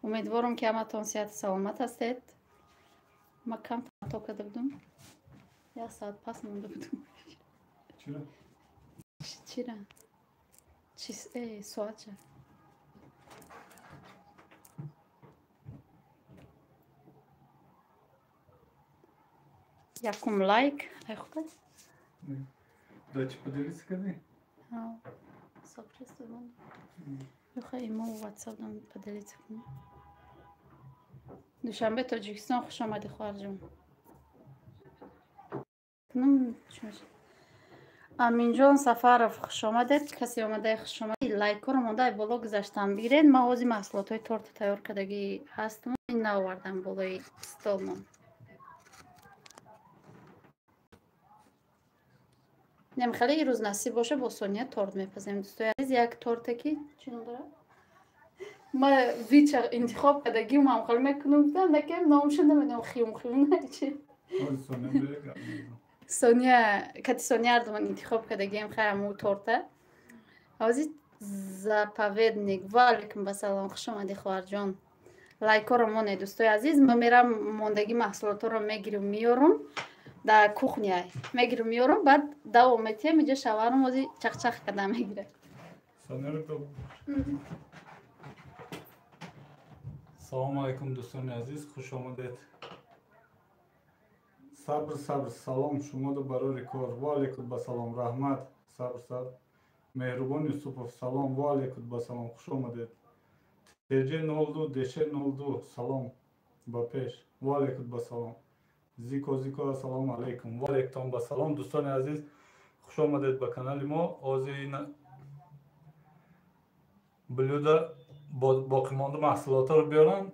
Умедворам, ки ҳаматон сиҳату саломат ҳастед. Ма кам то карда будум. Як соат пас монда будум. Чира? Чира? Соатча. Якум лайк. Ай худа? Дочи поделиться кади? Сообщество. Юха имо WhatsApp дам поделиться кунем. Душанбе, Тоҷикистон, хуш омадӣ, хоҳарҷон. Аминҷон Сафаров, хуш омадед. Касе омадаи, хуш омадед. Лайкҳоро монда боло гузаштам бигиред. Ман ҳозир маҳсулотҳои торта тайёр кардагӣ ҳастам, наовардам болои столмон. Нем хеле ирӯз насиб боша, бо Сония торт мепазем. Дӯстои азиз, як торте ки чӣ ном дорад? Ма вича интихоб кардагӣ мам хел мекунам, гуфтам, накем номша намедонам, хиюм хиюм чи. Сония, кати Сония ардуман интихоб кардагием хай аму торта. Ҳозир заповедник. Ва алайкум басалом, хуш омадӣ, хоҳарҷон. Лайкҳоро монед, дӯстои азиз. Ма мерам, мондагӣ маҳсулотҳоро мегирам, меёрам, дар кухня мегирам, меёрам, баъд давом метиҳем. Инҷа шаварам ҳозир чахчах карда мегирад. Салому алайкум, дӯстони азиз, хуш омадед. Сабр, сабр, салом шумоду барори кор. Ва алайкум басалом, раҳмат. Сабр, сабр. Меҳрубон Юсупов, салом, ва алайкум басалом, хуш омадед. Теҷ 02 деше 02, салом, ба пеш. Ва алайкум басалом. Зико, зико, ассалому алайкум. Ва алайкум басалом, дӯстони азиз, хуш омадед ба канали мо. Ҳозир блюда боқимонда маҳсулотҳоро биёрам,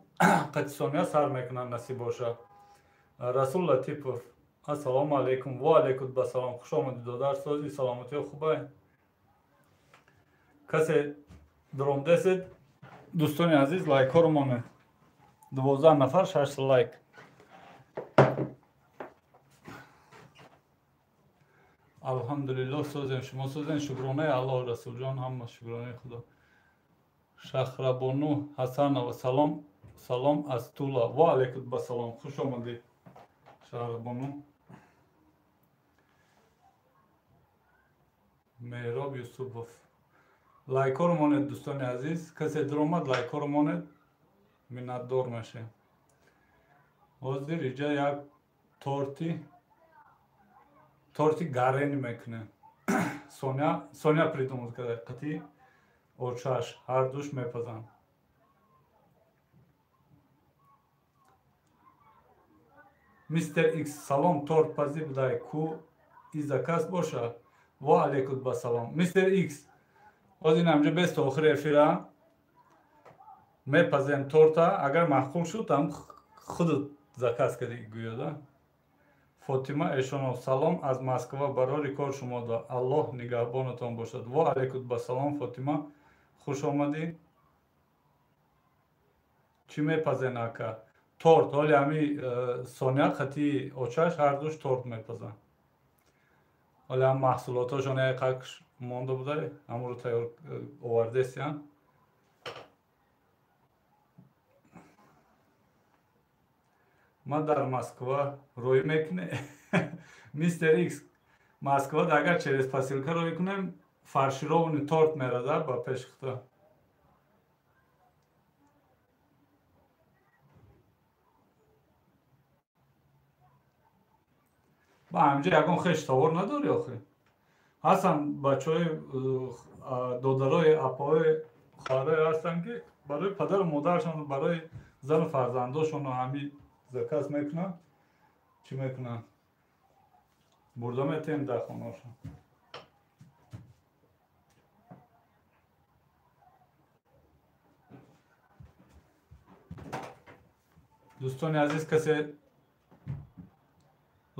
қати Сония сар мекунанд, насиб боша. Расул Латипов, ассалому алайкум. Ва алайкум басалом, хуш омадед, додар, сози саломатиё хубай. Касе дуромдесед, дӯстони азиз, лайкҳоро монед. 12 нафар, шаш лайк. Алҳамдулиллоҳ, созем, шумо созем? Шукронаи Аллоҳ, Расулҷон, ҳама шукронаи Худо. Шахрабону Ҳасанова, салом, салом аз Тула. Ва алайкум басалом, хуш омадед, Шаҳрабону. Меҳроб Юсупов, лайкҳоро монед, дӯстони азиз. Касе дуромад, лайкҳоро монед, миннатдор мешем. Ҳозир иҷа як торти гарени мекунем. Сония придумад карда, қати очаш ҳардуш мепазанд. Мистер Икс, салом, торт пазӣ будай ку и заказ боша. Ва алайкум басалом, Мистер Икс. Ҳозир инамҷо бес то охири эфира мепазем торта, агар маъқул шуд, ҳам худат заказ кардӣ гӯёда. Фотима Эшонов, салом аз Москва, барори кор шумода, Аллоҳ нигаҳбонатон бошад. Ва алайкум басалом, Фотима, хуш омадӣ. Чӣ мепазен, ака? Торт. Ҳоли ҳами Сония қати очаш ҳардуш торт мепазанд. Ҳоли ҳам маҳсулотҳошон як монда будай, ҳамонро тайёр овардесиян. Ман дар Москва, рӯй мекунем? Мистер Икс, Москва агар через посылка рӯй кунем, фаршированный торт мерада ба пеши худо. Ба ҳаминҷо ягон хеш товар надорӣ охи? Ҳастанд бачаҳои, додарои, апаҳои, хоҳарое ҳастанд, ки барои падару модарашон, барои зану фарзандошон ҳами заказ мекунанд, чӣ мекунанд, бурда метиҳем дар хонаашон. Дӯстони азиз, касе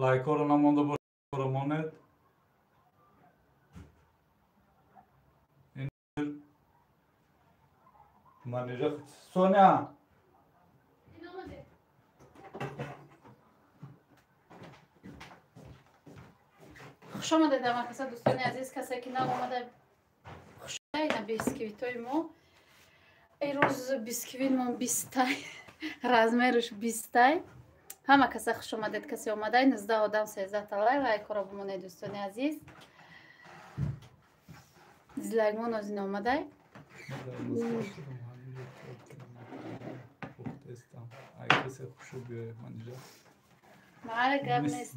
лайкҳоро намонда бошад, монед. Манижа, Соня. Хуш омадед ҳамакаса, дӯстони азиз, касе ки нав омада, хушна бисквитои мо. Ирӯз бисквитмон 20-тай, размераш 20-тай. Ҳама каса хуш омадед, касе омадай. 19 одам, 13 та лайк. Лайкҳоро бимонед, дӯстони азиз. Дизлайкмон озин омадай.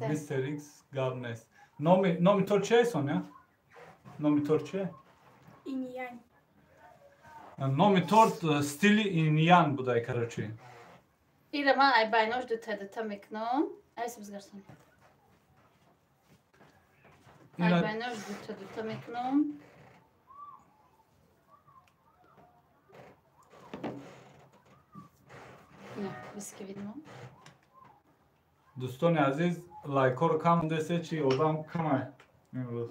Мистер Икс гап нест. Номи торт чие, Соня? Номи торт чие? Иньян. Номи торт стили иньян будай, короче. Ира ман ай байнош дута дута мекунам. Ай субзгар, Соня. Ай байнош дута дута мекунам. Бисквитмо. Дӯстони азиз, лайкҳоро кам десе, чи одам камай имрӯз.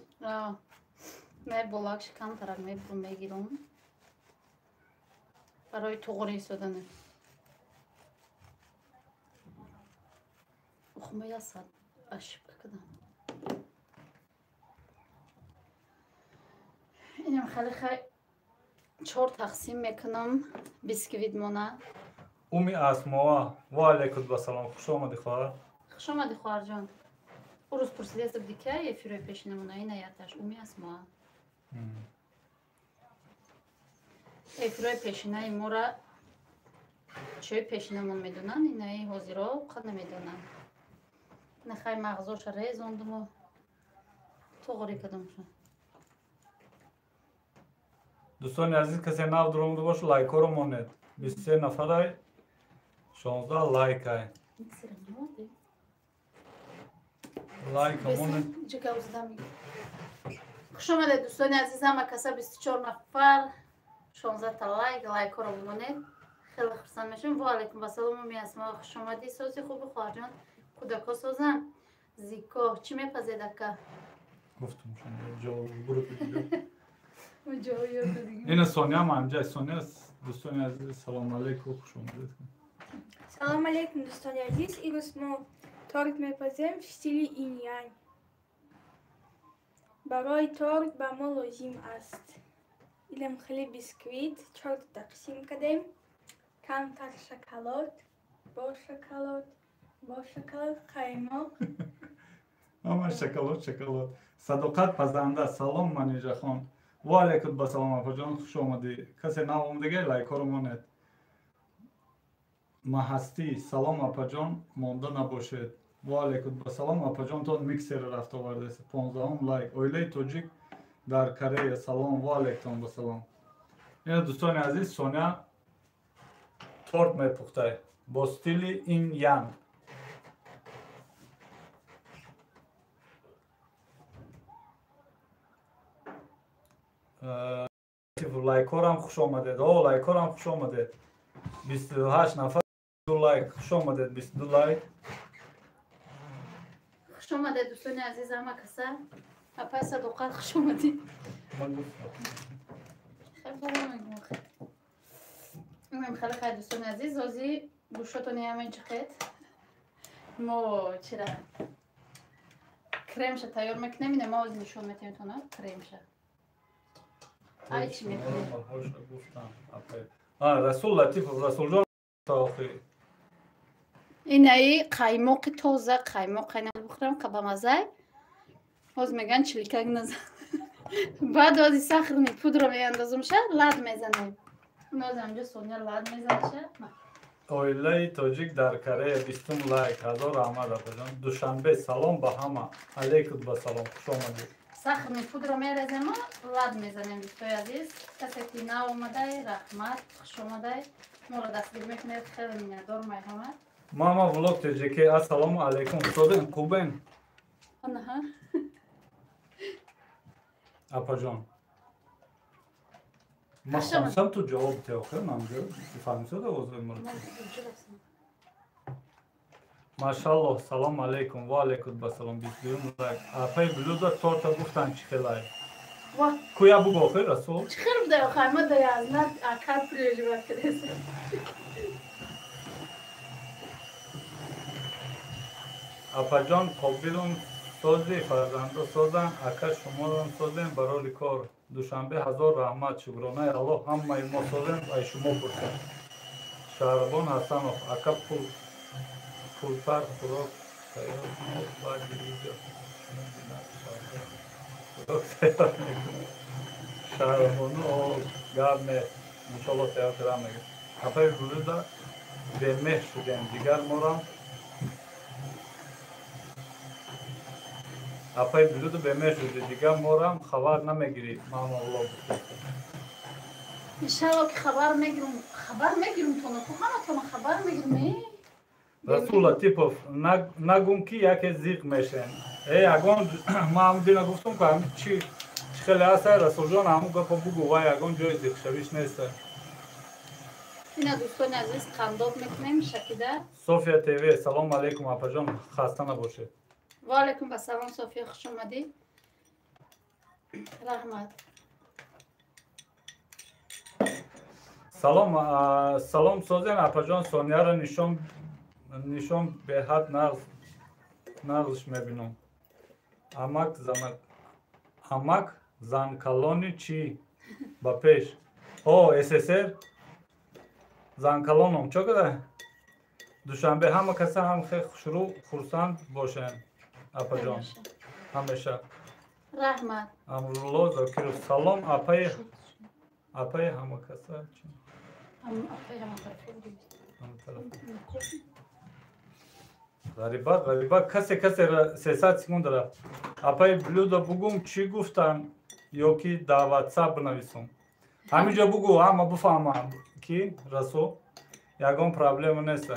Не, болакши камтарак мебурам, мегирам. Барои туғри истодане. Ухма я сад ошибка кардам. Инам хеле хай чор тақсим мекунам бисквитмона. Уми Асмоа, ва алайкум ассалом, хуш омадӣ, хоҳар. Хуш омадӣ, хоҳарҷон. Ӯ рӯз пурсидааст буди, ки эфирои пешинамона ина яташ Уми Асмоа. Эфирои пешинаи мора чои пешинамон медонанд, инаи ҳозиро қа намедонанд. Нахай мағзоша резондуму туғри кардамша. Дӯстони азиз, касе нав дуромада бошад, лайкҳоро монед. 23 нафарай, 16 лайкай. Лайк монед. Хуш омадед, дӯстони азиз, ҳама каса 24 нафар, 16 та лайк, лайкҳоро бимонед. Хеле хурсанд мешавем. Ва алайкум ассалом, Уми Асмо, хуш омадӣ. Сози хуби, хоҳарҷон, кӯдакҳо созанд. Зико, чӣ мепазед, ака? Гуфтам шумо ҷавоб буру. Ина Соня ҳам инҷа. Соня, дӯстони азиз, салом алейкум, хуш омадед. Салом алейкум, дӯстони азиз. Имрӯз мо торт мепазем в стиле инь-янь. Барои торт ба мо лозим аст илам хеле бисквит, чор тақсим кардем, камтар шоколад, бо шоколад, бо шоколад, қаймоқ. Ҳама шоколад, шоколад. Садоқат пазанда, салом, Манижахон. Ва алайкум ассалом, апаҷон, хуш омадӣ. Касе нав омадагай, лайкҳоро монед. Маҳастӣ, салом, апаҷон, монда набошед. Ва алайкум ассалом, апаҷон, то миксера рафта овардааст. 15-ум лайк. Оилаи тоҷик дар Корея, салом, ва алайкум ассалом. Ина, дӯстони азиз, Соня торт мепухтай бо стили ин ян. Лайкҳорам хуш омадед. О, лайкҳорам хуш омадед. 28 нафар, ду лайк, хуш омадед, 22 лайк. Хуш омадед, дӯстони азиз, ҳама каса. Апай Садоқат, хуш омадӣ. Хеле хайр, дӯстони азиз, ози гӯшотони ҳамин чиқед. Мо чира кремша тайёр мекунем, ина мо ози нишон метиҳем тона кремша. Ай чӣ мекунем? Расул Латифов, Расулҷон охи. Инаи қаймоқи тоза, қаймоқ қайна бихӯрам, қабамазай. Ҳоз меган чиликак назан. Баъд ози сахарный пудра меандозумша, лад мезанем. Ноз ҳамҷо Соня лад мезанаша. Оилаи тоҷик дар Корея, 20-ум лайк, ҳазор раҳмат, апаҷон. Душанбе, салом ба ҳама, алейкум ба салом, хуш омадед. Сахарный пудра мерезему, лад мезанем, дӯстои азиз. Касе ки нав омадай, раҳмат, хуш омадай. Моро дастгирӣ мекунед, хеле миннатдор майҳама. Мама влог ТЖК, ассалому алайкум, соден хубен? Анаҳа. Апаҷон. Ман хонсам, ту ҷавоб те охир, манҷо фаҳмисода овози маро. Машаллоҳ, салом алейкум, ва алейкум басалом, 22 лайк. Апай блюза торта гуфтан чӣ хелай? Куя бугу охир, Расул? Чӣ хел буда охир, ма да язнат акар переживать кардесам. Апаҷон, қобилум сози, фарзандо созан, ака шуморам созем, барои кор. Душанбе ҳазор раҳмат, шукронаи Аллоҳ, ҳамаи мо созем, ай шумо пурсем. Шаҳрбон Ҳасанов, ака пултар хӯрок тайёр кунед, баъди видео шумо бинад хӯрок тайёр мекунад. Шаҳрбону гап не, иншолло тайёр кардам мегӯяд. Апаи Блюда бемеҳр шудем, дигар морам апаи Блюда бемеҳр шуди, дигар морам хабар намегирӣ. Маъмулло гуфт. Иншалло ки хабар мегирам, хабар мегирам тона, ку ҳаматона хабар мегирам. Расул Латипов, нагум ки яке зиқ мешен. Ягон ман дина гуфтум ки ҳами чи хеле ҳаста, Расулҷон, ҳамун гапо бугу, вай ягон ҷои зиқшавиш неста. Ина дӯстони азиз, қандоб мекунем шакида. София ТВ, салом алейкум апаҷон, хаста набошед. Ва алейкум ассалом София, хуш омадӣ. Раҳмат. Салом, салом созен апаҷон, Сонияро нишон беҳад нағзш мебинам. Амак занкалони чӣ ба пеш? О, СССР занкалоном чо када? Душанбе ҳама каса ҳам хе хушрӯ хурсанд бошанд апаҷон, ҳамеша. Раҳмат. Амрулло Зокиров, салом апаи апаи ҳама каса чӣ? Ғариба, ғариба, касе касе 300 секунд рафт. Апаи Блюда бугум чӣ гуфтан ё ки дар WhatsApp бинависум? Ҳаминҷо бугу, ҳама буфаҳмам ки Расул ягон проблема нест.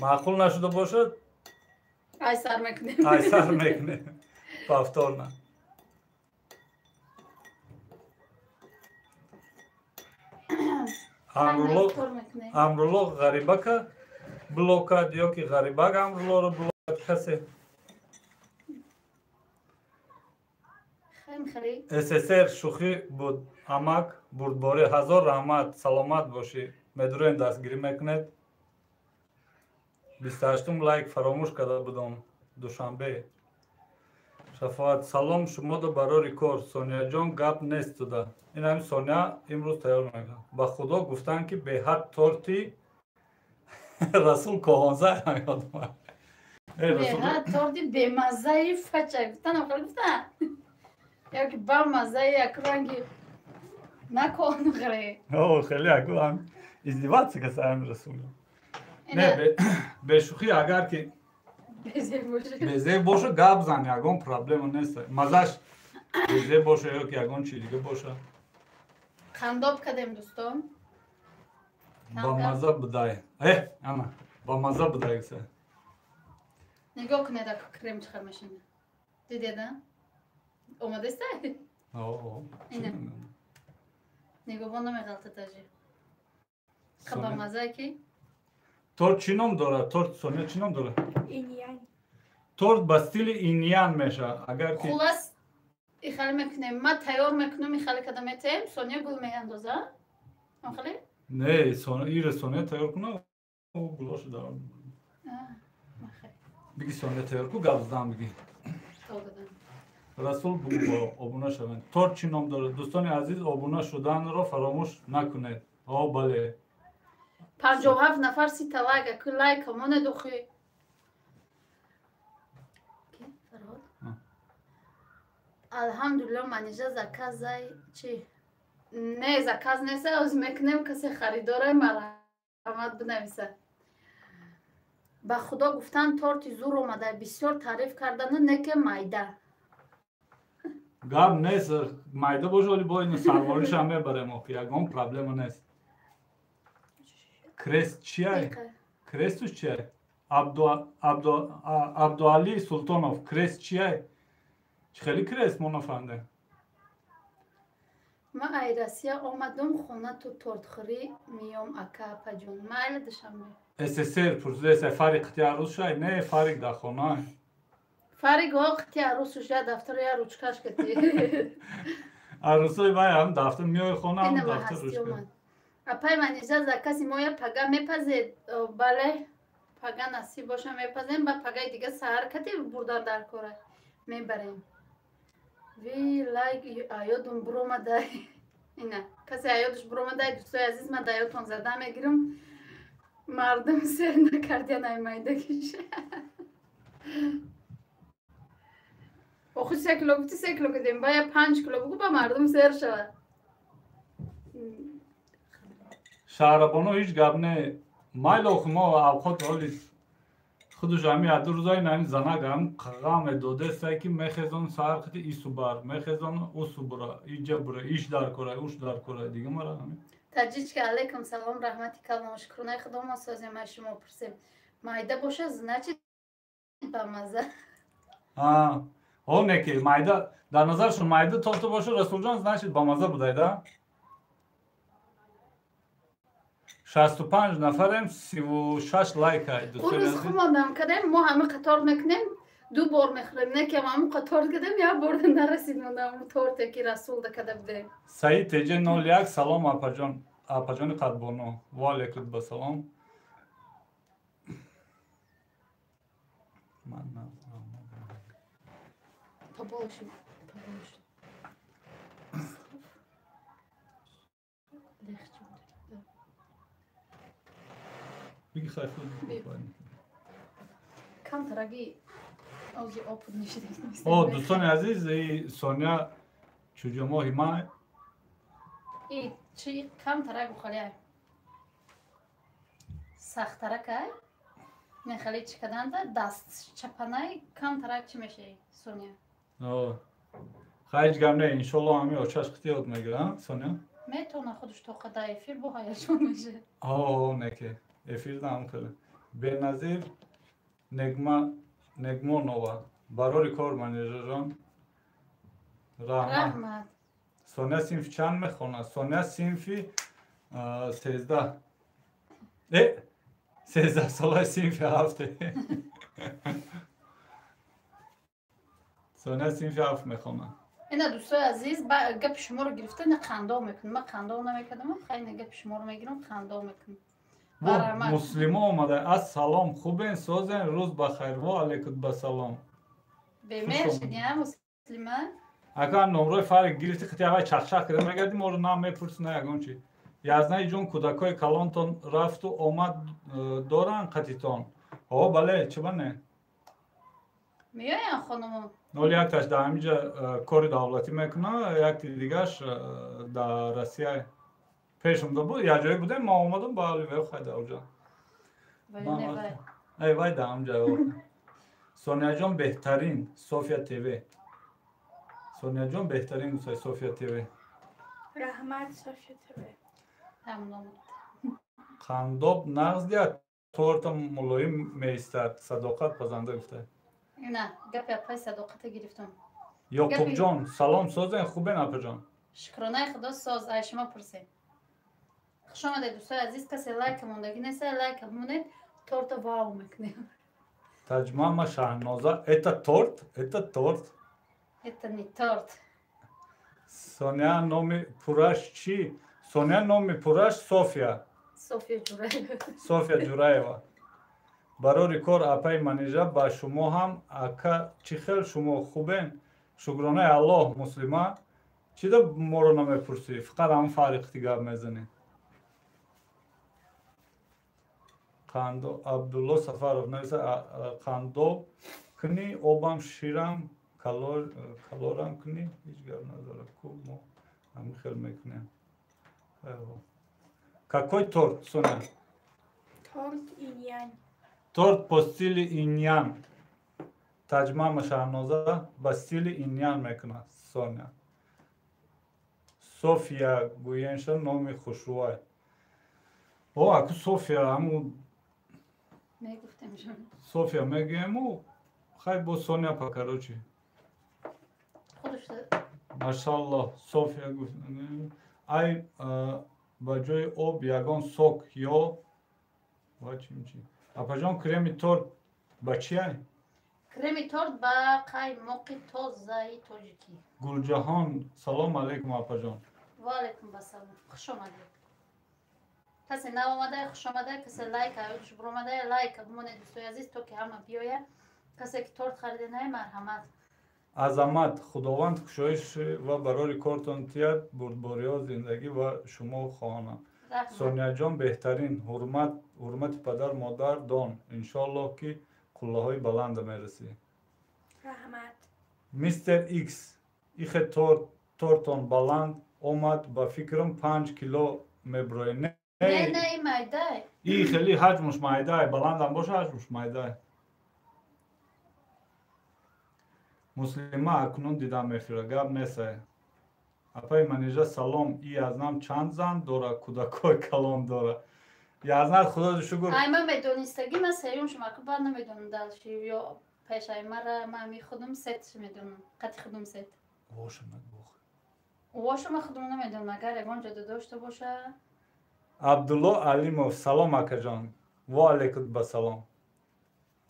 Маъқул нашуда бошад, айсар мекунем. Айсар мекунем. Повторно. Амрулло Ғарибака блок кард ё ки Ғарибак Амруллоро блок кард касе? СССР шӯхӣ буд, амак бурдборӣ. Ҳазор раҳмат, саломат бошӣ. Медурем дастгирӣ мекунед. 28 лайк фаромӯш карда будам. Душанбе. Шафоат, салом шумодо барори кор. Сонияҷон гап нест туда. Ин ҳами Сония имрӯз тайёр мекунад. Ба худо гуфтанд ки беҳад торти Расул Коҳонзай ҳам ёд омад. Беҳад торти бемаззаи фача гуфтан, охир гуфтан. Ё ки бамаззаи як ранги након хеле. О, хеле яку ҳам издеваться касаем Расул. Не, бешӯхӣ агар ки безеб боша гап зан, ягон проблема нест. Мазаш безеб боша ё ки ягон чи дига боша. Қандоб кардем дӯстон. Ба маза будай. Ана, ба маза будай гуфта. Нигоҳ кунед, ака крем чӣ хел мешинад. Дидед, а? Омадаста? О. Ина. Нигоҳбон намеғалтад ажи. Ба маза ки? Торт чӣ ном дорад? Торт Сония чӣ ном дорад? Иньян. Торт ба стили иньян мешавад. Агар ки хулас ихали мекунем, ман тайёр мекунам, ихали када метаем, Сония гул меандоза. Охали? Не, ира Сония тайёр кунад, гулошо дар. Биги Сония тайёр ку, гап задан биги. Расул бугу обуна шаванд. Торт чӣ ном дорад? Дӯстони азиз, обуна шуданро фаромӯш накунед. О, бале. 57 нафар сита лайк, аку лайк монед охи. Фарҳод? Алҳамдулилло, Манижа заказай чи? Не, заказ нест, оз мекунем, касе харидора марҳамат бинависа. Ба худо гуфтан торти зур омада, бисёр таъриф кардану неке майда. Гап нест, майда боша, вале бо ин сарворишам мебарем охи, ягон проблема нест. Крест чияй? Крестуш чияй? Абдуали Султонов, крест чияй? Чӣ хели крест мо нафаҳмидем. Ман ай Россия омадум, хона ту тортхӯрӣ миём, ака апаҷон. Майли Душанбе. СССР пурсидаест, Фарик қити арӯс шай? Не, Фарик дар хона. Фарик о қити арӯсуш, я дафтару я ручкаш кати. Арӯсои вай ҳам дафтар миёи хона, ҳам дафтар ручка. Апай Манижа закази моя пага мепазед? Бале, пага насиб боша мепазем, ба пагаи дига саҳар кати бурдан дар кора мебарем. Ви лайк аёдум буромадай. Ина касе аёдуш буромадай, дӯстои азиз, ман даётон зада мегирам. Мардум сер накардян ай майдагиш. Охи 3 кило гуфти, 3 кило кардем, бая 5 кило бугу, ба мардум сер шавад. Шаҳрабоно ҳеҷ гап не, майл охи мо авқот ҳоли худуш ҳами аду рӯзаи нами занак ҳам ғаме додестай ки мехезон саҳар қити ису бар, мехезон усу бура, иҷа бура, иш дар кора, уш дар кора, дига мара ҳами. Таҷичка алейкум салом, раҳмати калом, шукронаи худо мо созем, ай шумо пурсем. Майда боша, значит ба маза. О, не ки майда, дар назаршон майда торта боша, Расулҷон, значит ба маза будай, да? 65 нафарем, 36 лайка. Рӯз хумодам кардем, мо ҳама қатор мекунем, ду бор мехӯрем, не ки ҳамон қатор кардем, як бор нарасид мондам торте ки Расул да карда будем. Саид ТЖ 01 салом апаҷон, апаҷони қадбоно. Ва алейкум ба салом. Побольше, побольше. Легче будет. Биги хайфу. Камтараги ози опыт нишидем. О, дӯстони азиз, и Соня чуҷомоҳи ман. И чи камтарак ухаляй. Сахтаракай. Мехали чӣ карданда даст чапанай камтарак чӣ мешавӣ, Соня? О. Хайч гап не, иншоллоҳ ҳами очаш қити ёд мегирам, Соня. Метавона худаш тоқа да эфир бо ҳаяҷон мешавад. О, не ки эфир дам хеле. Беназир Негма Негмонова. Барори кор манежаҷон. Раҳмат. Раҳмат. Соня синф чанд мехонад? Соня синфи 13. 13 солаи синфи ҳафте. Соня синфи ҳафт мехонад. Ина дӯстои азиз, гапи шуморо гирифта на қандо мекунам. Ман қандо намекардам, хайна гапи шуморо мегирам, қандо мекунам. Муслимо омада. Ассалом, хубен, созен, рӯз ба хайр. Ва алейкум ба салом. Бемер шудия муслима? Агар номрои фарқ гирифти қити авай чахчах карда мегардӣ, моро на мепурси, на ягон чи. Язнаи ҷон, кӯдакҳои калонтон рафту омад доранд қатитон? О, бале, чиба не? Меоянд хонумон. Ноли якташ дар ҳаминҷа кори давлатӣ мекунад, якти дигаш дар Россия пешумда буд, якҷоя будем, ман омадам, ба хай дар оҷа. Эй, вай дар ҳамҷа. Соняҷон беҳтарин, София ТВ. Соняҷон беҳтарин, гуфтай София ТВ. Раҳмат, София ТВ. Қандоб нағз диҳад, торта мулоим меистад, Садоқат пазанда гуфтай. На, гапи апай Садоқата гирифтам. Ёқубҷон, салом, созен, хубен апаҷон? Шукронаи худо соз, ай шумо пурсем. Хуш омадед дӯстои азиз, касе лайка мондагӣ нест, лайка бимонед, торта вау мекунем. Таҷмама Шаҳноза, это торт? Это торт. Это не торт. Соня номи пураш чӣ? Соня номи пураш София. София Ҷураева. София Ҷураева. Барори кор апаи Манижа, ба шумо ҳам ака, чӣ хел шумо хубен? Шукронаи Аллоҳ, муслима. Чӣ да моро намепурсӣ? Фақат ҳамон фарқи гап мезанӣ. Қандо Абдулло Сафаров нависа, қандоб кунӣ, обам ширам, калорам кунӣ, ҳеҷ гап надорад. Ку мо ҳамин хел мекунем. Какой торт, Соня? Торт иньян. Торт по стиле иньян. Таҷмама Шаҳноза ба стили иньян мекунад, Соня. София гӯенша номи хушрӯай. О, аку София ҳаму мегуфтем. София мегӯему, хай бо Соня па, короче. Машаллоҳ, София гуфт. Ай ба ҷои об ягон сок ё ва чим чи. Апаҷон, креми торт ба чи ай? Креми торт ба қаймоқи тозаи тоҷикӣ. Гулҷаҳон, салом алейкум апаҷон. Ва алейкум басалом. Хуш омадед. Касе наомада, хуш омада, касе лайк аёдш буромада, лайк бимонед дӯстои азиз, то ки ҳама биёяд. Касе ки торт харида най, марҳамат. Азамат, худованд кушоиш ва барори кортон тиҳад, бурдбориҳо зиндагӣ ва шумо хоҳонам. Сонияҷон беҳтарин, ҳурмати падар модар дон, иншоаллоҳ ки қуллаҳои баланда мерасӣ. Раҳмат. Мистер Икс, ихе тортон баланд омад, ба фикрам 5 кило меброед. Не, не, и майдай. И хеле ҳаҷмуш майдай, баландам боша ҳаҷмуш майдай. Муслима акнун дидам эфира, гап несай. Апаи Манижа салом, и азнам чанд зан дора, кӯдакҳои калон дора. Язнат худо шукр. Ай ман медонистагӣ, ман сеюм шума, баъд намедонам дальше ё пеш ай мара, ман ми худум сет медонам, қати худум сет. Воша нагох. Воша ман худум намедонам, агар ягон ҷо дошта боша. Абдулло Алимов, салом акаҷон. Ва алайкум ба салом.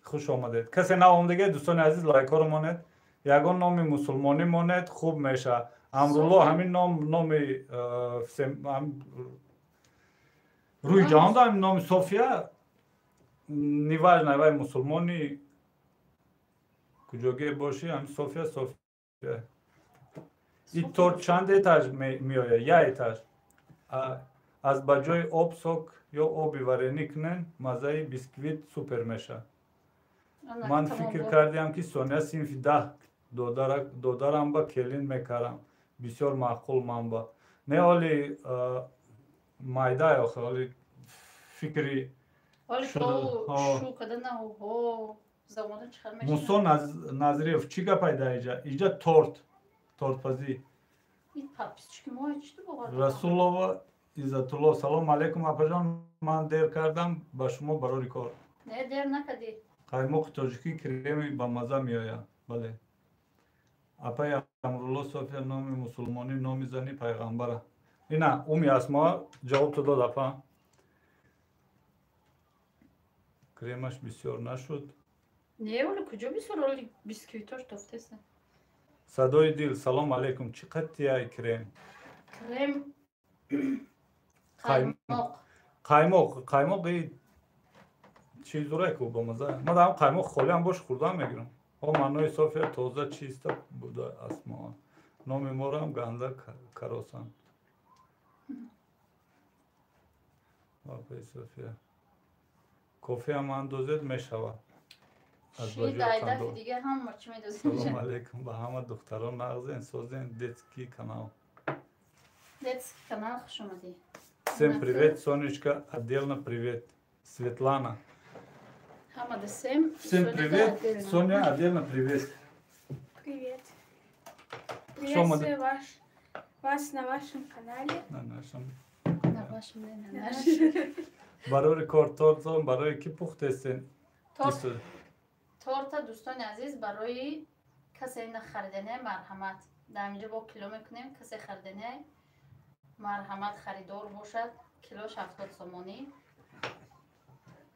Хуш омадед. Касе наомдагӣ дӯстони азиз лайкҳоро монед. Ягон номи мусулмонӣ монед, хуб меша. Амрулло ҳамин ном номи рӯи ҷаҳон ҳамин номи София неважно вай мусулмони куҷоге бошӣ, ҳамин София София. И торт чанд этаж меояд? Я этаж. Аз ба ҷои об сок ё оби варенӣ кунен, маззаи бисквит супер мешавад. Ман фикр кардиам ки Сония синфи 10 додарам ба келин мекардам. Бисёр маъқул манба. Не оли майдай охи, оли фикри Мусо Назриев, чӣ гапай дар иҷа? Иҷа торт, тортпазӣ. Расулова Иззатулло, салом алейкум апаҷон, ман дер кардам ба шумо барори кор. Не, дер накардӣ. Қаймоқи тоҷикӣ креми ба мазза меояд. Бале. Апаи Амрулло София номи мусулмонӣ, номи зани пайғамбара. Ина, Уми Асмо ҷавобто дод апа. Кремаш бисёр нашуд. Не, оли куҷо бисёр, оли бисквитош тофтеса. Садои дил, салом алейкум. Чӣ қадр крем? Крем қаймоқ. Қаймоқ, қаймоқ чиз дорад ку ба мазза. Ман ҳам қаймоқ холиам бош хӯрдам мегирам. О маънои София тоза чиста буда Асмо. Номи морам ганда каросан. Апаи София. Кофеам андозед мешавад. Аз ба ҷои қандо. Салом алейкум ба ҳама духтарон нағзен, созен детский канал. Детский канал, хуш омадӣ. Всем привет, Сонечка, отдельно привет. Светлана. Всем привет, Соня, отдельно привет. Привет. Приветствую вас на вашем канале. На нашем. На вашем, не на нашем. Барори кор тортон, барои ки пухтестен? Торта, дӯстони азиз, барои касе нахаридане марҳамат. Дар инҷо бо кило мекунем, касе харидане марҳамат харидор бошад, килош 70 сомонӣ.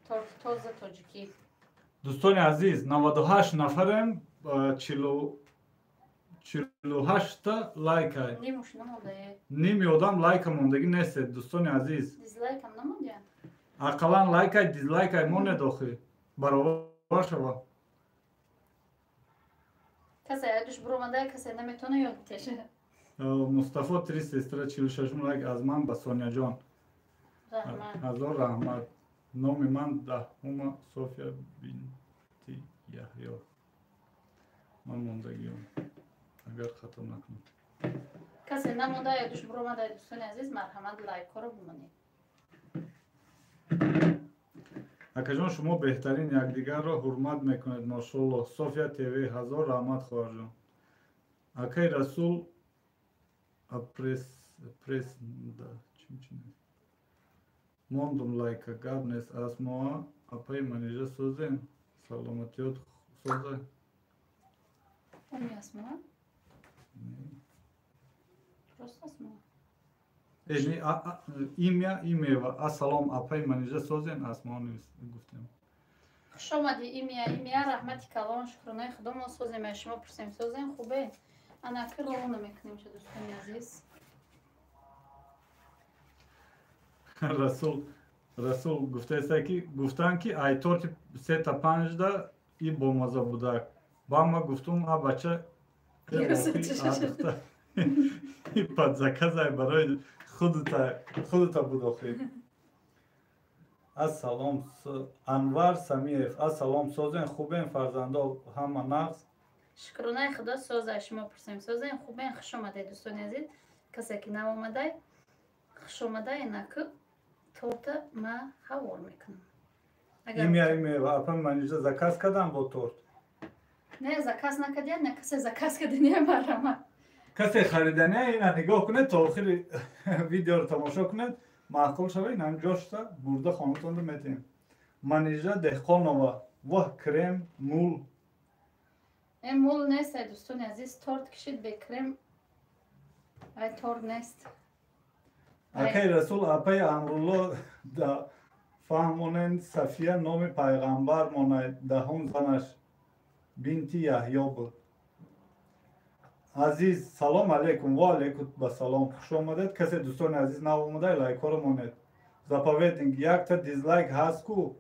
Торт тоза тоҷикӣ. Дӯстони азиз, 98 нафарем, 48 лайка. Нимуш намондае. Ними одам лайка мондагӣ нестед, дӯстони азиз. Дизлайкам намондия? Ақаллан лайкай, дизлайкай монед охи. Баробар шава. Касе айдуш буромада, касе наметона ёд теша. Мустафо 346 лайк аз ман ба Соняҷон. Раҳмат. Ҳазор раҳмат. Номи ман Даҳума София бинти Яҳё. Ман мондагиам, агар хато накунам. Касе намонда ё душ буромада, дӯстони азиз, марҳамат лайкҳоро бимонед. Акаҷон, шумо беҳтарин, якдигарро ҳурмат мекунед, мошоллоҳ. София ТВ, ҳазор раҳмат хоҳарҷон. Акаи Расул пресс мондум лайка, гап нест. Асмоа апаи Манижа созем, саломатиёт соза. Уми Асмоа? Просто Асмоа. Имя Имева. Ассалом апаи Манижа созем, Асмоа гуфтем. Хуш омадӣ Имя, Имя, раҳмати калон, шукронаи худо мо созем, аз шумо пурсем созем, хубе? Ана ки ровно мекунем ча дӯстони азиз. Расул гуфтааст ки гуфтанд ки ай торти 3 та 5 да и бомаза будак. Ба ма гуфтум а бача Под заказай барои худута буд охир. Ассалом, Анвар Самиев. Ассалом, созен, хубен, фарзандо ҳама нағз. Шукронаи худо соза, шумо пурсем. Созен, хубен, хуш омадай, дӯстони азиз. Касе ки нав омадай, хуш омадай, инаку торта ма ҳавор мекунам. Имя, апа манижа заказ кардам бо торт. Не, заказ накардия, не касе заказ кардания марама. Касе харидания ина нигоҳ кунед, то охири видеоро тамошо кунед, маъқул шава, ин ҳам ҷошта бурда хонатонро метиҳем. Манижа Деҳқонова. Воҳ, крем, мул. Мул нест, ай дӯстони азиз, торт кишид бе крем. Ай торт нест. Акай Расул, апаи Амрулло да фаҳмонен Сафия номи пайғамбар монай, даҳум занаш бинти Яҳё буд. Азиз, салом алейкум, ва алейкум ба салом, хуш омадед. Касе дӯстони азиз нав омадай, лайкҳоро монед. Заповедник, якта дизлайк ҳаст ку?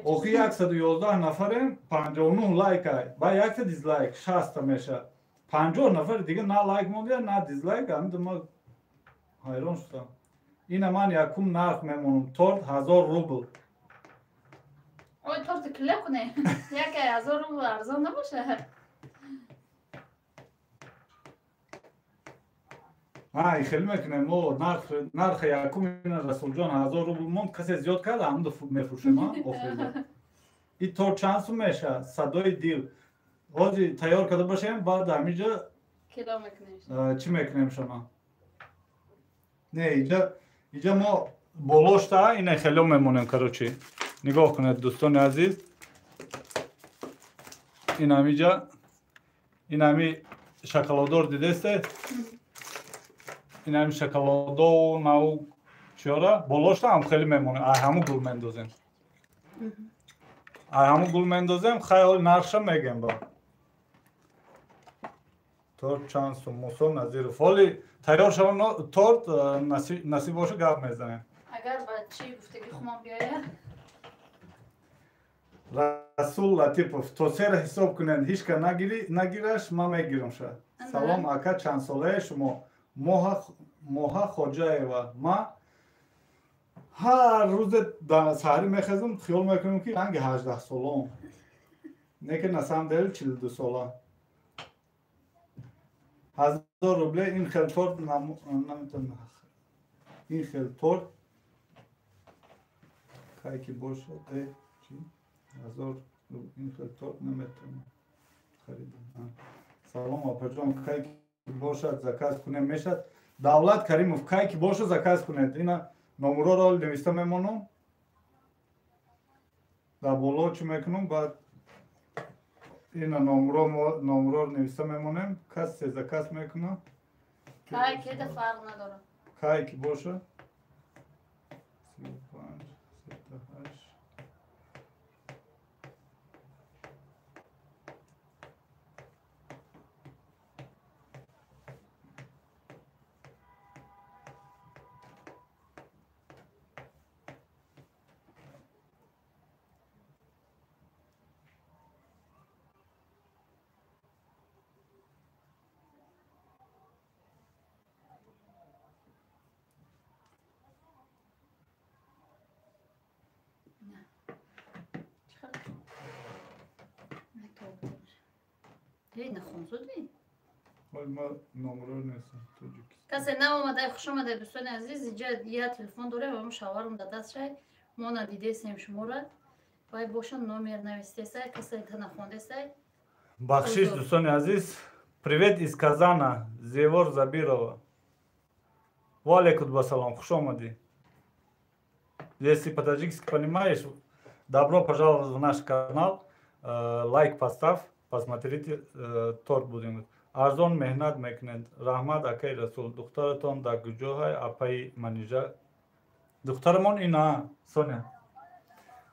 Охи 111 нафарем, 59 лайк ай. Ба якта дизлайк 60 меша. 50 нафар дига на лайк мондия, на дизлайк, ҳамин ма ҳайрон шудам. Ина ман якум нарх мемонам. Торт 1000 рубл. Ой, торт киле куне. Яке 1000 рубл арзон набошад. Ай, хеле мекунем. Мо нарх якум ина Расулҷон 1000 рубл монд, касе зиёд кард, ҳамин мефурӯшем, охир. И торт чанд сум меша? Садои дил. Ҳозир тайёр карда бошем, баъд ҳаминҷо кило мекунем. Чӣ мекунем шумо? Не, иҷа мо болошта ина хеле мемонем, короче. Нигоҳ кунед дӯстони азиз. Ин ҳамиҷа, ин ҳами шоколадор дидесте? Ин ҳами шоколадо нав чиёра болошта ҳам хеле мемонем. Ай ҳаму гул мендозем. Ай ҳаму гул мендозем, хай ҳол нархша мегем ба. Торт чанд сум? Мусо Назиров. Ҳоли тайёр шава торт насиб боша гап мезанем. Агар ба чӣ гуфтагӣ хумон биёяд? Расул Латипов, то сера ҳисоб кунед, ҳеч ка нагираш, ман мегирам ша. Салом ака, чанд солае шумо? Моҳа Хоҷаева. Ма ҳар рӯзе саҳарӣ мехезам, хиёл мекунам ки ранги 18 солаам. Не ки на самом деле 42 сола. 1000 рубле ин хел торт наметавонам. Ин хел торт кай ки бошад, чӣ? 1000 ин хел торт наметавонам харидам. Салом апаҷон, кай ки бошад заказ кунем мешад. Давлат Каримов, кай ки бошад заказ кунед. Ина номерҳоро нависта мемонам. Дар боло чӣ мекунам, баъд ина номерҳоро нависта мемонем. Касе заказ мекунад. Кай ки да фарқ надорад. Кай ки бошад. 35 38. Касе наомадай, хуш омадай, дӯстони азиз. Инҷа я телефон дорем, ва шаварам дар даст шай. Мо надидесем шуморо. Вай боша номер навистесай, касе нахондесай. Бахшиш, дӯстони азиз. Привет из Казана, Зевор Забирова. Ва алейкум ассалом, хуш омадӣ. Если по-таджикски понимаешь, добро пожаловать в наш канал. Лайк поставь, посмотрите, торт будем. Арзон меҳнат мекунед. Раҳмат, акай Расул. Духтаратон дар куҷоҳай, апаи Манижа? Духтарамон ина, Соня.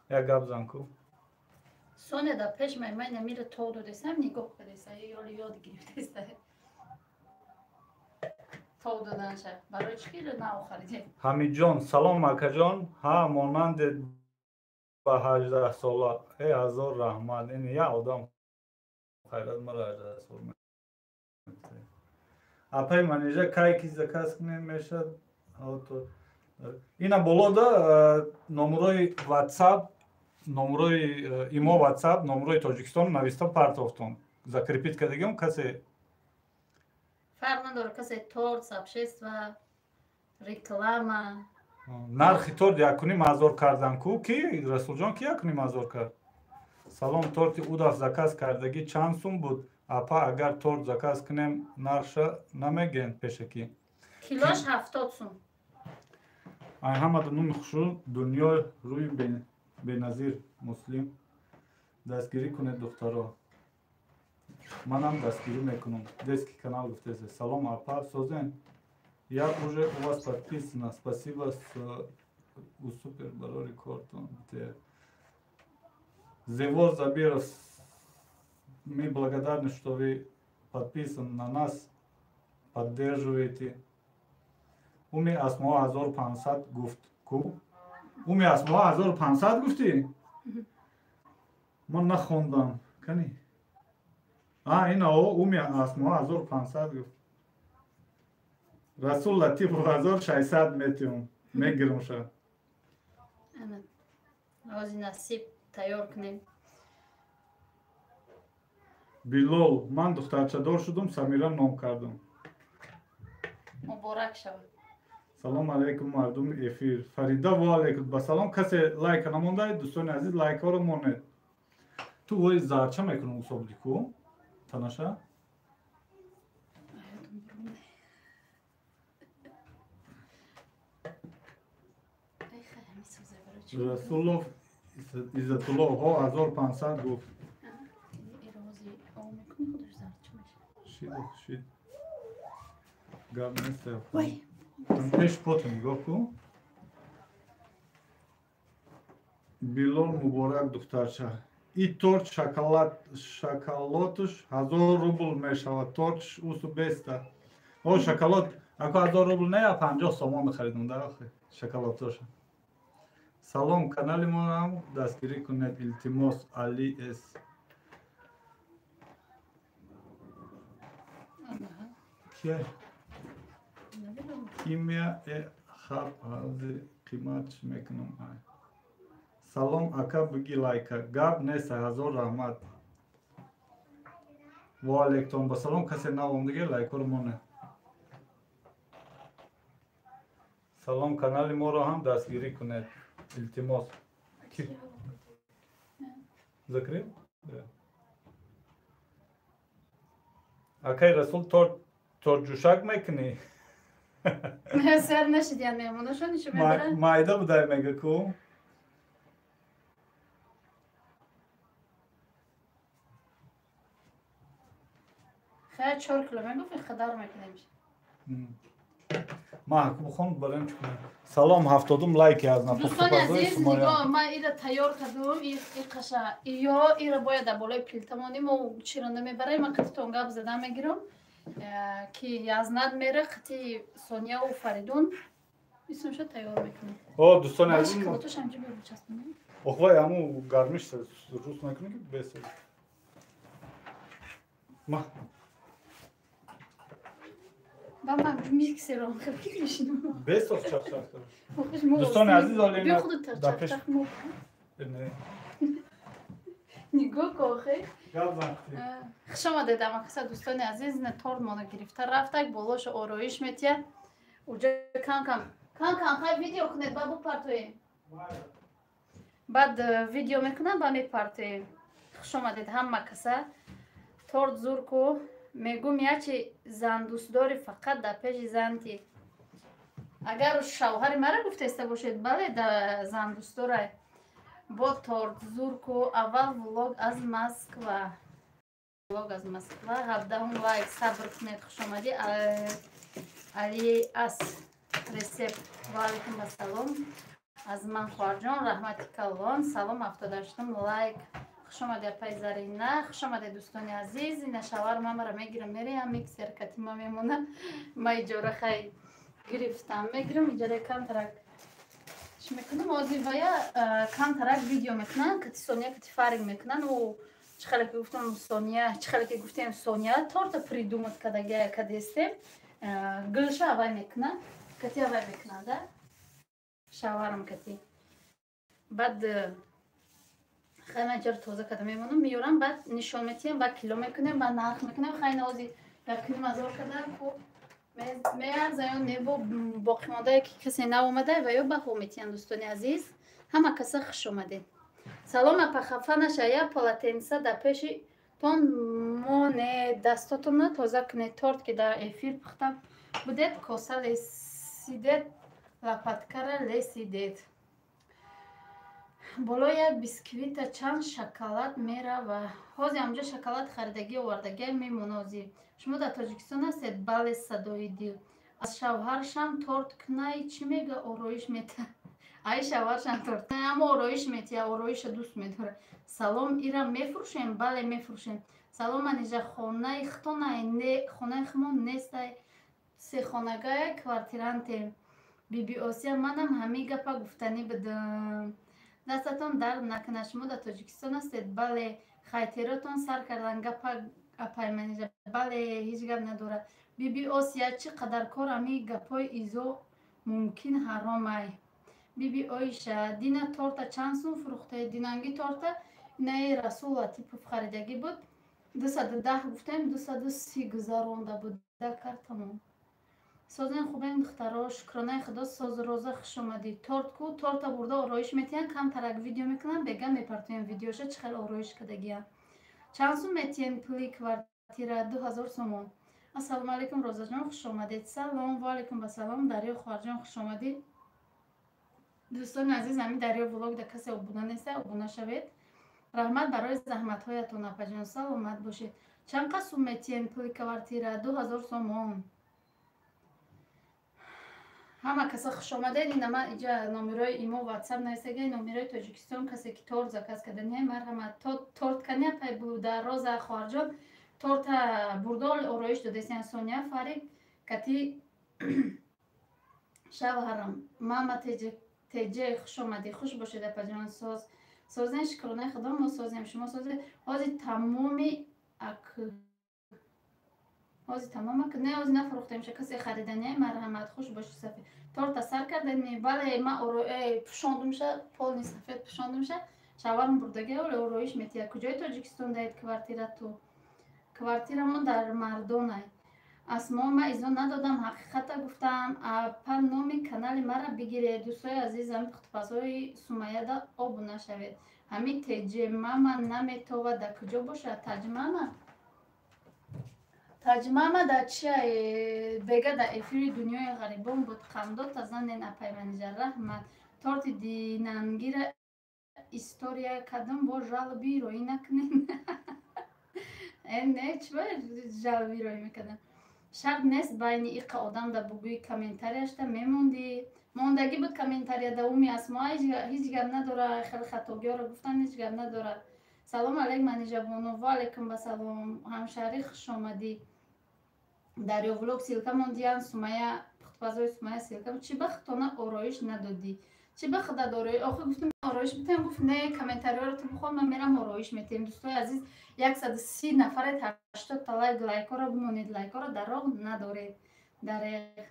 Як гап зан ку. Соня дар пеш май намира тов додесам, нигоҳ кардеса, ёли ёд гирифтеса. Тов доданша. Барои чӣ ки нав харидем? Ҳамидҷон, салом акаҷон. Ҳа, монандед ба 18 сола. Эй, ҳазор раҳмат. Ин як одам хайрат мара 18 сол. Апай манижа кай ки заказ кунем мешад. Ина болода номерои WhatsApp, номерои имо WhatsApp, номерои Тоҷикистон нависта партофтон. Закрепить кардагиам касе фарқ надорад, касе торт, сообщество, реклама. Нархи торт 1,5 ҳазор кардан ку ки Расулҷон ки 1,5 ҳазор кард. Салом, торти удаф заказ кардагӣ чанд сум буд? Апа, агар торт заказ кунем нархша намегӯянд пешакӣ? Килош 70 сум. Ай ҳамада нуми хушрӯ дунё рӯи беназир муслим. Дастгирӣ кунед духтаро. Манам дастгирӣ мекунам. Детский канал гуфтесе. Салом, апа, созен. Я уже у вас подписана. Спасибо у супер барори кортон. Зевор Забиров, мы благодарны, что вы подписаны на нас, поддерживаете. Уми Асмо 1500 гуфт ку. Уми Асмо 1500 гуфти? Ман нахондам. Кани? А, ина о, Уми Асмо 1500 гуфт. Расул Латифов 1600 метиум. Мегирам ша. Ана. Ози насиб тайёр кунем. Билол, ман духтарчадор шудум, Самира ном кардам. Муборак шавад. Салом алейкум мардуми эфир. Фарида ва алейкум ба салом. Касе лайка намондаед, дӯстони азиз, лайкҳоро монед. Ту вой зарча мекунам усобди ку? Танаша? Расулов Иззатулло ҳо 1500 гуфт. Шид шид. Гап нест. Пеш поту нигоҳ кун. Билол муборак духтарча. И торт шоколатш 1000 рубл мешавад. Тортш усу беста. О шоколад, ако 1000 рубл не, 50 сомон харидам да охи шоколадтоша. Салом, канали моам дастгирӣ кунед, илтимос. Али С. Кия? Химия э хаб ҳази қимат мекунам. Салом, ака, биги лайка. Гап нест, 1000 раҳмат. Ва алейкум ба салом. Касе наомдиге лайкҳоро монед. Салом, канали моро ҳам дастгирӣ кунед. Илтимос. Закрыл? Да. Акай Расул торт ҷӯшак мекунӣ? Сар нашидиян меҳмоношон ишо мебаранд. Майда будай мега ку? Хай 4 кило мегуфт, хадар мекунем. Ман ҳаку бихон барем чӣ кунем. Салом, 70 лайки аз дӯстони азиз, нигоҳ, ман ира тайёр кардум, и қаша ё ира бояд дар болои плита монем, мо чиро намебарем, ман қатитон гап зада мегирам, ки язнат мера қати Сонияву Фаридун исмша тайёр мекунем. О, дӯстони азиз, шоколадош ҳамҷо биё бичаспонем. Ох вай, ҳаму гармиш рус накунӣ ки бесед. Ма ба ман миксером хеле мешинам. Бесох чақ-чақ. Дӯстони азиз, оли биё худат чақ-чақ мо. Нигоҳ ко охе. Гап зан. Хуш омадед амакаса дӯстони азиз, ина торт моно гирифта рафтак, болошо ороиш метия. Уҷа кам-кам кам-кам хай видео кунед, ба бупартоем. Баъд видео мекунам, ба мепартоем. Хуш омадед ҳама каса. Торт зур ку. Мегум ячи зандӯстдори фақат дар пеши занти. Агар шавҳари мара гуфтаиста бошед, бале, да зандӯстдорай. Бо торт зур ку. Аввал влог аз Москва. Влог аз Москва. 17 лайк, сабр кунед, хуш омадӣ. Али ас рецепт. Ва алейкум ассалом. Аз ман хоҳарҷон, раҳмати калон. Салом, 78 лайк. Хуш омадед апай Зарина, хуш омадед дӯстони азиз. Ина шавар мамара мегирам, мериям миксер катима мемона. Ма иҷора хай гирифтам, мегирам иҷора камтарак чӣ мекунам? Ози вая камтарак видео мекунан, кати Сония, кати Фарик мекунан. Ӯ Чӣ хеле ки гуфтам, Сония, чӣ хеле ки гуфтем, Сония торта придумать кардагия кадестем. Гулша авай мекуна, кати авай мекуна да, шаварам кати. Баъд хай ман ҷаро тоза карда мемонам, меёрам, баъд нишон метиҳам, баъд кило мекунем, баъд нарх мекунем. Хай, нози 1,5 ҳазор карда ку меарза ё не, бо боқимондае ки касе наомада ва ё баҳо метиҳанд. Дӯстони азиз, ҳама каса хуш омадед. Салом, апа, хафа наша, як полотенца дар пеши тон монед, дастотонро тоза кунед. Торт ки дар эфир пухта будед, коса лесидед, лопаткара лесидед. Болои як бисквита чанд шоколад мерава? Ҳозир ҳамҷо шоколад харидагӣ овардагӣ мемонозӣ. Шумо дар Тоҷикистон ҳастед? Бале. Садои дил аз шавҳаршам торт кунай, чӣ мега, ороиш мета. Ай, шавҳаршам торт, аммо ороиш метия, ороиша дӯст медорад. Салом, ира мефурӯшем? Бале, мефурӯшем. Салом, Манижа, хонаи хитонай? Не, хонаи химон нестай, сехонагая, квартирантем. Биби Осия, манам ҳамин гапа гуфтанӣ будам, дастатон дард накунад. Шумо дар Тоҷикистон ҳастед? Бале. Хайтеротон сар кардан гапа, апай Манижа. Бале, ҳеҷ гап надорад. Биби Осия, чӣ қадар кор, ҳами гапҳои изо мумкин ҳаромай. Биби Оиша, дина торта чанд сум фурӯхтед? Динанги торта инаи Расул Латипов харидагӣ буд, 210 гуфтем, 230 гузаронда буд да картамон. Созен, хубен, духтаро? Шукронаи худо, соз. Роза, хуш омадӣ. Торт ку? Торта бурда ороиш метиҳанд, камтарак видео мекунанд, бега мепартоям видеоша, чӣ хел ороиш кардагиям. Чанд сум метиҳем пули квартира? 2000 сомон. Ассалому алайкум, Розаҷон, хуш омадед. Салом, ваалайкум басалом, Дарё хоҳарҷон, хуш омадед. Дӯстони азиз, ҳамин Дарё Влог да касе обуна неста, обуна шавед. Раҳмат барои заҳматҳоятон, апаҷон, саломат бошед. Чанд қад сум метиҳем пули квартира? 2000 сомон. Ҳама каса хуш омадед. Ина ман иҷа номерои имо, Ватсап нависага, номерои Тоҷикистон. Касе ки торт заказ кардани, марҳамат. Торт кани, апай буда. Роза хоҳарҷон, торта бурдол ороиш додесиян, Сония Фарик кати шавҳарам. Мама Теҷе, хуш омадӣ. Хуш бошед, апаҷон. Соз, созен, шукронаи худо, мо созем, шумо созед? Ҳозир тамоми ак, ҳозир тамом ак, не, ҳозир нафурӯхтемша. Касе харидане, марҳамат. Хуш бошӣ. Сафед торта сар кардани? Бале, ман пӯшондумша, полный сафед пӯшондумша, шаварм бурдаги, оле ороиш метиҳад. Куҷои Тоҷикистон даед квартира ту? Квартирамон дар Мардонай. Асмо, ман изон надодам, ҳақиқата гуфтам. Апа, номи канали мара бигиред. Дӯстои азизам, пухтупазҳои Сумаяда обуна шавед. Ҳамин Теҷемама наметова дар куҷо бошад? Таҷмама, Таҷмама дар чия? Бега дар эфири Дунёи ғарибон буд. Қандота занен, апай Манижа, раҳмат. Торти динангира история кардам, бо жалоби роӣ накунед. Не, чӣ бояд жалоби роӣ мекардам? Шарт нест байни иқа одам да бугӯи, комментарияшда мемондӣ. Мондагӣ буд комментария давуми Асмо, ҳеҷ гап надора, хеле хатогиҳоро гуфтан, ҳеҷ гап надорад. Салом алейк, Манижабону. Ваалайкум басалом, ҳамшаҳрӣ, хуш омадӣ. Дарё Влог ссылка мондиян, Сумая, пухтупазои Сумая ссылка. Чӣ ба худтона ороиш надодӣ? Чӣ ба худат ороиш? Охир гуфтам, ороиш битем, гуфт: «Не, комментариҳоро ту бихон, ман мерам ороиш метем». Дӯстои азиз, 130 нафаред, 80 та лайк. Лайкҳоро бимонед, лайкҳоро дароғ надоред. Дареғ.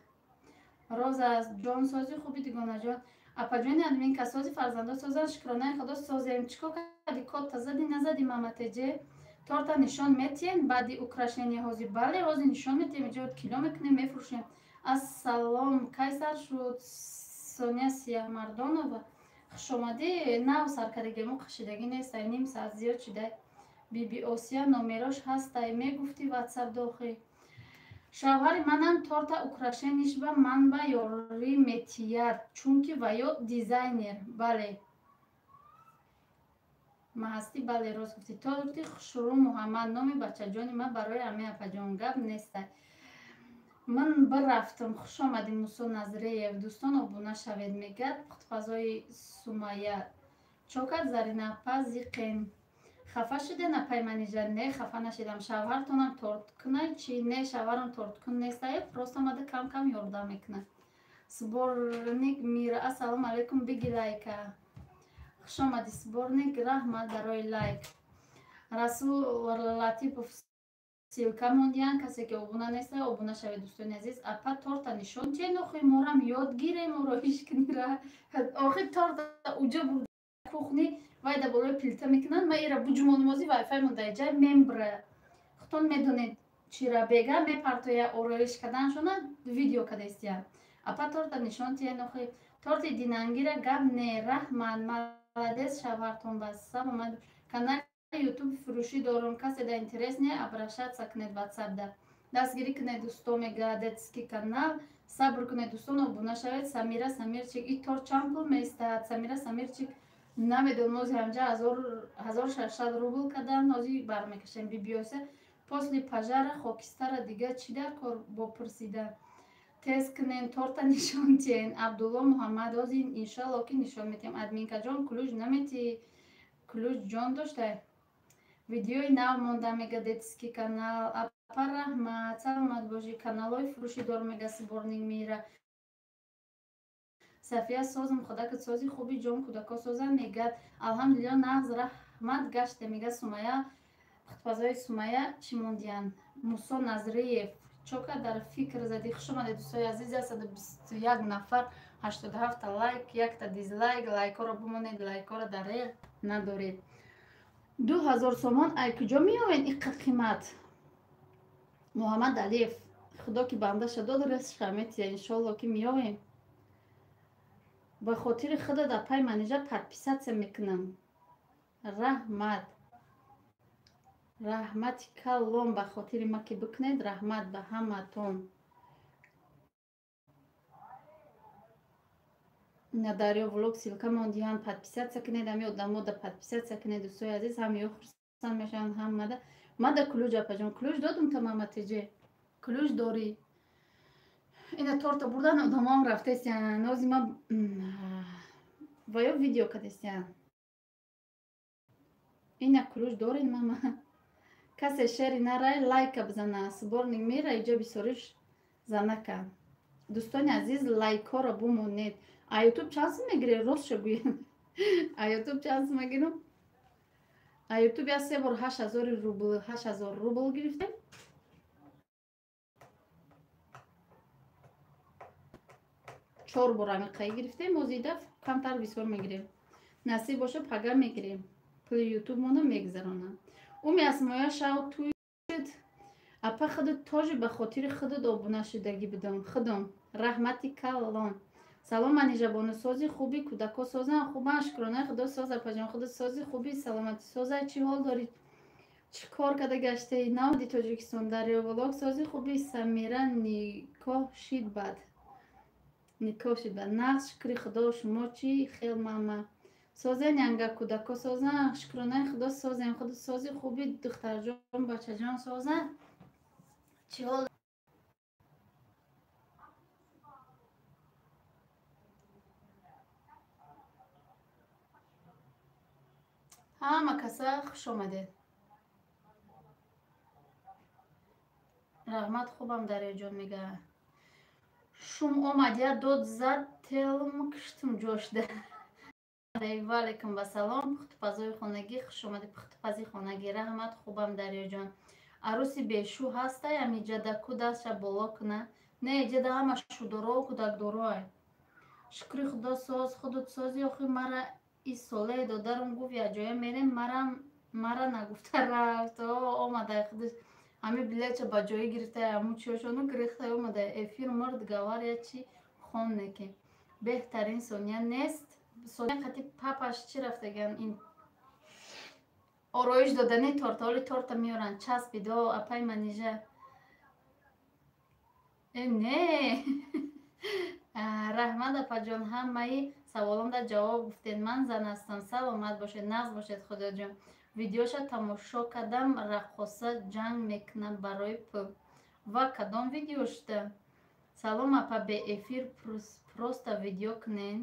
Роза ҷонсозӣ, хуби, дигонаҷон? Апаҷони админ, касози фарзандо созанд? Шукронаи худо, созем. Чӣ кор кардӣ? Кодта зади, назади, маматеҷе? Торта нишон метиҳем баъди украшения ҳозир? Бале, ҳозир нишон метиҳем, иҷо кило мекунем, мефурӯшем. Ассалом, кай сар шуд? Соня Сияҳмардонова, хушомадӣ. Нав саркардагӣ, мо қашидагӣ нестай, ним саат зиёд шидай. Биби Осия, номерош ҳастай, мегуфтӣ Ватсап дохи. Шавҳари манам торта украшенишба ман ба ёрӣ метиҳад, чунки ваё дизайнер. Бале, маҳастӣ, бале, рост гуфтӣ. Торти хушрӯ Муҳаммад, номи бачаҷони ман барои ҳамин, апаҷон, гап нестай. Ман бирафтам. Хуш омадӣ, Мусо Назреев. Дӯстон, обуна шавед, мегӯяд пухтупазои Сумая. Чокат, Заринапа, зиқен. Хафа шуден, апай Манижа? Не, хафа нашидам. Шавҳартонам торт кунай чӣ? Не, шавҳарам торткун нестай, просто омада кам кам ёрдам мекунад. Сборник мира, ассалому алайкум, биги лайка. Хуш омадӣ, Сборник, раҳмат барои лайк. Расул Латипов ссылка мондиян, касе ки обуна неста, обуна шавед, дӯстони азиз. Апа, торта нишон тиен, охи морам ёд гирем ороиш кунира. Охи торта уҷа бурда кухни вай да болои плита мекунанд, ма ира буҷумонмози вайфай монда ҷай мембра. Худтон медонед чира бега мепартоя ороиш карданшона видео кадестия. Апа, торта нишон тиен, охи торти динангира гап не. Раҳмат, молодец, шавҳартон ба саломат. Канали ютуб фурӯшӣ дорум, касе да интерес не, обращаться кунед ватсапда. Дастгирӣ кунед, дӯсто, мега детский канал. Сабр кунед, дӯстон, обуна шавед. Самира Самирчик, и торт чанд пул меистад? Самира Самирчик, намедонам, ҳозир ҳамҷа 1600 рубл кадан, ҳозир бармекашем бибиёса. После пожара хокистара дига чӣ дар кор бо пурсида? Тез кунен, торта нишон тиен. Абдулло Муҳаммад, ҳозир иншоалло ки нишон метиҳем. Админкаҷон, ключ наметӣ? Ключ ҷон доштай. Видеои нав монда, мега детский канал. Апа, раҳмат, саломат бошӣ. Каналҳои фурӯшӣ дор, мега сборник мира. Сафия, созм, худакат сози хуби ҷон, кӯдако созан, мегӯяд. Алҳамдулилло, нағз, раҳмат, гаште, мега Сумая. Пухтпазои Сумая чӣ мондиян? Мусо Назриев, чока дар фикр задӣ. Хуш омадед, дӯстои азиз, 121 нафар, 87 лайк, якта дизлайк. Лайкҳоро бимонед, лайкҳоро дареғ надоред. 2000 сомон ай куҷо меёвен иққа қимат? Муҳаммад Алиев, худо ки бандаша дод, ризқша метия, иншоалло ки меёвем. Ба хотири худат, апай Манижа, подписаться мекунам. Раҳмат, раҳмати калом, ба хотири ма ки бикунед, раҳмат ба ҳаматон. На Дарё влог ссылка мондиҳанд, подписаться кунед, ҳами одамо да подписаться кунед, дӯстои азиз, ҳам ё хурсанд мешаванд, ҳам мада. Мада ключ, апаҷон, ключ додум та маматиҷе. Ключ дорӣ. Ина торта бурдан одамоам рафтестиян. Нози ма ва ё видео кадестиян. Ина ключ дорин, мама. Касе шери нарай, лайка бизана. Сборник мера иҷа бисёриш занака. Дӯстони азиз, лайкҳоро бумонед. А ютуб чанд сум мегиред? Ростша гӯед. А ютуб чанд сум мегирам? А ютуб я се бор 8000 рубл, 8000 рубл гирифтем. Чор бор амиқаи гирифтем, озида камтар бисёр мегирем. Насиб боша, пага мегирем. Пули ютуб мона мегузаронам. Уми Асмоя шав туй шуд. Апа, худат тоже ба хотири худат обуна шудагӣ бидон. Худом. Раҳмати калон. Салом, Манижабону, сози хуби, кӯдако созан, хубан, шукронаи худо, соз, апаҷон, худат сози хуби, саломатӣ созай, чӣ ҳол дорӣ? Чӣ кор карда гаштаи? Наомадӣ Тоҷикистон? Дарё влог, сози хуби, Самира никоҳ шид бад. Никоҳ шид бад. Нағз, шукри худо, шумо чӣ хел, мама? Созен, янга, кӯдако созан, шукронаи худо, созем, худат сози хуби, духтарҷон, бачаҷон созан. Чӣ ҳол ҳама каса хуш омадед. Раҳмат, хубам, Дарёҷон, мега. Шум омад, я дод зад, телм киштум ҷошда. Ваалайкум вассалом, пухтупазои хонагӣ, хуш омадед, пухтупази хонагӣ. Раҳмат, хубам, Дарёҷон. Арӯси бешу ҳастай амиҷада ку дастша боло куна? Не, иҷада ҳама шудоро кӯдакдороай. Шукри худо, соз, худат сози, охи мара и соле додарам гуфт якҷоя мерем, марам мара нагуфта рафт. Омадай худаш ҳами билетча ба ҷоӣ гирифтай, ҳамун чиёшону гирифтай омадай. Эфир мурд, гавар я чи хон неки. Беҳтарин Сония нест. Сония қати папаш чӣ рафтаган ин ороиш додани торта, оли торта меоранд, часпидо, апай Манижа. Э, не. Раҳмат, апаҷон, ҳамаи саволомда ҷавоб гуфтед. Ман зан ҳастам. Саломат бошед, нағз бошед, худоҷон. Видеоша тамошо кардам, раққоса ҷанг мекунад барои пул. Ва кадом видео шуда? Салом, апа, бе эфир просто видео кунен.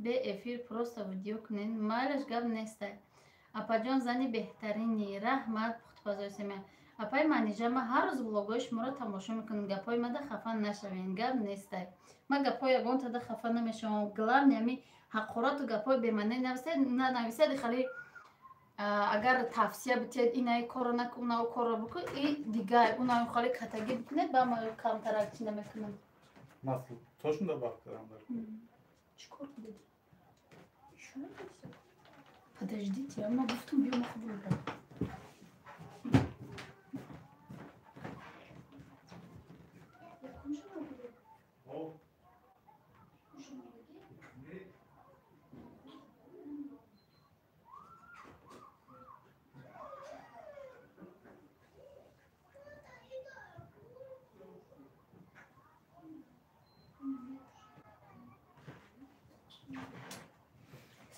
Бе эфир просто видео кунен. Майлаш, гап нестай. Апаҷон, зани беҳтарини. Раҳмат, пухтупазои семия. Апаи Манижа, ман ҳар рӯз влогҳои шуморо тамошо мекунам. Гапҳои мада хафа нашавед, гап нестай. Ман гапҳои ягонтада хафа намешавам. Главное, ами ҳақорату гапҳои бемаъне нависед, нанависед, хали Агар тавсия битиҳед, инаи корро накун, унав корро бикун, и дигар унав холи катагӣ бикунед, ба ма камтарак чи намекунам. Масло точно добавка кардам дар. Чӣ кор кардед? Подождите, ма гуфтум биё, ма хуб.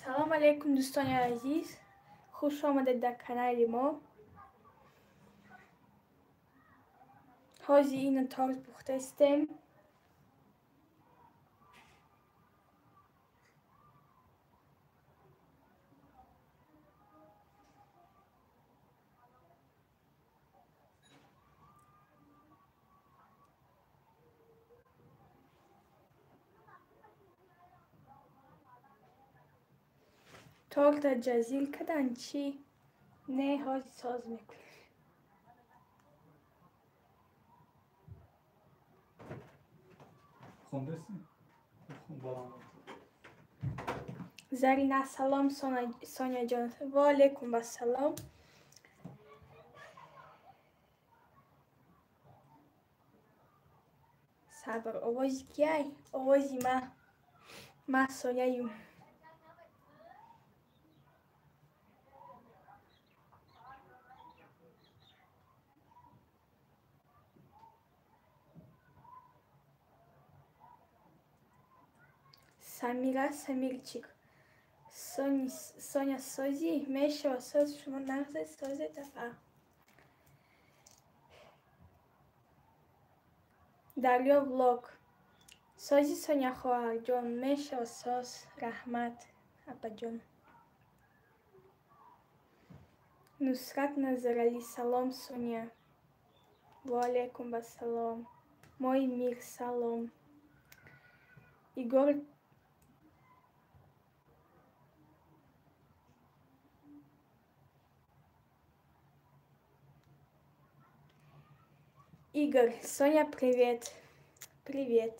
Салом алейкум, дӯстони азиз, хуш омадед дар канали мо. Ҳозир ина торт пухтастем. Торта ҷазил кадан чӣ? Не, ҳозир соз мекунем. Хондеси? Баланд. Зарина, салом, Соняҷон. Ва алейкум ассалом. Сабр, овози кияй? Овози ма. Ма Соняюм. Самира, Самирчик. Соня, созӣ? Мешава соз, шумо нағзе, созед, апа. Дарё влог. Сози, Соня хоҳарҷон, мешава соз, раҳмат, апаҷон. Нусрат Назаралӣ, салом, Соня. Ва алейкум ассалом. Мой мир, салом. Игор Игорь, Соня, привет. Привет.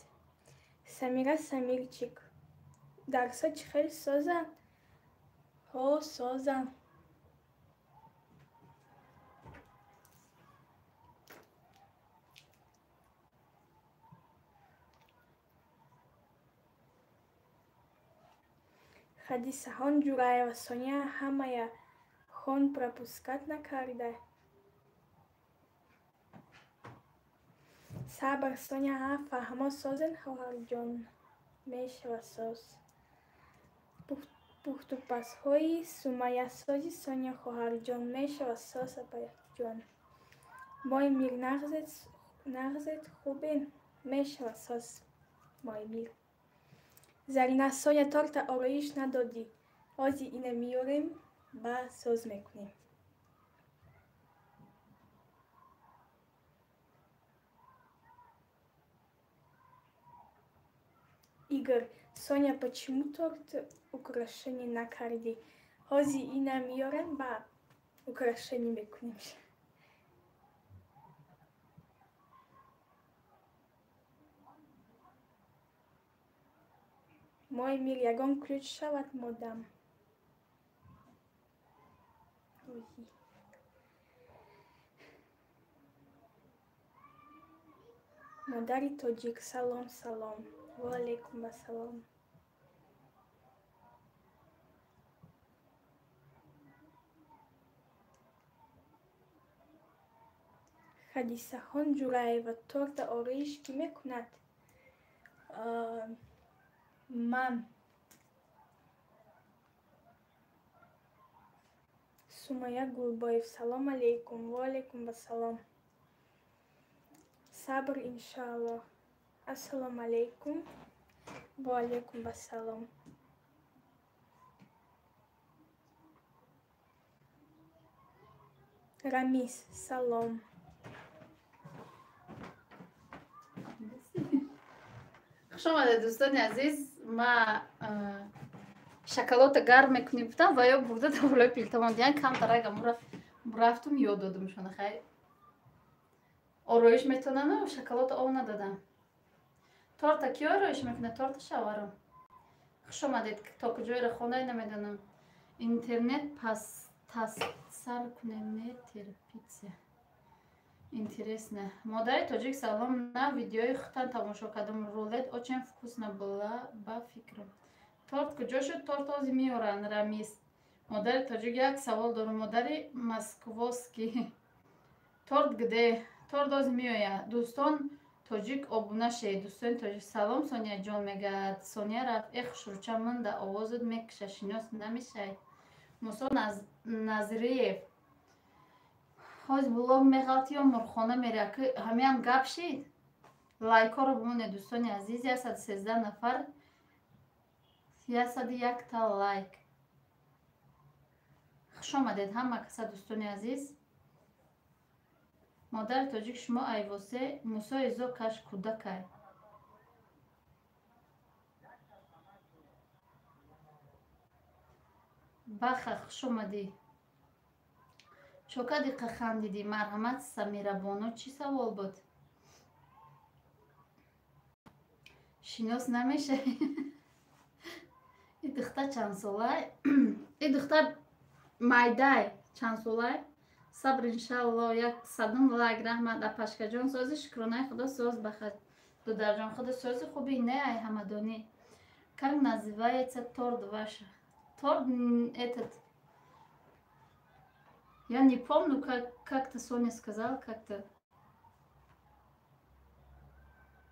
Самира, Самирчик. Дарсо чӣ хел, соза? Ҳо, соза. Хадисахон Ҷураева, Соня, ҳамая хон пропускать накарда. Сабр, Соня, ҳа, фаҳмо, созен, хоҳарҷон. Мешава соз. Пухтупазҳои Сумая, сози, Соня хоҳарҷон. Мешава соз, апаҷон. Мой мир, нағзед, хубен? Мешава соз, мой мир. Зарина, Соня, торта ороиш надодӣ. Ҳозир ина меёрем, ба соз мекунем. Игорь, Соня, почему торт украшение накардӣ? Ҳозир ина меёрем, ба украшение мекунем. Мой мир, ягон ключ шавад модам. Ҳозир. Модари тоҷик, салом, салом. Ва алейкум ассалом. Хадисахон Ҷураева, торта ороиш кӣ мекунад? Ман. Сумая Гулбоев, салом алейкум. Ва алейкум ассалом. Сабр, иншааллоҳ. Ассалому алейкум. Ва алейкум ассалом. Рамис, салом. Хуш омадед, дӯстони азиз. Ма Шоколада гарм мекунӣ гуфтам, ва ё бурда дар болои плита мондиян, камтарак амура рафтум, ёд додумшона. Хай, ороиш метонану шоколада об надодам. Торта ки ороиш мекунад? Торта шаварам. Хуш омадед. То куҷоеро хондай намедонам. Интернет пас тасар кунем, не терпится. Интересно. Модари тоҷик, салом. На видеои худтан тамошо кардам. Рулет очень вкусно была, ба фикрам. Торт куҷо шуд? Торт ози меоранд, Рамис. Модари тоҷик, як савол дорам. Модари московский. Торт где? Торт ози меояд. Дӯстон тоҷик, обуна шед. Дӯстони тоҷик, салом, Соняҷон, мегӯяд. Соня рафт. Эх, хушрӯча манда, овозат мекуша, шинос намешай. Мусо Назриев. Ҳоз блог меғалти ё мурғхона меря? Ҳамиам гап шид. Лайкҳоро бимонед, дӯстони азиз. 113 нафар, 101 та лайк. Хуш омадед ҳама каса, дӯстони азиз. Модари тоҷик, шумо айвосе Мусои зо каш кӯдакай. Баха, хуш омадӣ. Чока диқа хандидӣ? Марҳамат, Самирабону, чӣ савол буд? Шинос намешавӣ? И духтар чандсолай? И духтар майдай чандсолай? Сабр, иншалло. Як садум лайк, раҳмат, апашкаҷон. Сози, шукронаи худо, соз, баха, дударҷон, худо сози хуби, не ай ҳамадонӣ. Как называется торт ваша? Торт этот я не помню, как как-то Соня сказала, как-то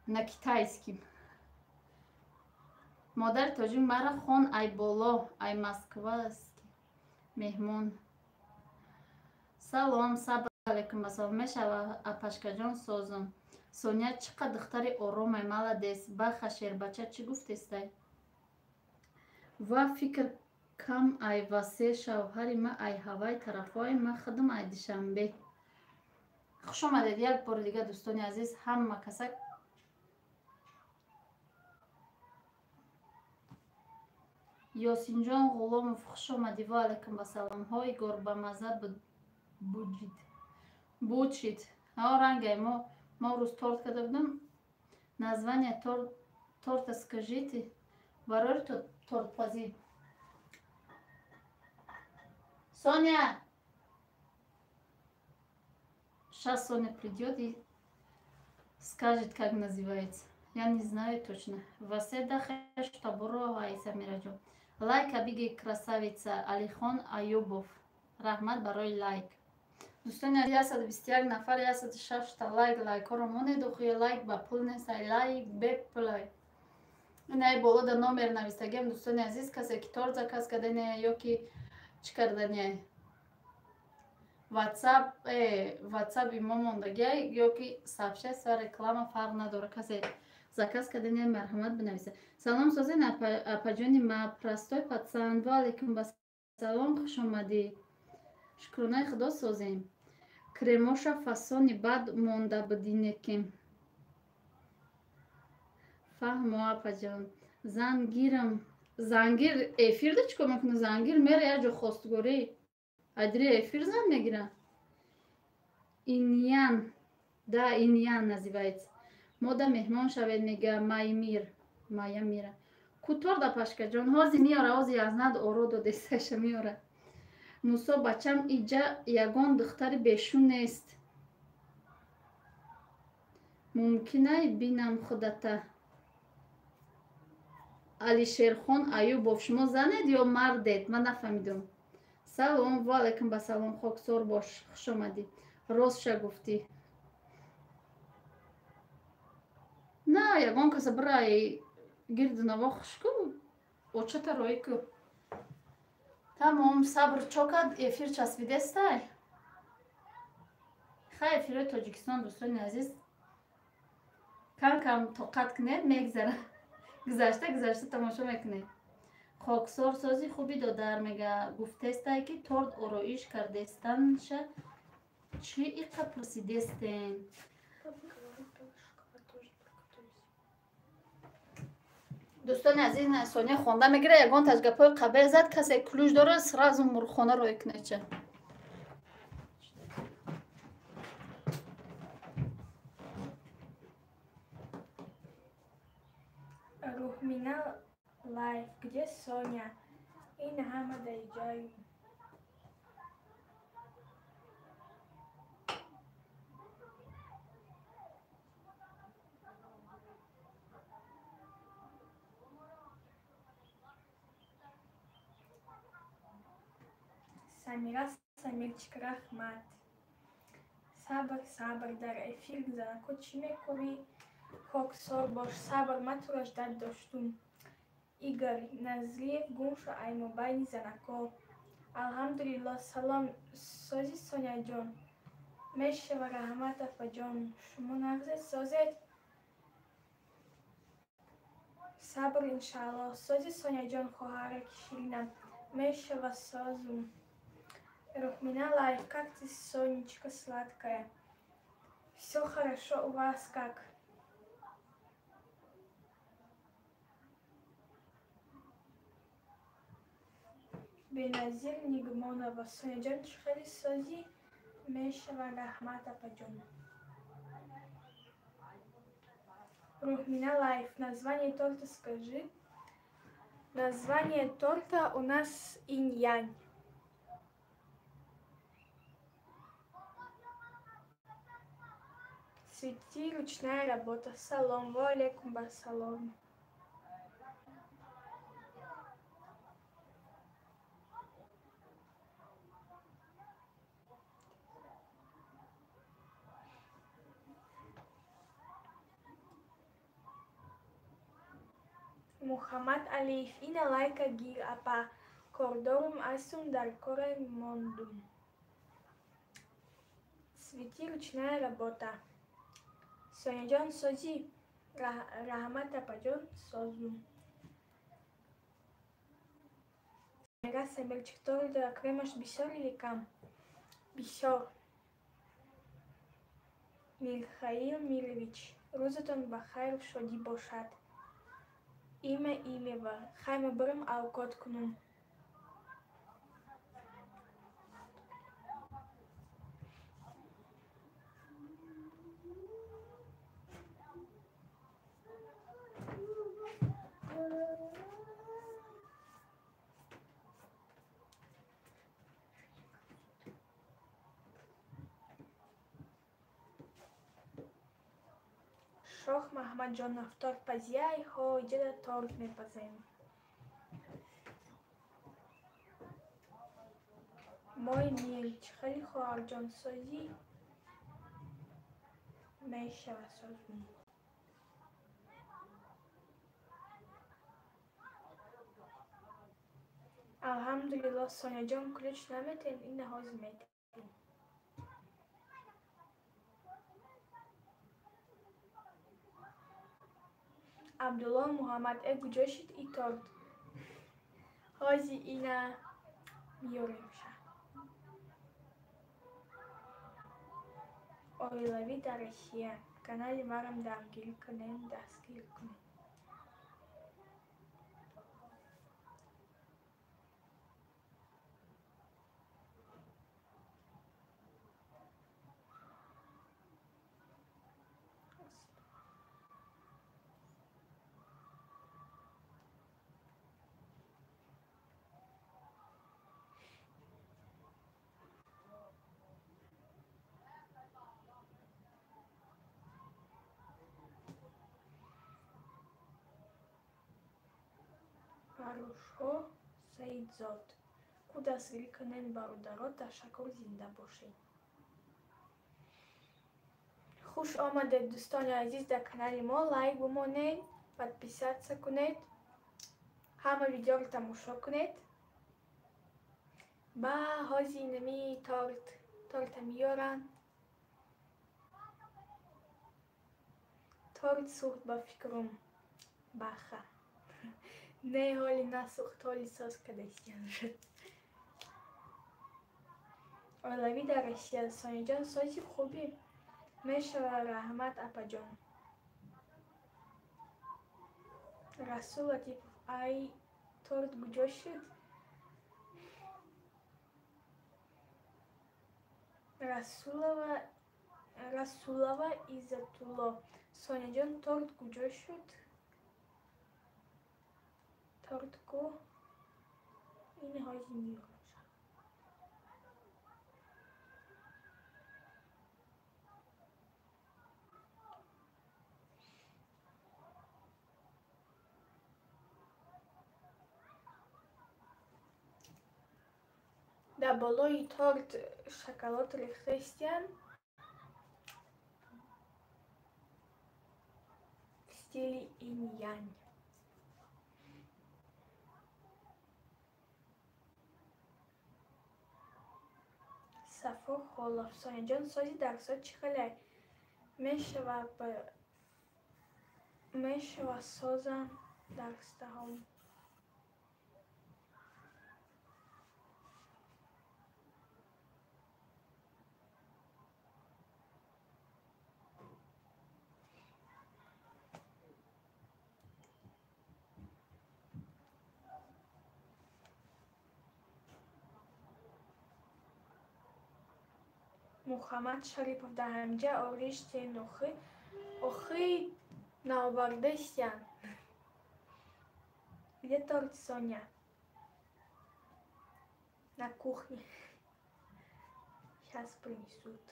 на китайским. Модари тоҷик, мара хон ай боло, ай москваски меҳмон. Салом, сабр, алейкум ассалом. Мешава, апашкаҷон, созум. Соня чӣ қад духтари оромай, молодец. Баха, шербача, чӣ гуфтестай? Ва фикр кам ай васе, шавҳари ма ай ҳавай тарафҳои ма, худам ай Душанбе. Хуш омадед як бори дига, дӯстони азиз, ҳама каса. Ёсинҷон Ғуломов, хуш омадӣ, ва алайкум ассалом. Ҳой, горбамаза буҷид, буд шид. Ҳо, рангай мо рӯз торт карда будам. Название торта скажите. Барори тортпазӣ. Соня! Сейчас Соня придет и скажет, как называется. Я не знаю точно. Васеда хештабуро ай Самираҷон. Лайка биги, красавица. Алихон Аюбов. Раҳмат барои лайк. Дӯстони, 121 нафар, 106 та лайк. Лайкҳоро монед, охи лайк ба пул нест, ай лайк бепулай. Инай боло да номер навистагиам, дӯстони азиз, касе ки торт заказ кардане ё ки чӣ кардане, ватсапи мо мондагиай ё ки сообщество, реклама, фарқ надора. Касе заказ кардане, марҳамат, бинависа. Салом, созен, апаҷони ма, простой пацан. Ва алейкум басалом, хуш омадӣ. Шукронаи худо, созем. Кремоша фасони бад монда будинеки. Фаҳмо, апаҷон. Зангирам. Зангир эфирда чӣ кор мекунад? Зангир мера як ҷо хостгорӣ. Адри эфир зан мегира. Иньян. Да, иньян называется. Мода меҳмон шавед, мега Маймир. Майя Мира. Ку торт, апашкаҷон? Ҳози меора, ҳози язнад оро додесаша меора. Мусо, бачам, иҷа ягон духтари бешу нест. Мумкинай бинам худата? Алишерхон Аюбов, шумо занед ё мардед? Ман нафаҳмидум. Салом, ва алайкум басалом, хоксор бош, хуш омадӣ. Ростша гуфтӣ. На, ягон каса бирай гирду наво хушку, очата роӣ ку. Тамом, сабр, чокад эфир часпидестай. Хай, эфирҳои Тоҷикистон, дӯстони азиз, кам кам тоқат кунед, мегзара. Гузашта гузашта тамошо мекунед. Хоксор, сози хуби, додар, мега. Гуфтестай, ки торт ороиш кардестанша, чӣ иқа пурсидестен? Папа говорит, шоколад тоже приготовить. Дӯстони азиз, Соня хонда мегира, ягонташ гапҳои қабеҳ зад, касе ключ дора, сразу мурғхона рой кунеча. Рухмина Лайф, где Соня? Ин ҳама дар ҷой. Самира Самирчик, раҳмат. Сабр, сабр, дар эфир занако чӣ мекунӣ? Хоксор бош, сабр, ман туро ждать доштум. Игорь Назриев, гум шо ай мобайни занако. Алҳамдулилло, салом, сози Соняҷон. Мешава, раҳмат, апаҷон. Шумо нағзед, созед? Сабр, иншааллоҳ. Сози Соняҷон, хоҳараки ширинам. Мешава, созум. Рухмина Лайф, как ты, Сонечка сладкая? Все хорошо, у вас как? Беназир Нигмонова, Соняҷон, чӣ хеле созӣ? Мешава, раҳмат, апаҷон. Рухмина Лайф, название торта скажи. Название торта у нас инь-янь. Цвети, ручная работа. Салом, ва алейкум ассалом. Муҳаммад Алиев, ина лайка гир, апа. Кордорум астум, дар коре мондум. Цвети, ручная работа. Соняҷон, созӣ? Раҳмат, апаҷон, созум. Самира Самирчик, торт кремаш бисёр или кам? Бисёр. Мирхаил Мирович, рӯзатон ба хайру шодӣ бошад. Има Имева, хайма бирам авқот кунум. Шоҳ Маҳмадҷонов, тортпазияй ҳо, иҷода торт мепазем. Мой мир, чӣ хеле хоҳарҷон, созӣ? Мешава, созум. Алҳамдулилло, Соняҷон, ключ наметен, ина ҳозир метен. Абдулло Муҳаммад, э куҷо шид и торт? Ҳози ина меёремша. Оилавӣ дар Россия. Канали марам дамгирӣ кунед, дастгирӣ кунед. Фаррухшоҳ Саидзод. Ку дастгирӣ кунед, бародаро, ташаккур, зинда бошед. Хуш омадед, дӯстони азиз, дар канали мо. Лайк бимонед, подписаться кунед, ҳама видеоро тамошо кунед. Ба ҳози инами торта меёранд. Торт сӯхт ба фикрум. Баха. Не, ҳоли насӯхт, ҳоли соз кадастиям шуд. Оилавӣ дар Россия. Соняҷон, сози хубӣ? Мешава, раҳмат, апаҷон. Расул Латипов, ай торт куҷо шуд? Расулова Иззатулло. Соняҷон, торт куҷо шуд? Торт ку? Ин ҳози меёрам. Дар болои торт шоколад рехтаистиян в стиле инь-янь. Сафо Холов. Соняҷон, сози дарсҳо чӣ хеле мешава созан дарсдаҳом? Муҳаммад Шарипов. Дар ҳамҷа ориш тенохи охи навбардастян. Где торт, Соня? На кухне. Сейчас принесут.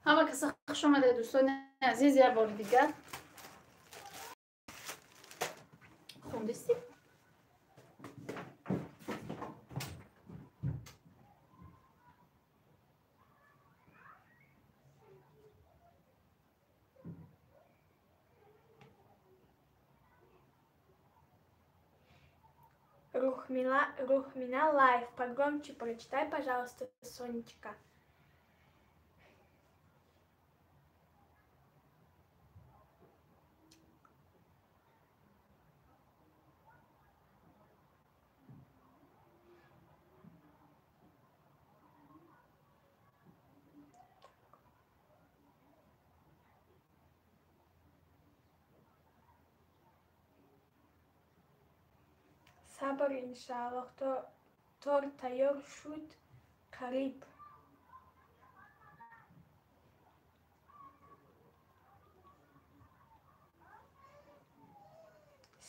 Ҳама каса хуш омадед, дӯстони азиз, як бори дигар. Хондисти? Рухмина Лайф. Погромче прочитай, пожалуйста, Сонечка. Сабр, иншааллоҳ, торт тайёр шуд қариб.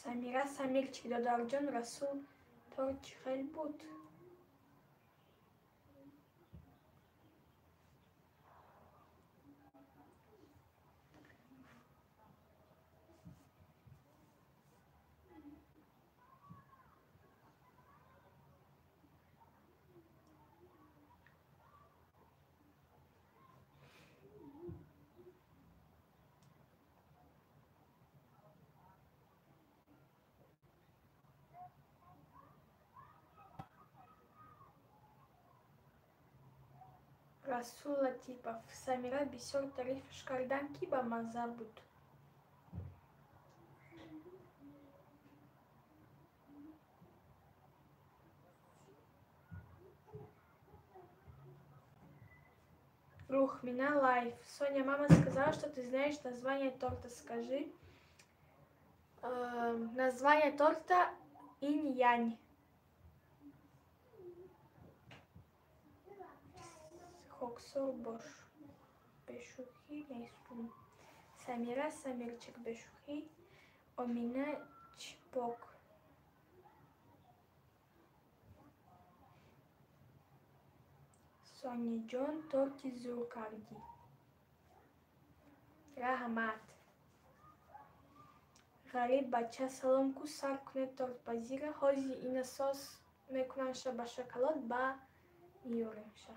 Самира Самирчик. Додарҷон, Расул, торт чӣ хел буд? Расул Латипов. Самира бисёр тарифш кардан, ки ба мазза буд. Рухмина Лайф. Соня, мама сказала, что ты знаешь название торта. Скажи. Название торта инь-янь. Хоксор бош. Бешухи нестум. Самира Самирчик бешухи. Омина Чпок. Сониҷон, торти зур кардӣ. Раҳмат. Ғариб бача, салом ку, сар кунед тортпазира. Ҳози ина сос мекунанша ба шоколад, ба меёремша.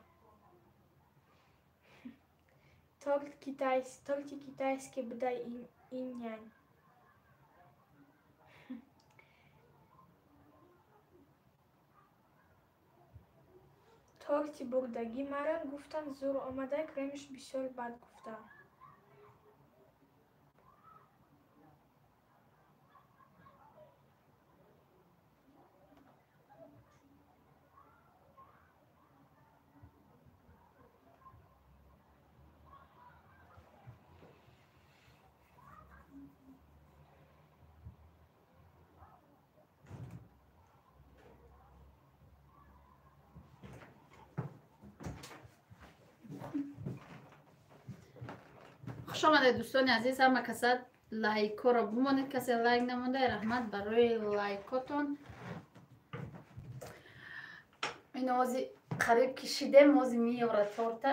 Торти китайский буда инь-янь. Торти бурдагӣ мара гуфтанд зур омада, кремиш бисёр бад гуфтанд. Хуш омадед, дӯстони азиз, ҳама каса лайкҳоро бимонед, касе лайк намонда, раҳмат барои лайкотон. Ин ози қариб кишидем, ози меёра торта.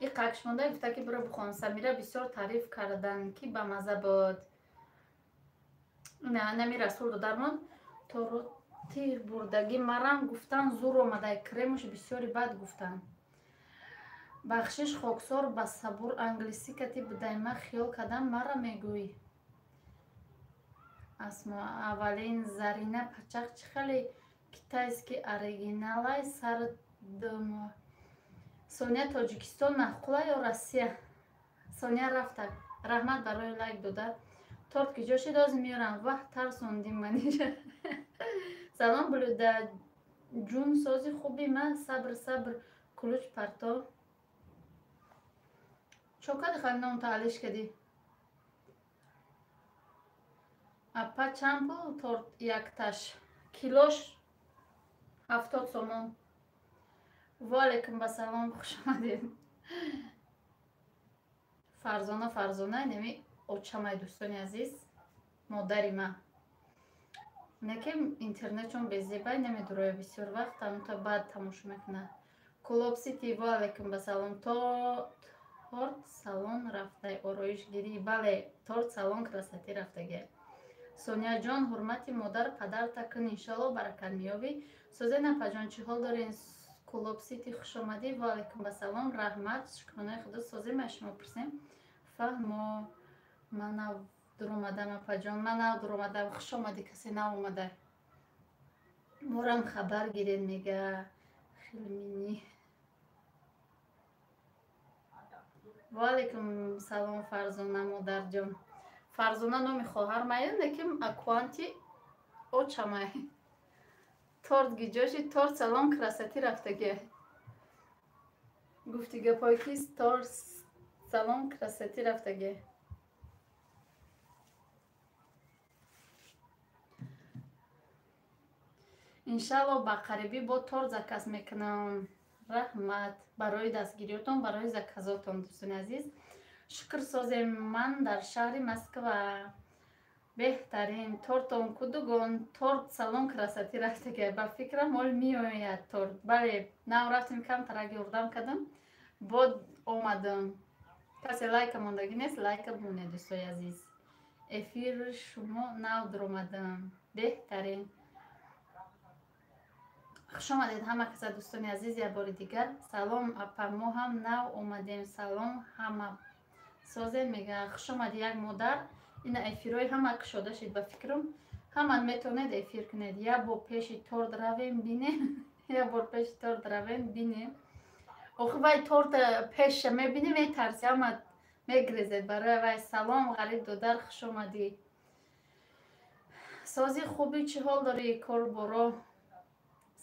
И қакш монда, гуфта ки биро бихон. Самира бисёр таъриф кардан ки ба маза буд. Нами Расул додармон торти бурдагӣ марам гуфтан зур омада, кремуш бисёри бад гуфтан. Бахшиш, хоксор ба сабур англисӣ кати будайма хиёл кардам мара мегӯй. Асмо аввалин Зарина пачақ чӣ хеле китайский оригиналай сар дмо. Соня Тоҷикистон маъқула ё Россия? Соня рафта. Раҳмат барои лайк дода. Торт ки ҷо шид, оз меёрам. Ваҳ, тарсондим манижа. Салом блюда ҷун, сози хуби ма, сабр сабр кулуч парто. Чо кади хали ном таалиш кади? Апа, чанд пул торт якташ? Килош 70 сомон. Ваалайкум ба салом, хуш омадед. Фарзона, Фарзона, неми очамай, дӯстони азиз, модари ма. Неки интернетчон безебай намедуроя бисёр вақт, амто баъд тамошо мекунад. Кулоб Сити, ваалайкум ба салом. Торт салон рафтай ороишгирӣ. Бале, торт салон красоты рафтагия. Соняҷон, ҳурмати модар падарта кун, иншалло баракат меёбӣ. Созен апаҷон, чӣ ҳол дорен? Кулоб Сити, хуш омадӣ. Ваалайкум ба салом, раҳмат, шукронаи худо созем, аз шумо пурсем. Фаҳмо, ман нав дуромадам, апаҷон, ман нав дуромадам, хуш омадӣ, касе нав омада. Морам хабар гирен, мега хилмини. Ваалайкум салом, Фарзона модарҷон. Фарзона номи хоҳар мая, лекин акванти очамай. Торт гиҷоши, торт салон красоты рафтагия. Гуфти гапҳое ки торт салон красоты рафтагия. Иншалло ба қарибӣ бо торт заказ мекунам. Раҳмат барои дастгириётон, барои заказотон, дӯстони азиз. Шукр созем, ман дар шаҳри Москва. Беҳтарин тортон кудугон, торт салон красоты рафтагия. Ба фикрам ҳол меояд торт. Бале, нав рафтем, камтарак ёрдам кардам, бод омадам. Касе лайка мондагӣ нест, лайка бимонед, дӯстои азиз. Эфири шумо нав дуромадам. Беҳтарин. Хуш омадед ҳама каса, дӯстони азиз, як бори дигар. Салом апа, мо ҳам нав омадем. Салом ҳама. Созем, мега хуш омадӣ як модар. Ина эфирҳои ҳама кушода шид ба фикрам. Ҳама метавонед эфир кунед. Як бор пеши торт равем бинем. Як бор пеши торт равем бинем. Охи вай торта пеша мебинем, метарси, ҳама мегрезед барои вай. Салом ғариб додар, хуш омадӣ. Сози хуби, чӣ ҳол дорӣ, корборо?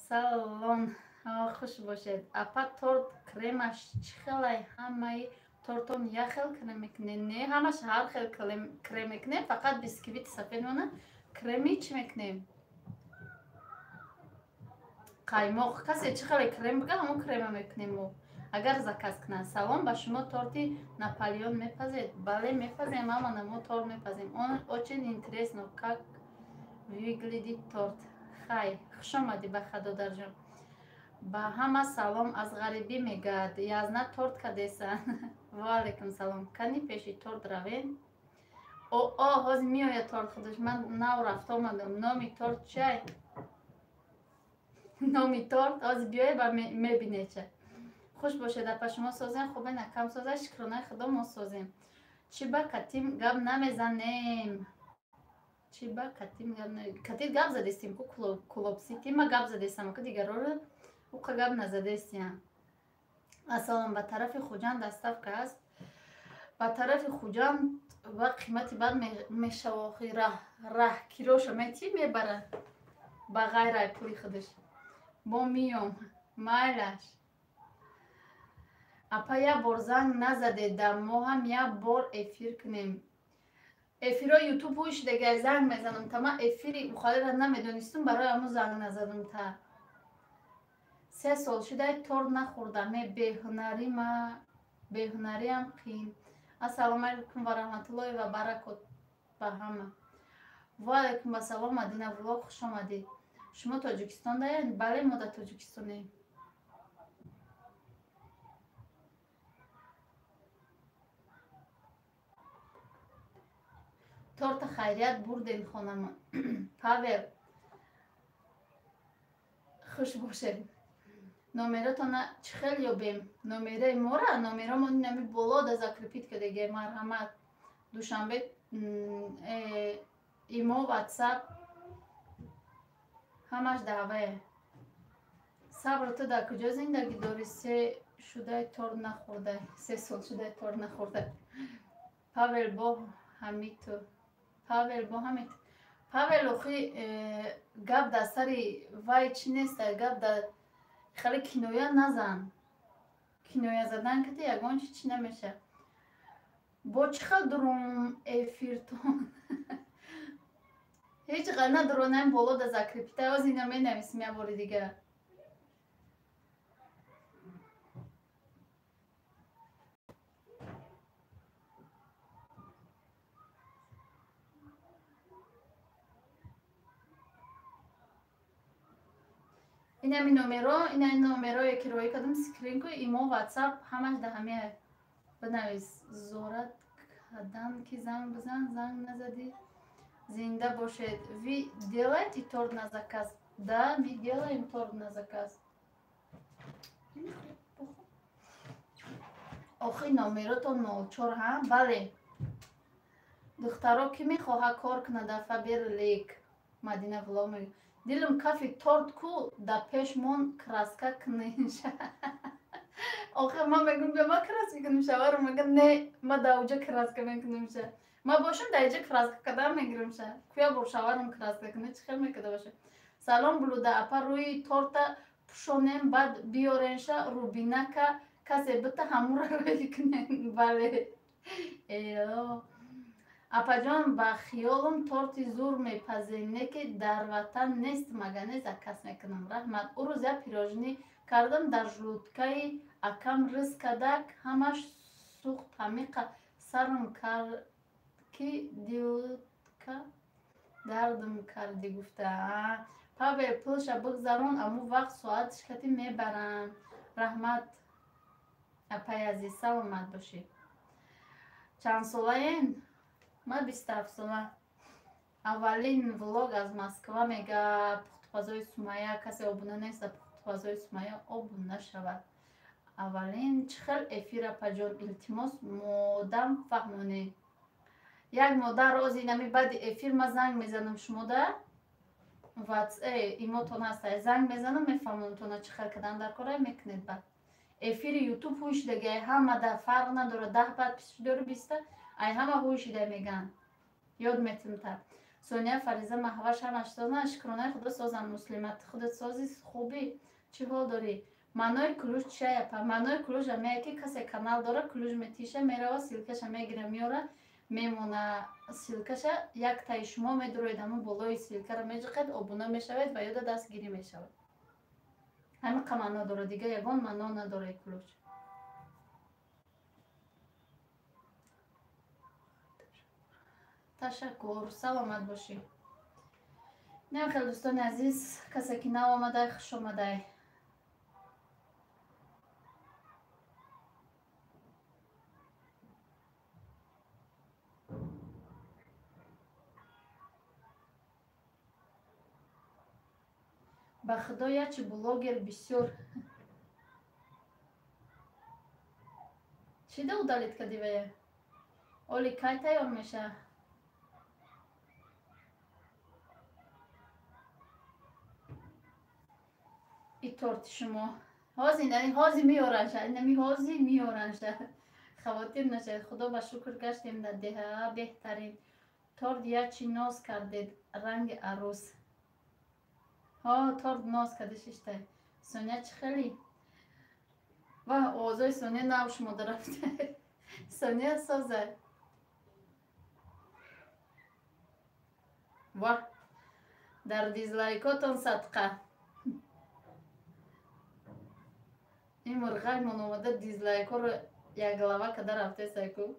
Салом, хуш бошед. Апа, торт кремаш чӣ хелай? Ҳамаи тортон як хел крем мекунед? Не, ҳамаш ҳар хел крем мекунем, фақат бисквити сафед мона. Креми чӣ мекунем? Қаймоқ. Касе чӣ хеле крем бига, ҳамон крема мекунем мо. Агар заказ кунанд. Салом, ба шумо торти Наполеон мепазед? Бале, мепазем, ҳама намо торт мепазем. Он очень интересно, как выглядит торт. Хай, хуш омадӣ ба додарҷон. Ба ҳама салом аз ғарибӣ, мегӯяд. Язна торт кадесан. Ваалайкум салом. Кани пеши торт равем? О, ҳозир меояд торт худаш. Ман нав рафта омадам. Номи торт чай? Номи торт ҳозир биёед ва мебинед ча. Хуш бошед апа, шумо созем, хубе накам соза, шукронаи худо мо созем. Чӣ ба катим гап намезанем? Чӣ ба катим гап катит гап задестем ку Кулоб Сити, ма гап задестам, ку дигароро уқа гап назадестиям. Ассалом, ба тарафи Хуҷанд доставка аст? Ба тарафи Хуҷанд ва қимати бад мешава, охи раҳ кироша мети мебара ба ғайр ай пули худаш. Бо миём, майлаш. Апа, як бор занг назадед, да мо ҳам як бор эфир кунем. Эфирҳои ютуб ҳуш дигар занг мезанам та, ман эфири ухалиро намедонистум, барои ҳамун занг назадам та. 3 сол шудай торт нахӯрдам, беҳунариам қиин. Ассалому алайкум ва раҳматуллоҳи ва баракот ба ҳама. Ва алайкум ассалом, Мадина влог, хуш омадед. Шумо Тоҷикистон даед? Бале, мо дар Тоҷикистонем. Торта хайрият бурдем хонамон. Павел, хуш бошед. Номератона чӣ хел ёбем? Номераи мора? Номерамон инами боло да закрепить кардагия, марҳамат. Душанбе, имо, ватсап, ҳамаш даъвае. Сабр, ту дар куҷо зиндагӣ дорӣ? Се шудаи тор нахӯрдай. 3 сол шудаи тор нахӯрдай. Павел бо ҳамиту. Павел бо ҳамиту. Павел охи гап дар сари вай чӣ нест, гап дар хеле киноя назан. Киноя задан кати ягон чи чӣ намеша. Бо чӣ хел дурум эфиртон? Ҳеҷ ғал надуронаем боло да закрепита, оз ина менависим як бори дигар. Инами номеро, ина номерое ки роӣ кардам, скрин ку, имо, ватсап, ҳамаш да ҳамия. Бинавис, зорат кадан ки занг бизан, занг назадӣ. Зинда бошед. Вы делаете торт на заказ? Да, мы делаем торт на заказ. Охи номеротон 04, ҳа? Бале. Духтаро, ки мехоҳад кор кунад дар Фаберлик? Мадина влог мегӯяд. Дилам кафи торт ку да пеш мон краска кунинша. Охи ман мегӯм, бия ма краска кунем шаварам, мегӯям не, ма дар уҷа краска мекунемша. Ма бошам дар иҷа краска кардан мегиримша. Куя бор шаварам краска кунӣ, чӣ хел мекарда боша? Салом блуда апа, рӯи торта пӯшонем, баъд биёренша рубинака, касе бита ҳамура рӯй кунем. Бале. Эо. Апаҷон, ба хиёлам торти зур мепазем, не ки дар ватан нест, магане заказ мекунам. Раҳмат. Ӯ рӯз як пирожни кардам, дар желудкаи акам рис кадак, ҳамаш сӯхт, ҳамиқа сарм кард ки дилка дардм кардӣ гуфта. Павел, пулша бигзарон, аму вақт соатиш кати мебарам. Раҳмат, апаи азиз, саломат бошӣ. Чанд солаен? Ман 27 сола. Аввалин влог аз Москва мега пухтупазои Сумая. Касе обуна нест, пухтупазои Сумая обуна шавад. Аввалин чӣ хел эфир, апаҷон, илтимос, модам фаҳмонед. Як модар ози инами баъди эфир ма занг мезанам шумода. Имотон ҳаста, занг мезанам, мефаҳмонам чӣ хел кардан дар кора мекунед баъд. Эфири ютуб ҳӯшидаги ҳама да фарқ надорад, 10 баъд дори 20 ай ҳама ҳӯшида меган. Ёд метимта. Сония, Фариза, Маҳваш ҳамаш созан, шукронаи худо созан, муслимат худат сози, хубӣ, чӣ ҳол дорӣ? Маънои кулуш чия, апа? Маънои кулуш ҳамея ки касе канал дора, кулуш метиша, мерава, ссылкаша мегира, меёра, мемона ссылкаша, як таи шумо медуроед, ҳамун болои ссылкаро меҷиқед, обуна мешавед ва ёда дастгирӣ мешавад. Ҳамин қа маъно дорад, дигар ягон маъно надорад кулуш. Ташаккур, саломат бошӣ. Инам хел дӯстони азиз, касе ки нав омадай, хуш омадай. Ба худо ячи блогер бисёр. Чӣ да удалить кардӣ вая? Оли кай тайёр меша? И торти шумо. Ҳози меоранша, инами ҳози меоранша. Хавотир нашавед, худо ба шукр гаштем дар деҳа беҳтарин. Торт ячи ноз кардед, ранги арӯс. Ҳо, торт ноз карда шиштай. Соня чӣ хели? Ва овозои Соня нав шумо дарафта. Соня соза. Ва дар дизлайкотон садқа. Ин мурғаймон омада дизлайкоро якглава када рафтесайку.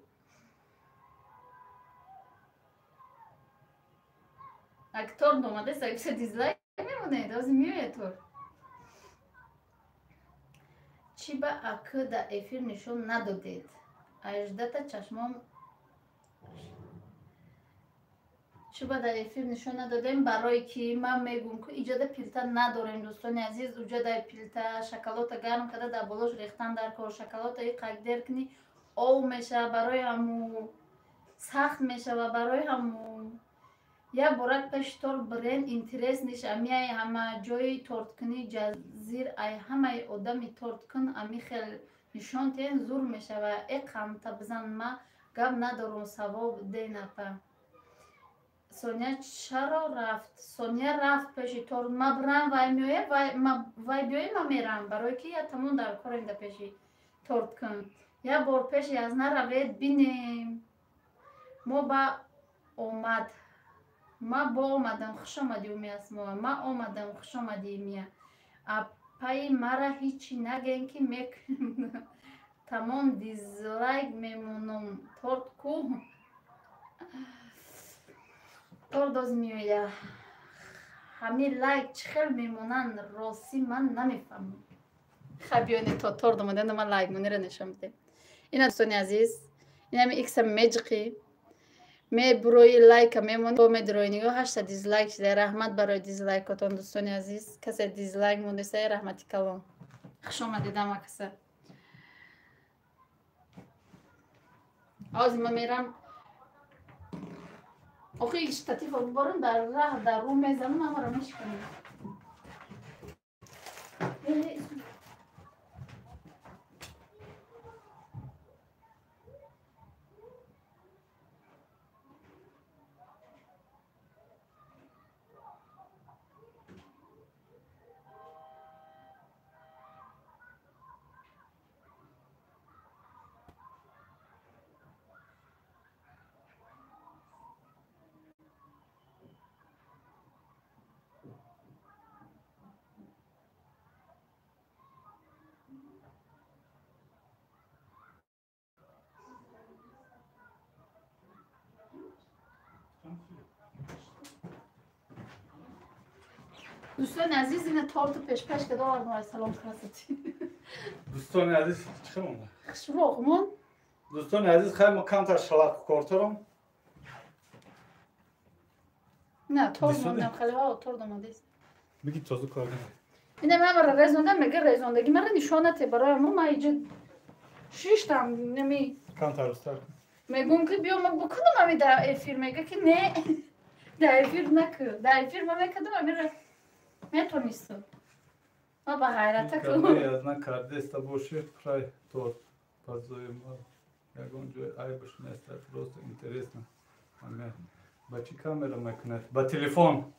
Ак торт омадест, ак дизлайк мемонед, ҳозир меояд торт. Чӣ ба ак дар эфир нишон надодед? Аждата чашмом чӣ ба дар эфир нишон надодем? Барое ки ман мегӯм ки иҷода пилта надорем, дӯстони азиз. Уҷода пилта шоколота гарм карда дар болош рехтан дар кор. Шоколота иқак дер кунӣ ов мешава, барои ҳаму сахт мешава, барои ҳаму як борак пеши торт бирен интерес ниш. Амиай ҳама ҷои торткунӣ ҷазир ай ҳамаи одами торткун ами хел нишон тен зур мешава. Э қамта бизан, ма гап надорум, савоб денапа. Соня чаро рафт? Соня рафт пеши торт. Ма бирам, вай меоя, вай биёя, ма мерам, барое ки я тамом дар корем да пеши торткун. Як бор пеши аз наравед бинем. Мо ба омад. Ма бо омадам, хуш омадӣ, Уми Асмоа. Ма омадам, хуш омадӣ, Мия. Апаи мара ҳичи нагӯен ки мекунам. Тамом дизлайк мемонам. Торт ку? Торт оз меоя. Ҳами лайк чӣ хел мемонанд, ростӣ ман намефаҳмам. Хай биёнед то торт омадан ман лайк монеро нишон бидем. Ина дӯстони азиз, инами икса меҷиқӣ. Мебурои лайка мемонӣ, бо медурои нигоҳ ҳашта дизлайк шуда. Раҳмат барои дизлайкотон, дӯстони азиз. Касе дизлайк мондеса, раҳмати калон. Хуш омадед ҳама каса. Ҳозир ман мерам. Охи штатифо биборам дар раҳ дар рӯ мезанам, ҳамаро мешиканам. Дӯстони азиз, ина торту пешпеш ка довардам. Салом красоти. Дӯстони азиз, чӣ хел монда? Хушроқ мон. Дӯстони азиз, хай мо камтар шалақ корторам. На, торт мондам хеле, ҳо, торт омадест. Биги тоза кардам. Ина ман мара резондам, мега резондагӣ мара нишонате барои мо ма иҷа шиштам, неми. Камтар устар. Мегӯм ки биё ма букунам ами дар эфир, мега ки не. Дар эфир накун. Дар эфир ма мекардам амира метонистам. Ма ба ғайрата кун. Аз накардеста боши прай торт пазои ма ягон ҷой айбш нест, просто интересно. Ба чӣ камера мекунед? Ба телефон.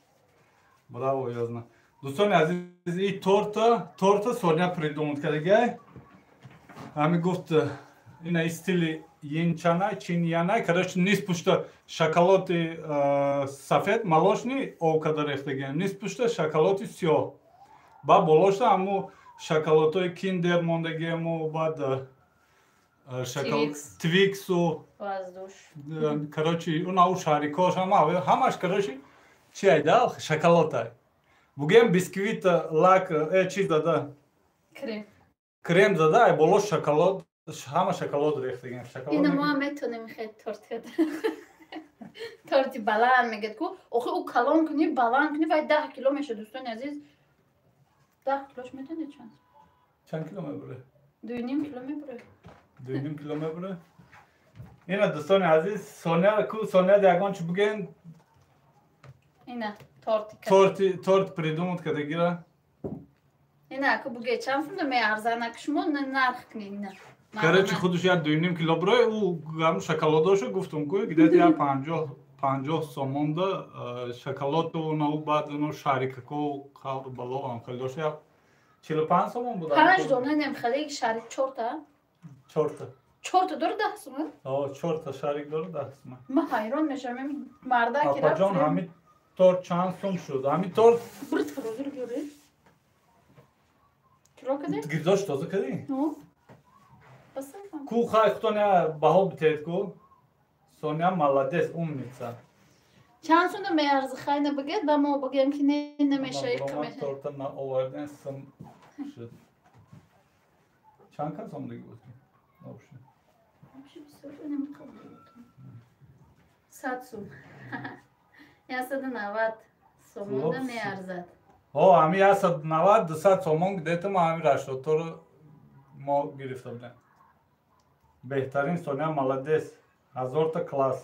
Браво, Язна. Дӯстони азиз, и торта Соня придумад кардагай. Ҳами гуфт ина и стили йинчанай, чиньянай, короче, низ пушта шоколоди сафед, молочный, об када рехтагиам, низ пушта шоколоди сиёҳ. Ба болошта ҳаму шоколодҳои киндер мондагиаму, баъд твиксу, короче, унау шарикош, ҳамаш, короче, чи айда, шоколодай. Бугем бисквит лак, чиз зада. Крем. Крем зада, ай болош шоколод, ҳама шоколод рехтагиам. Ина мо ҳам метонем хел торт карда. Торти баланд мегӯяд ку, охи ӯ калон кунӣ, баланд кунӣ, вай 10 кило мешавад, дӯстони азиз. 10 килош метонед чанд? Чанд кило мебуре? 2,5 кило мебуре. 2,5 кило мебуре? Ина дӯстони азиз, Соня ку, Соня ягон чи буген? Ина торти. Торт придумад кардагира. Ина ку буге чанд фунда меарзана, ки шумо нарх кунед ина. Короче, худаш як 2,5 кило бурой, ӯ ҳам шоколадошо гуфтум ку, где-то як 50 сомонда шоколаду нау баъд уно шарикако қавру бало ам хеле дошт, як 45 сомон буд. 5 дона нем хеле шарик 4та? 4та. 4та дора 10 сомон? О, 4та шарик дора 10 сомон. Ман ҳайрон мешавам, марда ки рафт. Апаҷон, ҳамин торт чанд сум шуд? Ҳамин торт бурд фарозир биёред. Чиро кардед? Гирдош тоза кардӣ? Ну. Ку хай худтон я баҳо битед ку. Соня молодец, умница. Чанд сумда меарзӣ, хайна бигӯед, ба мо бигӯем ки не, намеша, иқа меша. Торта наоварден, сум шуд. Чанд кас омадагӣ буд? Вообще. Вообще бисёр намеқабул. 100 сум. 190 сомонда меарзад. О, ҳами 190, 200 сомон где-то ма ҳами расчёторо мо гирифта будем. Беҳтарин Соня, молодец. 1000 та класс.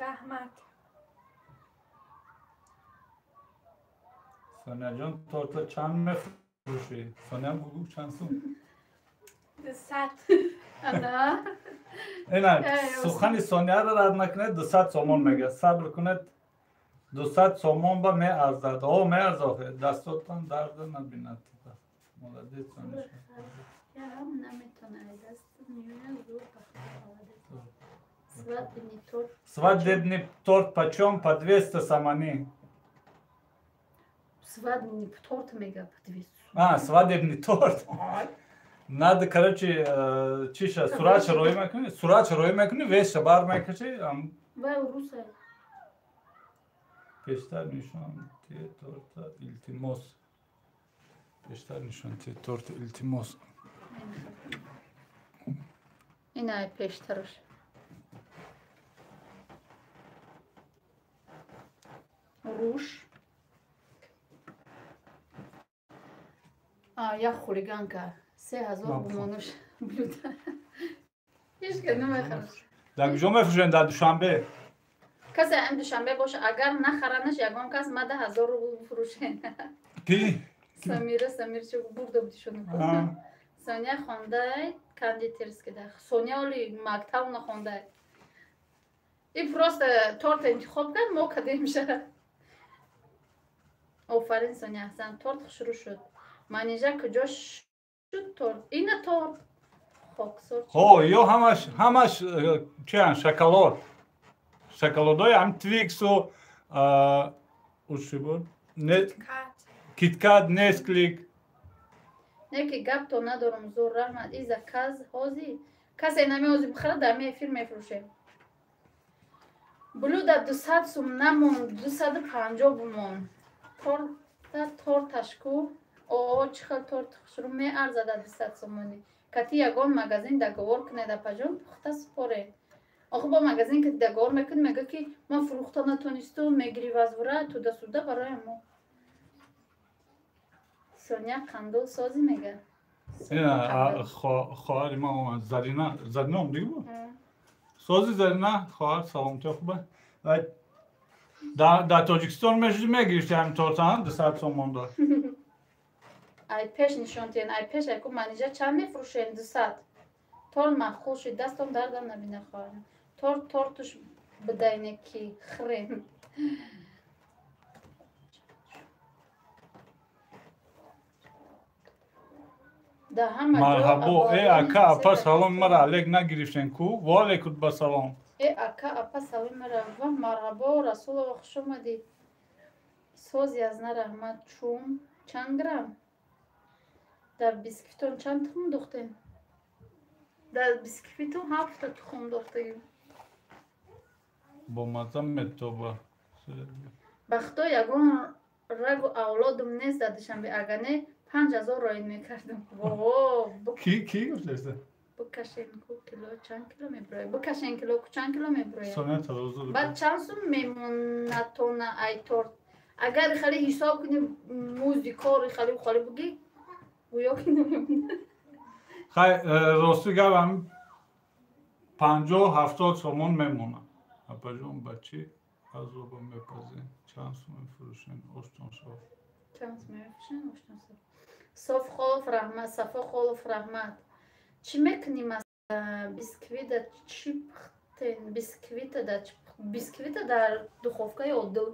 Раҳмат. Соняҷон, торта чанд мефурӯшӣ? Соня, бугӯ, чанд сум? 200. Ана. Ина, сухани Соняро рад накунед, 200 сомон мега. Сабр кунед, 200 сомон ба меарзад. О, меарзад охе. Дастотон дарда набинад. Молодец, Соня. Наметонад даст миёна зур пахта. Свадебный торт. Свадебный торт почем? По 200 сомони. Свадебный торт мега по 200. А, свадебный торт. Надо, короче, чиша, суратша роӣ мекунӣ, суратша роӣ мекунӣ, весша бар мекашӣ. Вай руса. Пештар нишон тие торта, илтимос. Пештар нишон тие торта, илтимос. Ина пештаруш. Руш. А, я хулиганка. 3000 бумонуш блюда. Ҳеҷ намехарам. Дар куҷо мефурӯшем? Дар Душанбе? Касе ам Душанбе боша, агар нахаранаш ягон кас, ма 10,000 рубл бифурӯшем. Ки? Самира, Самир чӣ бурда будишону. Соня хондай кондитерский да. Соня оли мактаб нахондай. И просто торт интихоб кард, мо кадем ша. Офарин, Соня, ҳасан, торт хушрӯ шуд. Манижа, куҷо шуд торт? Ина торт. Хоксор. Ҳо, ё ҳамаш ҳамаш чиан, шоколад. Шоколадҳои ҳам Твиксу, чӣ буд? Киткат, Несквик. Не ки гапто надорам, зур, раҳмат. И заказ ҳози касе намеози бихара, дар ме эфир мефурӯшем. Блюда 200 сум намон, 250 бумон. Торта, торташ ку, о, чӣ хел торт хушрӯ меарзада 200 сомонӣ. Кати ягон магазин договор кунед, апаҷон, пухта супоред. Охи бо магазин ки договор мекунӣ, мега ки ман фурӯхта натонистум, мегири возврат туда-сюда. Барои мо Соня қандол созӣ мега. Хоҳари ман омад, Зарина. Зарина омдиги буд? Сози, Зарина хоҳар, саломатия хуба. Дар Тоҷикистон мешуди, мегирифти ҳамин тортаан 200 сомон дор. Ай пеш нишон тиҳен, ай пеш, ай ку манижа чанд мефурӯшем? 200. Торт маъқул шуд, дастон дардам набина, хоҳарам. Торт тортуш бидайне ки хӯрем. Дар ҳама ҷо. Марҳабо, э ака, апа, саломи мара алек нагирифтен ку. Ваалейкум ба салом. Э ака, апа, саломи мара ва марҳабо, Расулова, хуш омадӣ. Сози аз на, раҳмат. Чум чанд грамм? Дар бисквитон чанд тухм духтем? Дар бисквитон ҳафта тухм духтагим. Бомазза метоба. Ба худо, ягон рагу авлодум нест дар Душанбе, агар не, 5000 роин мекардам. Во. Ки ки гуфтеста? Бикашен ку, кило чанд кило мебирояд? Бикашен, кило ку чанд кило мебирояд? Соня тарозу. Баъд чанд сум мемонатона ай торт? Агар хеле ҳисоб кунӣ, музди кори хеле холи бугӣ, гӯё ки намемонад. Хай, рости гап, ҳами 50-70 сомон мемонад. Апаҷон, ба чӣ азоба мепазем? Чанд сум мефурӯшем? Оштон шав. Чанд сум мефурӯшем? Оштон шав. Соф Холов, раҳмат. Сафо Холов, раҳмат. Чӣ мекунӣ? Бисквита чӣ пухтен? Бисквита да чӣ? Бисквита дар духовкаи оддӣ.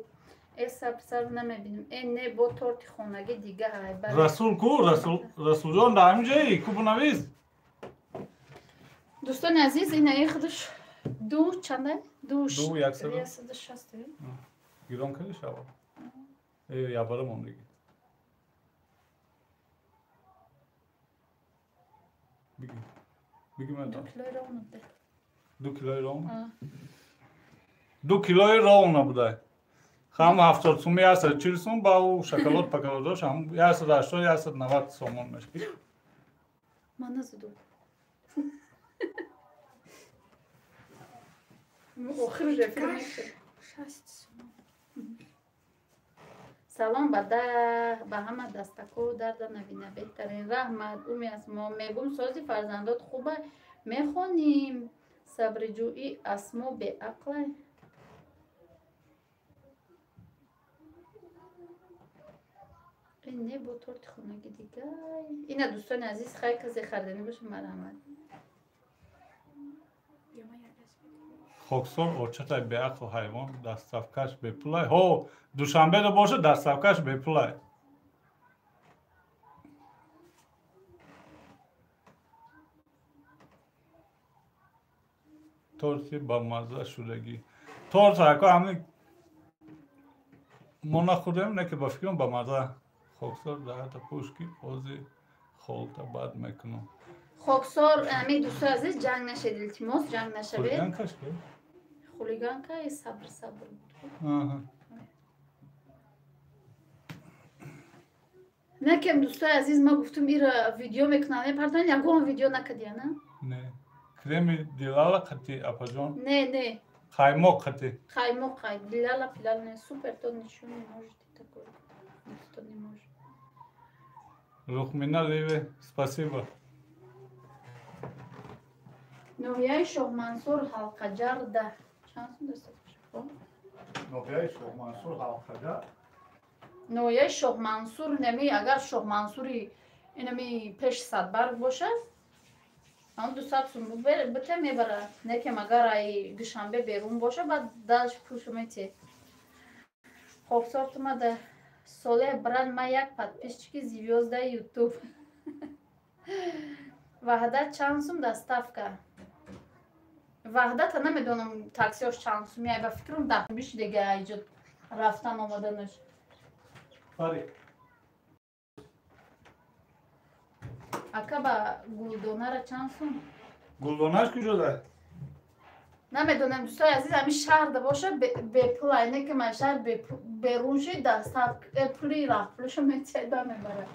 Э, сабр, сабр, намебинем. Э, не, бо торти хонагӣ дига ҳай. Расул ку? Расул, Расулҷон, дар ҳамин ҷои ку, бунавис. Дӯстони азиз, ина худаш ду чанда? Ду Ду яксаду? 160. Гирон кардӣ шава? Э, ябара мондагӣ. Биги. Биги. Ду медам. килои ровно. 2 килои ровно? 2 килои ровно будай. Ҳам 70 сум, 140 сум, ба ӯ шоколад паколодош ҳам 180, 190 сомон мешавад. Ман назадум. Охир уже эфир мешавад. 60 сом. Салом ба ҳама дастако дарда навина беҳтарин раҳмат. Уми Асмо мегум сози фарзандот хуба мехоним. Сабриҷӯӣ Асмо беақлай. Не бо торти хонаги дигай. Ина дӯстони азиз, хай касе харданӣ боша марҳамат. Хоксор очатай беақл ҳайвон, доставкаш бепулай. Ҳо, Душанбеда боша, доставкаш бепулай. Торти ба мазза шудагӣ. Торт ҳако ҳами мо нахӯрдем, не ки ба фикрам ба мазза. Хоксор даҳата пушки ози холта бад мекунам. Хоксор, ами дӯстои азиз, ҷанг нашед, илтимос, ҷанг нашавед. Хулиганкаш ки? Хулиганка и сабр, сабр. Накем дӯстои азиз, ма гуфтум ира видео мекунам, мепартам, ягон видео накардия, на? Не. Креми дилала қати, апаҷон? Не, не. Қаймоқ қати. Қаймоқ, қай. Дилала, пилала, не. Супер, то ничего не можете такое. Никто не может. Рухмина Ливе, спасибо. Ноҳияи Шоҳмансур Ҳалқаҷар да. Чанд сум доставка? Ноҳияи Шоҳмансур Ҳалқаҷар? Ноҳияи Шоҳмансур, нами агар Шоҳмансури инами пеш Садбарг бошад, ҳам 200 сум бите мебарад. Некем агар ай Душанбе берун бошад, баъд дальше пулшо метиҳед. Хоксор тумада Солеҳ брат, ма як подписчики звёздаи Ютуб. Ваҳдат чанд сум доставка? Ваҳдата намедонам таксиош чанд сум, яй ба фикрам 10 биш дига иҷо рафтан омаданаш. Ака ба гулдонара чанд сум? Гулдонаш куҷода? Намедонам дӯстои азиз, ҳамин шаҳрда боша бепулай, не ки ман шаҳр берун шуд, доставка пули рафтпулашо метиҳад ба мебарад.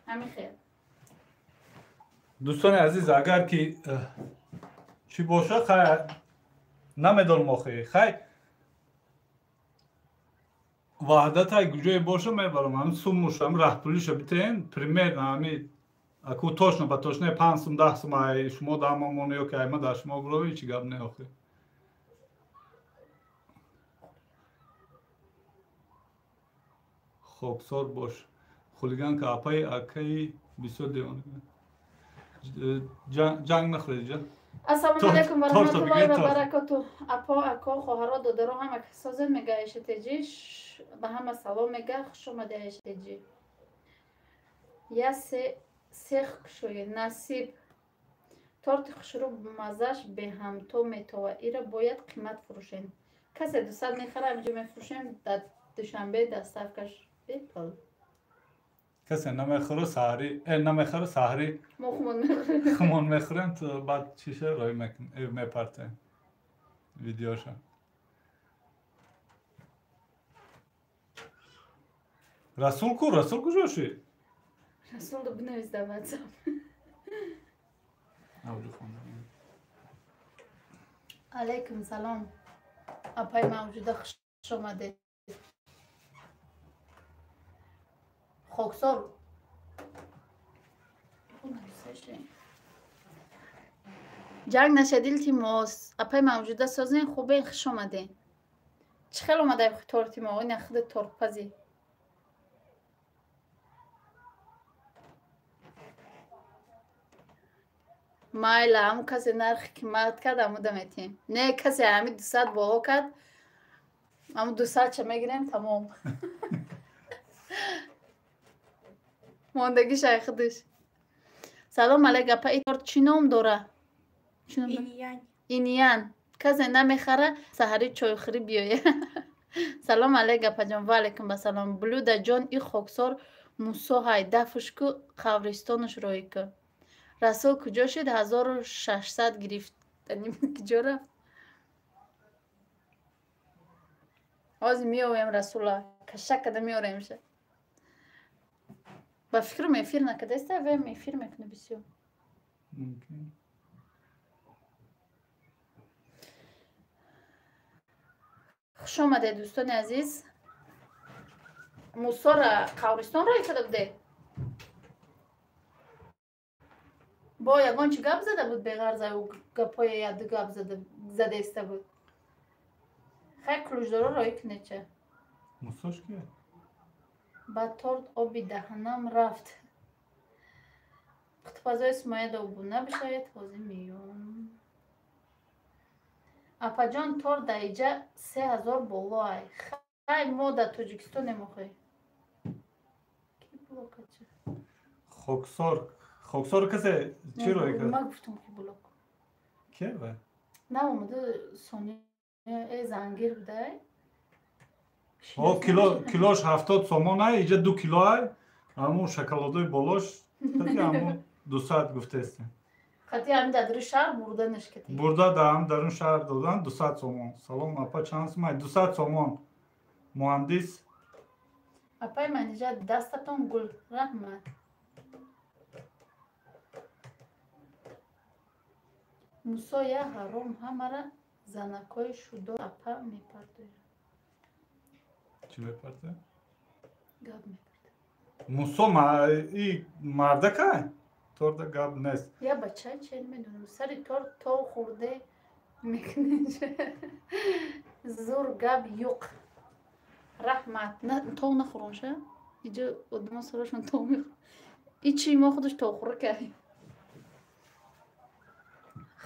Ҳамин хел. Дӯстони азиз, агар ки чӣ боша, хай намедонам охи, хай ваҳдатай куҷое боша мебарам, ҳамин суммуш, ҳамин раҳпулиша битеен, примерно ҳамин аку точно ба точно 5 сум 10 сум ай шумо дамамон ё ки ай ма дар шумо гурови чӣ гап не охи. Хоксор бош. Хулиганка апаи акаи бисёр девона. Ҷанг нахӯред ҷа. Ассалому алайкум ва раҳматуллоҳи ва баракоту. Апо, ако, хоҳаро, додаро, ҳама созед мега Айшатеҷи. Ба ҳама салом мега, хуш омади Айшатеҷи. Я сех кушоед, насиб. Торти хушрӯ маззаш беҳамто метова. Ира бояд қимат фурӯшем. Касе 200 мехара, ҳаминҷо мефурӯшем, дар Душанбе доставкаш бепул. Касе намехӯра саҳарӣ, намехӯра саҳарӣ. Мо хумон мехӯрем. Хумон мехӯрем, то баъд чиша рой мекунем, мепартем видеоша. Расул ку, Расул куҷо шуд? Расул до бинавис дар WhatsApp. Алайкум салом. Апай мавҷуда, хуш омадед. Хоксор. Ҷанг нашад, илтимос. Апай мавҷуда созен, хубе, хуш омадед. Чӣ хел омадай торти мо? Ина худи тортпазӣ. Майла, ҳамун касе нархи қимат кард, ҳамуда метиҳем. Не, касе ҳами 200 боло кард, ҳамун 200-ча мегирем, тамом. Мондагиш ай худаш. Салом алайк, апа, ин торт чӣ ном дора? Иниян. Иниян. Касе намехара, саҳари чойхӯрӣ биёя. Салом алайк, апаҷон. Ва алайкум ассалом. Блюда ҷон, и хоксор Мусо ҳай, дафш ку, қабристонош рӯй ку. Расул куҷо шуд? 1600 гирифт. Куҷо рафт? Ҳозир меоем Расула, каша када меоремша. Ба фикрам эфир накардаиста, вем эфир мекунад бисёр. Мумкин. Хуш омадед, дӯстони азиз. Мусора қабристон роӣ карда буде? Бо ягон чи гап зада буд беғарза, ӯ гапҳои яду гап задаиста буд. Хай кулӯҷдоро роӣ кунед ча. Мусош ки? Ба торт оби даҳанам рафт. Қутбазои Сумайя обуна бишавед, ҳозир меём. Апаҷон, торт дар иҷа 3000 боло ай. Хай мо дар Тоҷикистонем охе. Ки блока ча? Хоксор, Хоксор касе чӣ роӣ кард? Ма гуфтам ки блок. Ке ва? На омада Соня зангир будай. О, килош 70 сомон ай, иҷа 2 кило ай. Ҳамун шоколадои болош таки ҳамун 200 гуфтаистем. Хати ҳамин дар дарун шаҳр бурда нашкати. Бурда дар ҳам дарун шаҳр додан 200 сомон. Салом апа, чанд сум ай? 200 сомон. Муҳандис. Апай Манижа, дастатон гул, раҳмат. Мусо я ҳаром ҳамара занакҳои шудо апа мепартояд. Чӣ мепартояд? Гап мепартояд. Мусо и мардакай? Торда гап нест. Я бача че медонам, сари торт то хӯрде мекунед. Зур гап юқ. Раҳмат. То нахӯронша? Иҷо одамо сарашон то мехӯранд. Ичи мо худаш то хӯра кардем.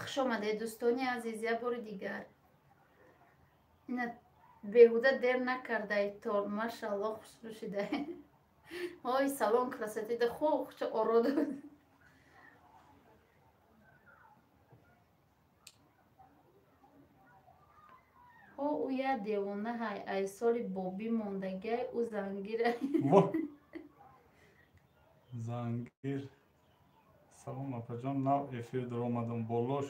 Хуш омадед, дӯстони азиз, як бори дигар. Ина беҳуда дер накардаи торт, машааллоҳ, хушрӯ шидай. Ой, салон красотида хуб хуча оро дод. Ҳо, ӯ як девона ҳай, ай соли бобӣ мондагиай, ӯ зангирай. Зангир. Салом апаҷон, нав эфир даромадам болош.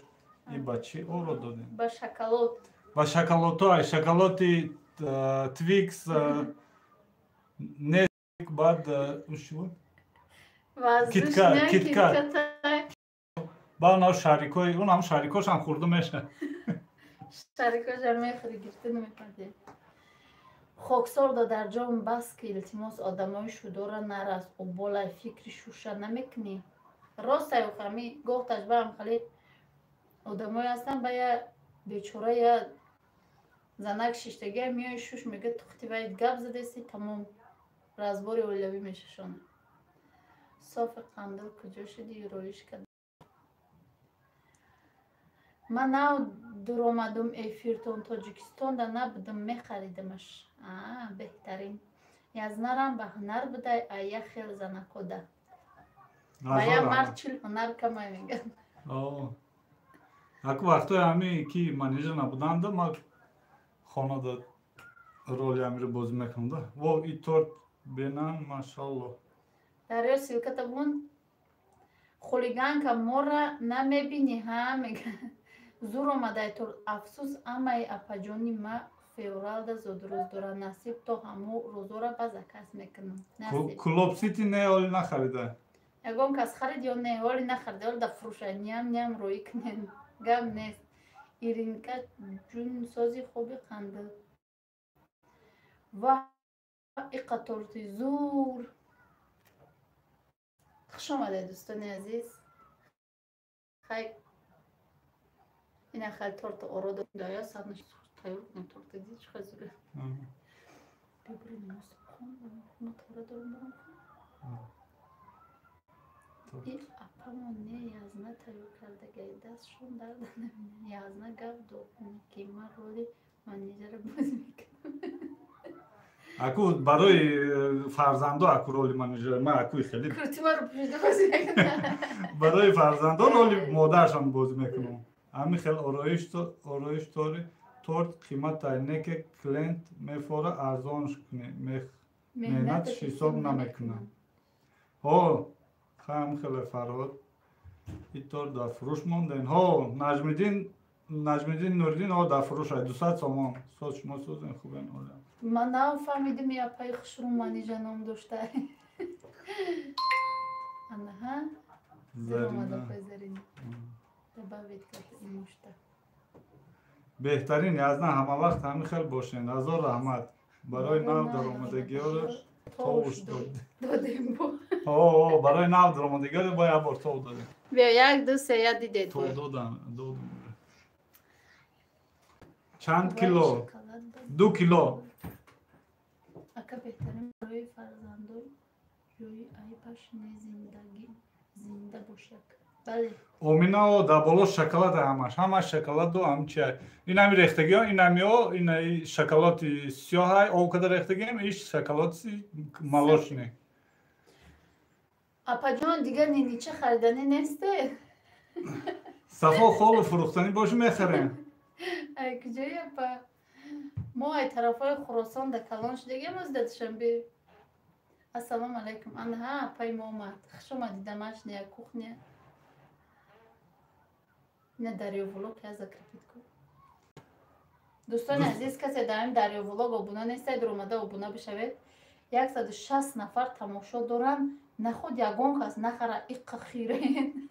И ба чӣ оро додем? Ба шоколад. Ба шоколадҳо, ай шоколади Твикс, не баъд уш чӣ буд? Киткат, Киткат. Ба нав шарикои, он ҳам шарикошам хӯрда мешавад. Шарикошам мехӯри, гирифта намепардем. Хоксор додарҷон, бас ки илтимос одамои шудора нарас, оболай фикри шуша намекунӣ. Рост ай охами гоҳ тажбаам хеле одамое ҳастанд, ба я бечора я занак шиштагия меои шуш мега тухти вай гап задаисти, тамом разбори оилавӣ мешашонад. Софи қандил куҷо шуди, роиш кард? Ман нав дуромадум эфиртон, Тоҷикистонда набудам, мехаридамаш. А, беҳтарин. Язнарам ба ҳунар будай, а як хел занакода. Ба як мард 40 ҳунар камай мегӯяд. Аку вақтҳои ҳами ки манижа набуданда, ман хонада роли ҳамиро бозӣ мекунам да. Во, и торт бенан, машаллоҳ. Дарё ссылката бун. Хулиганка мора намебинӣ, ҳа, мега. Зур омадай торт. Афсӯс, амаи апаҷони ма февралда зодрӯз дорад. Насиб то ҳамун рӯзора ба заказ мекунам. Кулоб Сити не, оли нахарида. Ягон кас харид ё не, оли нахарида, оли да фурӯша. Ниям ниям роӣ кунед. Гап нест. Иринка ҷунсози хуби қандил. Ва иқа торти зур. Хуш омадед, дӯстони азиз. Хай ина хай торт оро дая саднаш тайёр кунем торт ди чӣ хай зур. Бибри намоз хон, ма тора дорам барам хон. И апамо не язна тайёр кардагай, дастшон дарда намебинад. Язна гап дод, ки ман роли манижаро бозӣ мекунам. Аку барои фарзандо аку роли манижа, ман акуи хеле крути маро пушида бозӣ мекунам. Барои фарзандо роли модаршон бозӣ мекунам. Ҳамин хел ороиш тори торт қиматай, не ки клиент мефора арзонш кунӣ, меҳнатш ҳисоб намекунам. Ҳо, ҳам хеле Фарҳод. И торт дар фурӯш монден. Ҳо, Наҷмиддин Наҷмиддин Нуриддин о дар фурӯш ай 200 сомон. Соз шумо созен хубен оля. Ман нафаҳмидим апаи хушрӯ Манижа ном дошта. Анаҳа. Зарина. Зарина. Добавить кард имошта. Беҳтарин язна ҳама вақт ҳамин хел бошен. Ҳазор раҳмат. Барои нав даромадагиёро товуш додем бо. О, барои нав даромадагиёро бо як бор тов додем. Биё 1 2 3 я дидед. Тов додам, додам. Чанд кило? 2 кило. Ака беҳтарин барои фарзандон ҷои айбаш не зиндагӣ зинда бошак. Бале. Омина о дар боло шоколад ҳамаш, ҳамаш шоколаду ҳамчи. Ин ҳами рехтагиҳо, ин ҳамиҳо, ин шоколади сиёҳай, об када рехтагием, иш шоколади молочный. Апаҷон, дигар нинича хариданӣ несте? Сафо холу фурӯхтанӣ боши мехарем. Ай куҷои апа? Мо ай тарафҳои Хуросон да калон шудагием оз да Душанбе. Ассалому алайкум. Анаҳа, апаи мо омад. Хуш омадӣ домашняя кухня. Ина Дарёвлог я закрепить кун. Дӯстони азиз, касе дар ин Дарёвлог обуна нестед, омада обуна бишавед. 160 нафар тамошо доранд. Наход ягон кас нахара иққа хирен.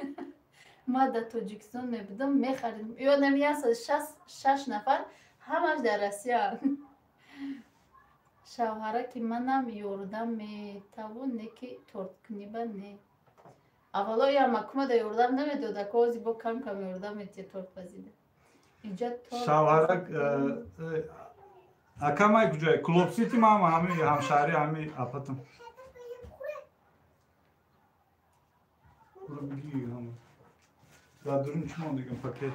Ма дар Тоҷикистон мебудам, мехаридем. Ё нами 166 нафар ҳамаш дар Россия. Шавҳараки манам ёрдам метавон, не ки торткуниба не. Аввало я макума да ёрдам намедод, ако ози бо кам кам ёрдам метия торт пазида. Инҷа торт. Шавҳарак акамай куҷое? Клуб Сити ман ҳами ҳамшаҳри ҳами апатам. Дар дурун чӣ мондагим пакет?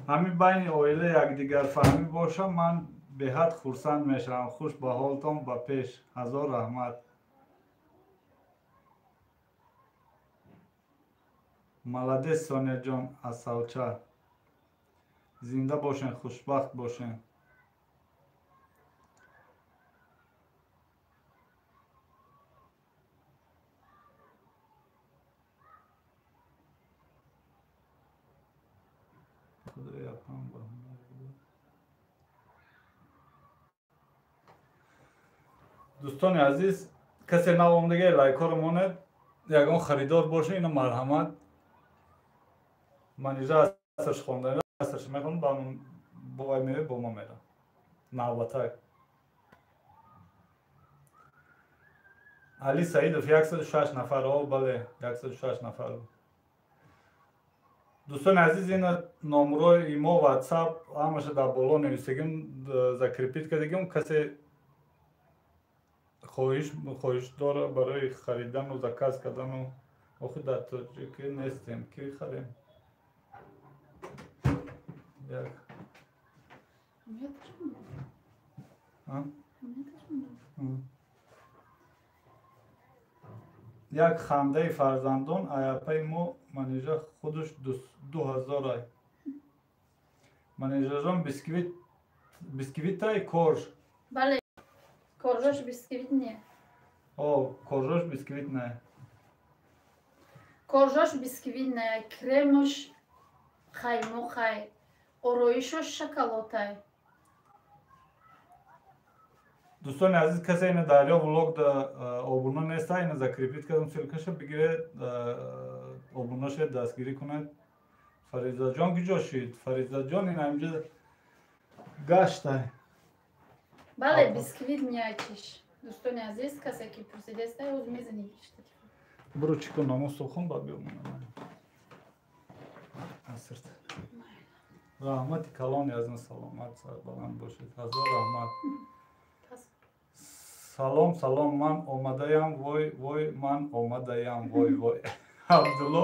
Ҳами байни оила якдигарфаҳмӣ бошам, ман беҳад хурсанд мешавам. Хуш ба ҳолтон, ба пеш. Ҳазор раҳмат. Молодец, Соняҷон, асалча. Зинда бошен, хушбахт бошен. Дӯстони азиз, касе нав омадагӣ лайкҳоро монед, ягон харидор боше, ина марҳамат. Манижа асрш хонда, асрш мехонам, ба бо мева бо ма мерам. Навбатак. Али Саидов 106 нафар, о бале, 106 нафар. Дӯстони азиз, ина номрои имо WhatsApp ҳамаша дар боло нависагим, закрепить кардагим, касе хоҳиш дора барои харидану заказ кардану. Охи дар тоҷикӣ нестем, ки харем? Як. Як хандаи фарзандон аяпаи мо Манижа худаш 2000 ай. Манижаҷон бисквитай корж. Бале, коржош бисквит не. О, коржош бисквит не. Коржош бисквит не, кремош хаймохай, ороишош шоколотай. Дӯстони азиз, касе ина Дарё влог да обуна неста, ина закрепить кардам ссылкаша, бигиред, обуна шед, дастгирӣ кунед. Фаризаҷон куҷо шид? Фаризаҷон ина инҷа гаштай. Бале, бисквит неачиш. Дӯстони азиз, касе ки пурсидеста, оз мезани. Буру чӣ кун, намоз сухон ба биё мона. Асрт. Раҳмати калони аз ин саломат, сарбаланд бошед. Ҳазор раҳмат. Салом, салом, ман омадаям, вой, вой, ман омадаям, вой, вой. Абдулло,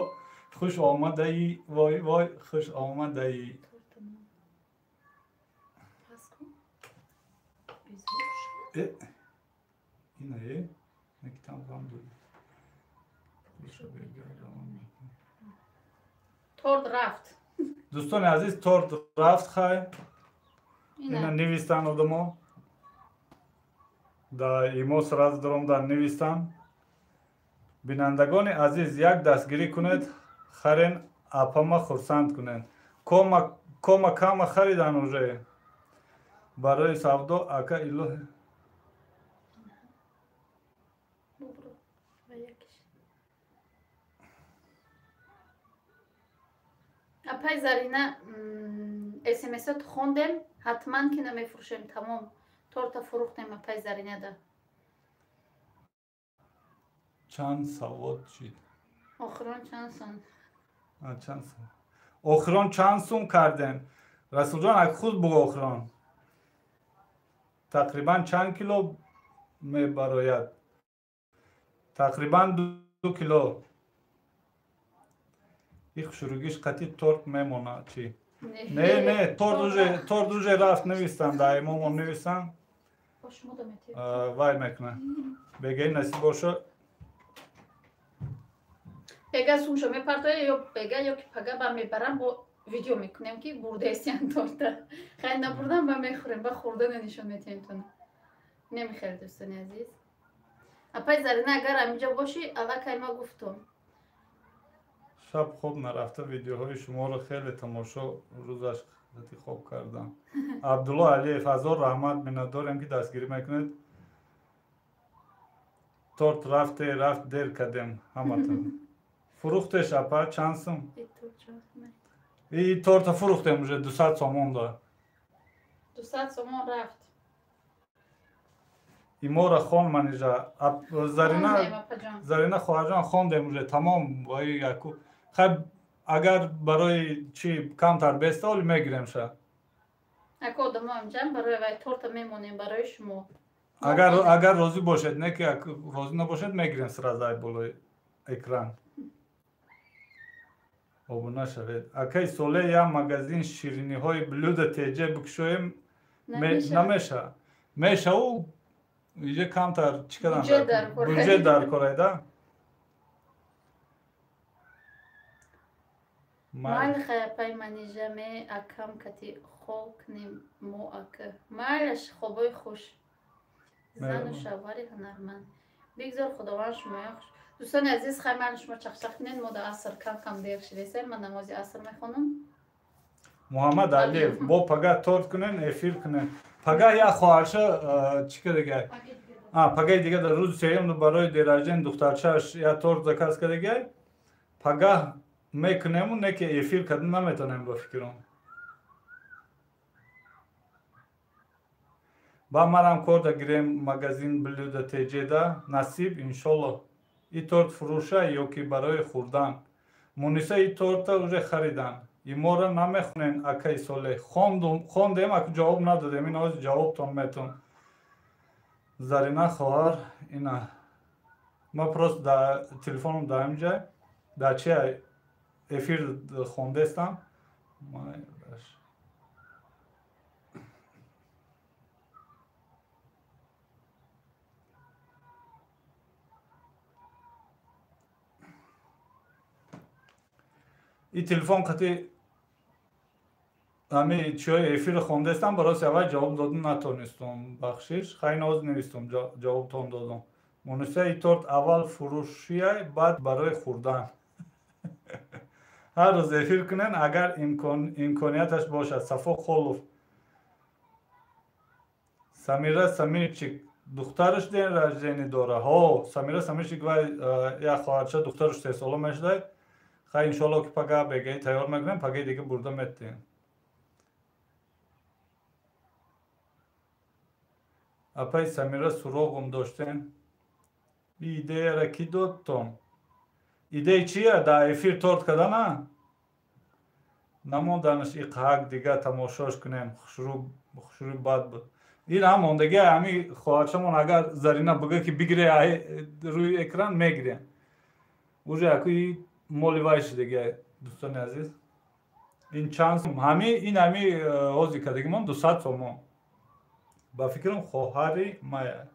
хуш омадаӣ, вой, вой, хуш омадаӣ. Ина е, некитам ғам додӣ. Торт рафт. Дӯстони азиз, торт рафт, хай. Ина навистан одамо. Да имо сразу дором дар навистан. Бинандагони азиз, як дастгирӣ кунед, харен Апама хурсанд кунед. Кома кама харидан уже. Барои савдо ака илоҳи. Апай Зарина смсот хондем, ҳатман ки намефурӯшем, тамом. Торта фурӯхтем апай Заринада. Чанд савод шид? Охирон чанд сум? Чанд сум? Охирон чанд сум кардем? Расулҷон, ак худ бугӯ охирон. Тақрибан чанд кило мебарояд? Тақрибан 2 кило. Их шуругиш қатӣ торт мемонад чӣ? Не, не, торт уже рафт, навистанд, дар имомон навистанд. Вай мекунад. Бегаи насиб боша. Бега сумшо мепартоя ё бега ё ки пага ба мебарам бо видео мекунем ки бурдаестиян торта. Хай набурдам ба мехӯрем, ба хӯрдана нишон метиҳем тон. Намехел дӯстони азиз. Апай Зарина агар ҳаминҷо бошӣ, аллакай ма гуфтум. Шаб хоб нарафта видеоҳои шуморо хеле тамошо рӯзаш хати хоб кардам. Абдулло Алиев, ҳазор раҳмат, миннатдорем ки дастгирӣ мекунед. Торт рафте рафт дер кардем ҳаматон. Фурӯхтеш апа чанд сум? И торта фурӯхтем уже 200 сомон да. 200 сомон рафт. Имора хон манижа. Зарина Зарина хоҳарҷон хондем уже тамом ваи яку. Хай агар барои чи камтар беста оли мегирем ша. Ако одамоам ҷам барои вай торта мемонем барои шумо. Агар розӣ бошед, не ки розӣ набошед мегирем сразу ай болои экран. Обуна шавед. Акай соле я магазин шириниҳои блюда теҷе бикушоем намеша. Мешаву иҷа камтар чӣ кардам? Бюджет дар корайда. Майли хаяпай манижа ме акам кати хол кунем мо ака. Майлаш хобои хуш. Зану шавҳари ҳунарманд. Бигзор Худованд шумоя хуш. Дӯстони азиз, хай майли шумо чақчақ кунед, мо дар аср кам-кам дер шидесем, ман намози аср мехонам. Муҳаммад Алиев, бо пага торт кунен, эфир кунен. Пага я хоҳарша чӣ кардагай? Пагаи дига дар рӯзи сеюм барои деражден духтарчааш я торт заказ кардагай. Пага мекунему, не ки эфир карда наметонем ба фикрам. Ба марам кор да гирем магазин блюда теҷеда, насиб иншолло. И торт фурӯша ё ки барои хӯрдан. Муниса и торта уже харидан. Имора намехонен акаи соле. Хондем, аку ҷавоб надодем. Ин ҳозир ҷавобтон метон. Зарина хоҳар ина. Ма просто дар телефоном дар ҳамин ҷай дар чи эфир хондестам. И телефон қати ҳами чиҳои эфирро хондестам, барои аввал ҷавоб додан натонистум. Бахшиш, хай ноз навистум, ҷавобтон додум. Муниса и торт аввал фурӯшия, баъд барои хӯрдан. Ҳар рӯз эфир кунен, агар имконияташ бошад. Сафо Холов. Самира Самирчик духтараш день рождения дора. Ҳо, Самира Самирчик вай як хоҳарча духтараш 3 сола мешудай. Хай иншолло ки пага бегаи тайёр мекунем, пагаи дига бурда метиҳем. Апай Самира суроғум доштем. Идеяра ки додтон? Идея чия? Дар эфир торт кардана? Намонданаш иқҳак дига тамошош кунем. Хушрӯ бад буд. Ин ҳам мондагӣ ҳами хоҳарчамон агар Зарина бигӯ ки бигире рӯи экран мегирем. Уже акӯи моли вай шудагӣ дӯстони азиз. Ин чанд сум? Ҳами ин ҳами ҳозир кардагимон 200 сомон. Ба фикрам хоҳари мая.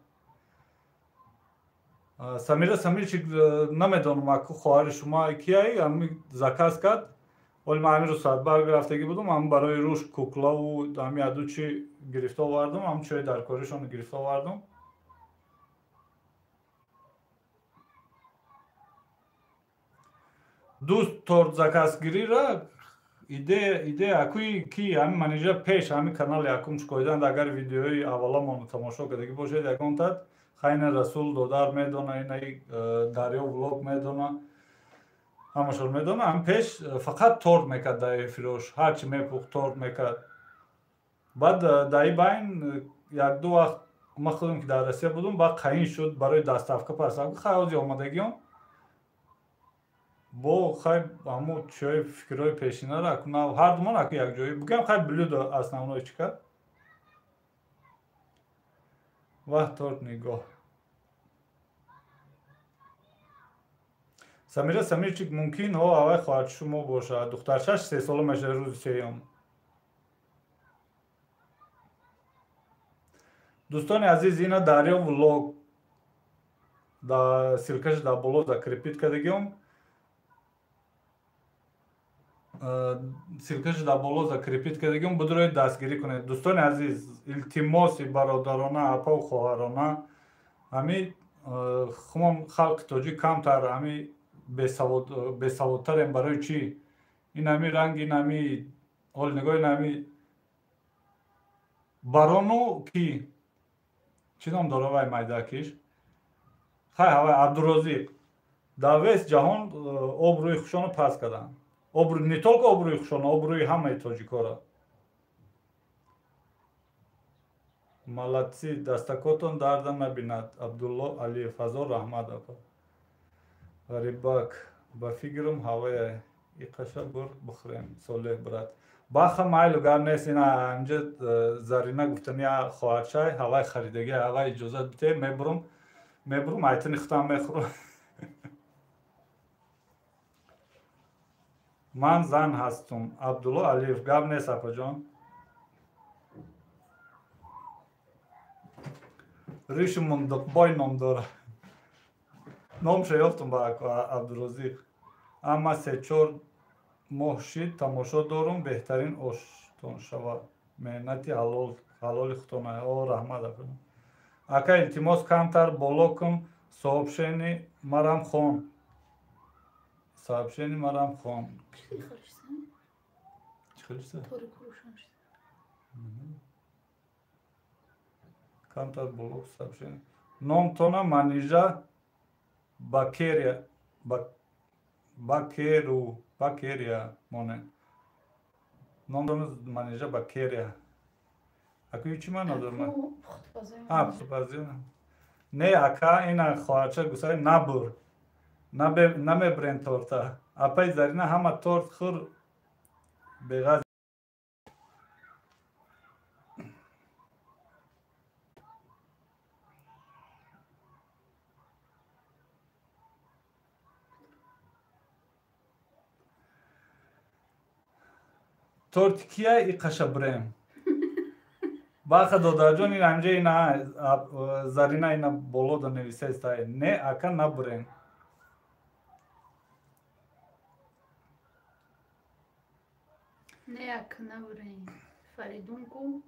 Самира Самирчик намедонам аку хоҳари шумо кияй, ҳами заказ кард. Оли ман ҳамин рӯз садбарг рафтагӣ будум, ҳам барои рӯш куклаву ҳами яду чи гирифта овардум, ҳам чои даркоришонро гирифта овардум. Дӯст торт заказгирира идея акуи ки ҳами манижа пеш ҳами канали якум чикоиданд. Агар видеои авваламонро тамошо кардагӣ бошед, ягонтат хайна Расул додар медона, инаи Дарё влог медона, ҳамашон медона. Ҳам пеш фақат торт мекард дар эфирош, ҳарчи мепухт торт мекард. Баъд дар ин байн як-ду вақт ман худам ки дар Россия будум, баъд қаин шуд барои доставка паставка. Хай ҳози омадагиён бо хай ҳамо чиҳои фикрҳои пешинара акуна ҳар думон аку якҷоӣ бугӯям. Хай блюдо основное чӣ кард? Ваҳ, торт нигоҳ. Самира Самирчик мумкин ҳо авай хоҳарчи шумо бошад. Духтарчаш 3 сола мешавад рӯзи сеюм. Дӯстони азиз, ина Дарё влог да ссылкаш дар боло закрепить кардагиём, ссылкаш дар боло закрепить кардагиём, будрои дастгирӣ кунед. Дӯстони азиз, илтимоси бародарона, апаву хоҳарона, ҳами хумон халқи тоҷик камтар ҳами бесаводтарем. Барои чӣ? Ин ҳами ранг, ин ҳами ҳоли нигоҳ, ин ҳами барону ки чӣ ном дора вай майдакиш, хай ҳавай Абдурозиқ дар весь ҷаҳон обрӯи хушонро паст карданд. Не только обрӯи хушона, обрӯи ҳамаи тоҷикоро. Молодцы, дастакотон дарда набинад. Абдулло Алиев, ҳазор раҳмат, апа. Ғарибак, ба фикрам ҳавая иқаша бур бихӯрем. Солеҳ брат, баха майлу гап нест. Ина инҷа Зарина гуфтани хоҳарчай ҳавай харидагӣ, ҳавай иҷозат бите, мебурум, мебурум, айтини худам мехӯрам. Ман зан ҳастум. Абдулло Алиев, гап нест, апаҷон. Риши Мундуқбой ном дорад, номша ёфтум ба Абдурозиқ. Амма 3-4 моҳ шид тамошо дорум, беҳтарин оштон шава, меҳнати ҳалоли худтона. О, раҳмат, апаҷон. Ака, илтимос, камтар боло кун, сообщени марам хон, сообщени марам хон. Чӣ хелишса? Камтар боло сообщени. Номтона Манижа Бакерия, Бакеру, Бакерия моне. Номтона Манижа Бакерия. Акӯи чӣ маъно дорад? Пухтупазӣ. Не, ака, ина хоҳарча гусари набур, намебурен торта. Апаи Зарина, ҳама торт хӯр беғаз. Торти кия иқаша бурем? Баха, додарҷон, ин ҳамҷа ина Зарина ина болода нависаеста. Не, ака, набурем. Не, ака, набурем. Фаридун ку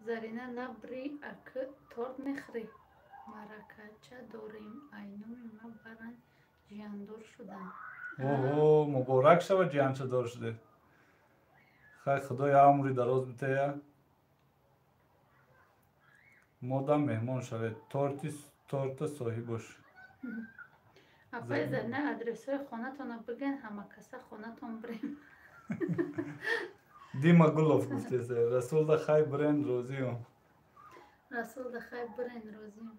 Зарина набри, ак торт мехӯрӣ. Маъракача дорем, айнуми ма баран ҷияндор шудам. Оҳо, муборак шава, ҷиянчадор шудед. Хай, худоя умри дароз битея. Модам меҳмон шавед, торти торта соҳибош. Апаи Зарина, адресҳои хонатонро бигӯен, ҳамакаса хонатон бирем. Дима Гулов гуфтеса, Расулда хай бирен, розиюм. Расулда хай бирен, розиюм.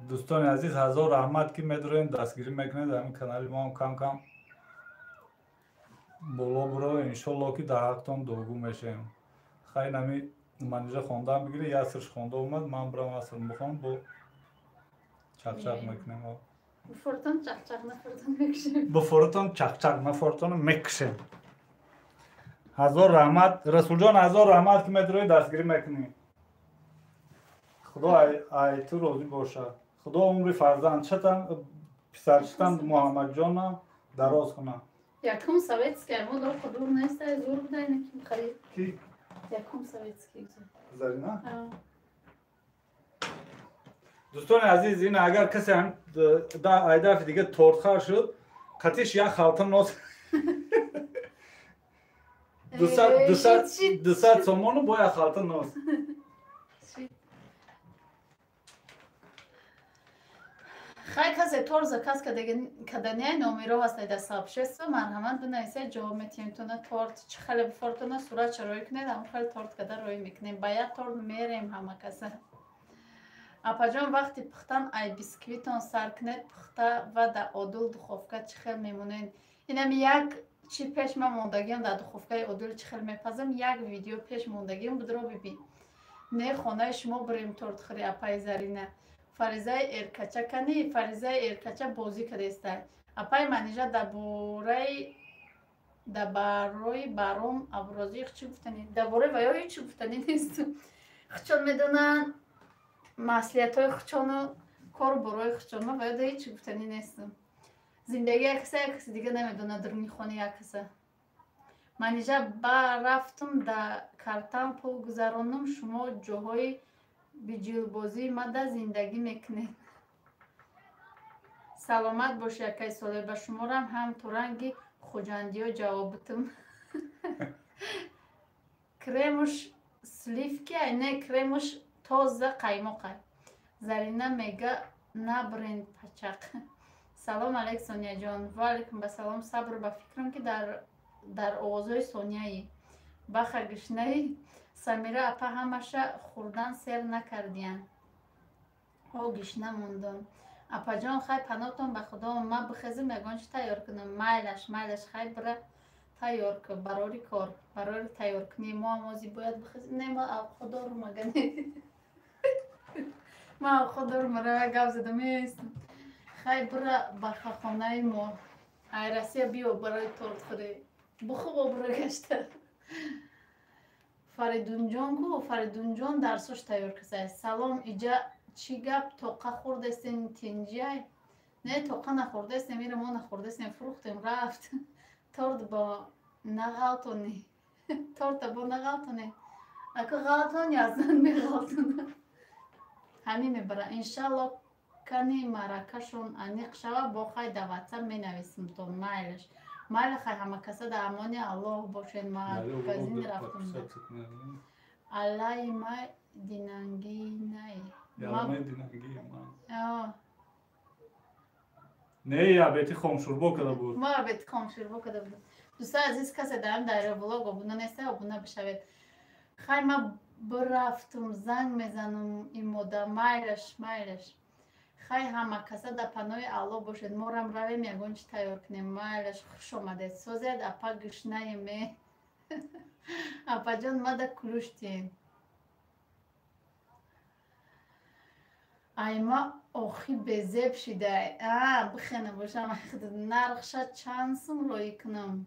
Дӯстони азиз, ҳазор раҳмат, ки медроем, дастгирӣ мекунед. Ҳамин канали моам кам кам боло буро, иншолло, ки дар ҳақтон дуогӯ мешавем. Хай, нами Манижа хондаам бигире, ясрш хонда омад, ман бирам аср бихон, бо чақчақ мекунем. Буфортон чақчақ, нафортон мекушем. Буфоротон чақчақ, нафортон мекушем. Ҳазор раҳмат, Расулҷон, ҳазор раҳмат, ки медрои, дастгирӣ мекунӣ. Худо ай ту розӣ бошад. Худо умри фарзандчатам, писарчатам Муҳаммадҷонам дароз кунад. Якум советский мо дор дур неста, зур будай, наким харид. Ки? Якум советский. Зарина? Дӯстони азиз, ин агар касе айдафи дига тортхар шуд, қатиш як халта нос 200 сомону бо як халта нос. Хай, касе торт заказ каданяй, номеро ҳаст дар сообщество, марҳамат, бинависед, ҷавоб метиҳем тона. Торт чӣ хеле бифортона, сурат чароӣ кунед, ҳамон хеле торт када роӣ мекунем. Ба як торт мерем ҳама каса. Апаҷон, вақти пухтан ай бисквитон сар кунед пухта ва дар одул духовка чӣ хел мемонед? Инам як чӣ пеш ма мондагиам, дар духовкаи одул чӣ хел мепазам, як видео пеш мондагиам будро, бибин. Не, хонаи шумо бирем тортхӯри, апаи Зарина. Фаризаи Эркача кани? Фаризаи Эркача бозӣ кардеста. Апаи Манижа, дар барои Баром Аброзиқ чӣ гуфтанӣ? Дар бораи ваё ҳеҷ чӣ гуфтанӣ нест. Хучон медонанд маслиҳатҳои хучону кору борои хучон. Ма ваё да ҳеҷ чӣ гуфтанӣ нестам. Зиндагӣ як каса, як каси дига намедонад дуруни хони як каса. Манижа, ба рафтум да картам пул гузаронум, шумо ҷоҳои биҷилбозии мада зиндагӣ мекунед. Саломат бошӣ, акай Соле, ба шуморам ҳам туранги хуҷандиё ҷавоб бутум. Кремуш сливки ай? Не, кремуш тоза қаймоқай. Зарина мега набрен пачақ. Салом алейк, Сонияҷон. Ва алейкум басалом. Сабр, ба фикрам, ки дар овозҳои Сонияи. Баха, гишнаи. Самира апа, ҳамаша хӯрдан сер накардиян. О, гишна мондам. Апаҷон, хай, паноҳтон ба Худо, ма бихезим, ягон чи тайёр кунам. Майлаш, майлаш, хай, бира тайёр кун, барори кор, барори тайёркунӣ. Мо ҳам ҳозир бояд бихезим. Не, ма авқот мага не. Ма авқот дорум, ара гап задам местам. Хай, бира ба хонаи мо. Ай Россия биё барои тортхӯрӣ. Бухӯ, бира гашта. Фаридунҷон ку? Фаридунҷон дарсош тайёр касай. Салом, иҷа чӣ гап, тоқа хӯрдестен, тинҷиай? Не, тоқа нахӯрдестем, ира мо нахӯрдестем, фурӯхтем, рафт. Торт бо нағалтони. Торта бо нағалтони. Ака ғалтони азан меғалтона. Ҳамин мебара. Иншалло, кани маъракашон аниқ шава, бо хай дар ватсап менависем то. Майлаш. Майли, хай, ҳама каса дар амони Аллоҳ бошед. Магазин рафтум. Аллаи ма динангинай. Не, абети хомшурбо када буд. Ма абети хомшурбо када буд. Дӯстои азиз, касе дар дар влог обуна неста, обуна бишавед. Хай, ма бирафтум, занг мезанам имода. Майлаш, майлаш. Хай, ҳама каса дар паноҳи Аллоҳ бошед, морам равем, ягон чи тайёр кунем. Майлаш, хуш омадед. Созед, апа, гушнаеме. Апаҷон, мада кулуш тиен. Айма охи безеб шидай. А бихена бошам. Нархша чанд сум роӣ кунам?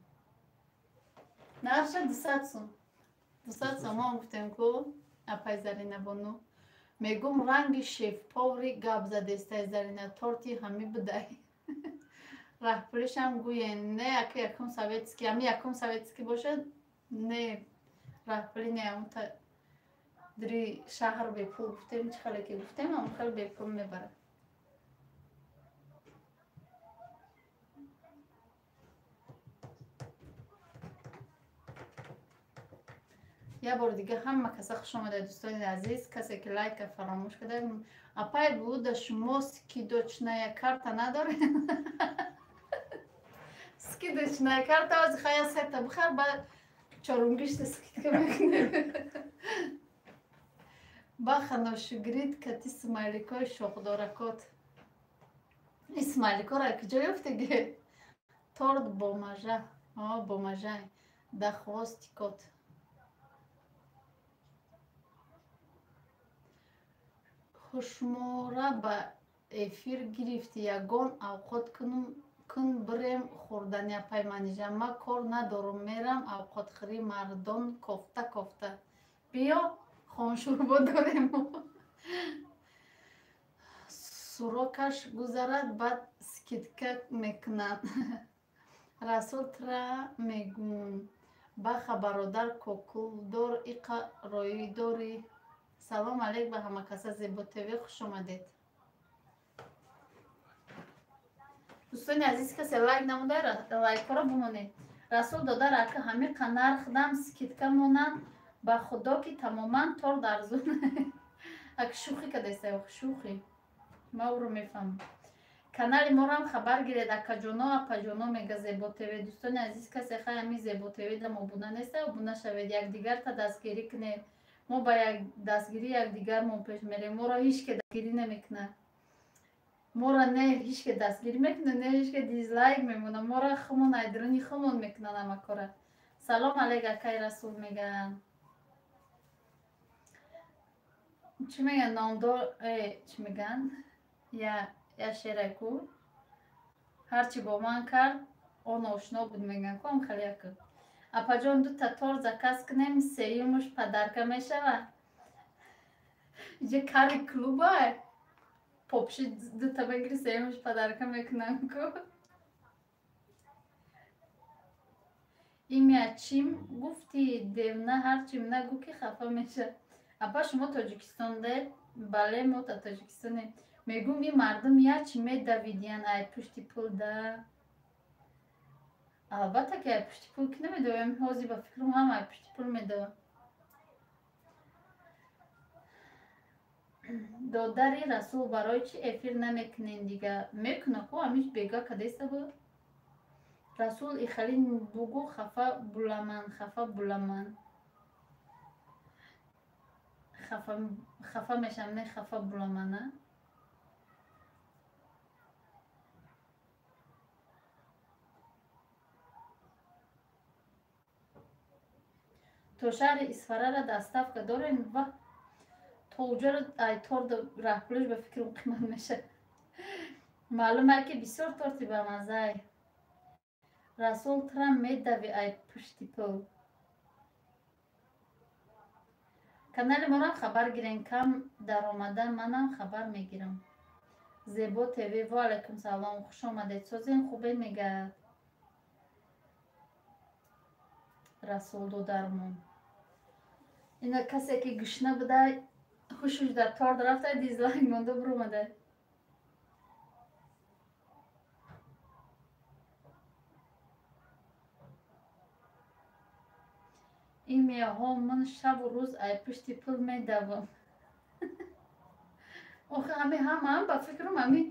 Нархша 200 сум, 200 сомон гуфтем ку, апай Зарина бону. Мегум, ранги шеф-повари гап задестай. Зарина, торти ҳами будай, раҳпулишам гӯен. Не, ака, якум советский, ами якум советский бошад. Не, раҳпули не, амута дри шаҳр бепул гуфтем, чӣ хеле ки гуфтем, ам хеле бепул мебарад. Як бори дига ҳама каса хуш омада, дӯстони азиз. Касе ки лайка фаромӯш карда. Апай Блуда, шумо скидочная карта надоред? Скидочная карта ози хая сета бихар, ба чорумгишта скидка мекунем. Баха ношугрид кати смайликои шохдоракот. И смайликора куҷо ёфтаги? Торт бомажа, бомажа да хвостикот. Хушмора ба эфир гирифтӣ, ягон авқот кун, бирем хӯрдани. Апай Манижа, ма кор надорум, мерам авқотхӯрӣ. Мардон кофта кофта биё, хомшӯрбо дорем. Сурокаш гузарад, баъд скидка мекунанд. Расул, тра мегӯм. Баха, бародар кокулдор, иқа роӣ дорӣ. Салом алейк ба ҳамакаса. Зебо ТВ, хуш омадед. Дӯстони азиз, касе лайк намуда, лайкҳоро бимонед. Расул додар ака ҳамиқа нарх дам скидка монанд, ба худо ки тамоман торт арзон. Ак шӯхӣ кадаиста, шӯхӣ. Ма ӯро мефаҳмам. Канали морам хабар гиред, акаҷоно, апаҷоно мега Зебо ТВ. Дӯстони азиз, касе хай ҳами Зебо ТВ дам обуна неста, обуна шавед, якдигарта дастгирӣ кунед. Мо ба дастгирии якдигармон пеш мерем. Моро ҳеҷ ке дастгирӣ намекунад. Моро не ҳеҷ ке дастгирӣ мекунад, не ҳеҷ ке дизлайк мемонад. Моро хумон айдирони хумон мекунанд ҳама кора. Салом алейк акай Расул мегӯянд. Чӣ мегӯянд номдор, чӣ мегӯянд? Я шере ку ҳарчи бо ман кард он ошно буд мегӯянд ку ам хеле яку. Апаҷон дута торт заказ кунем, сеюмуш падарка мешавад. Иҷа кари клуба попши дута мегири, сеюмуш падарка мекунам ку. Имя чим гуфти девна ҳарчим нагӯ ки хафа мешавад. Апа шумо Тоҷикистонде? Бале, мо та Тоҷикистонем. Мегӯм ин мардум ячи медавидиян ай пушти пул да. Албатта ки ай пушти пул ки намедавем, ҳозир ба фикрам ҳама ай пушти пул медаванд. Додари Расул барои чӣ эфир намекунен дига? Мекуна ку ҳамиш бега кадеста буд. Расул ихали бугу хафа буламан, хафа буламан. Хафа мешам, не хафа буламана. То шаҳри Исфарара доставка дорем ва то уҷаро ай торт раҳпулиш ба фикрам қимат мешавад. Маълум ай ки бисёр торти бамаззаи. Расул трам медави ай пушти пул. Канали морам хабар гирен, кам даромада манам хабар мегирам. Зебо ТВ, ва алайкум салом, хуш омадед. Созен хубе мегӯяд Расул додармон. Ина касе ки гушна буда, хушуш дар торт рафта, дизлайк монда биромада. Имяҳо ман шабу рӯз ай пушти пул медавам. Охи ҳами ҳамаам ба фикрам ҳами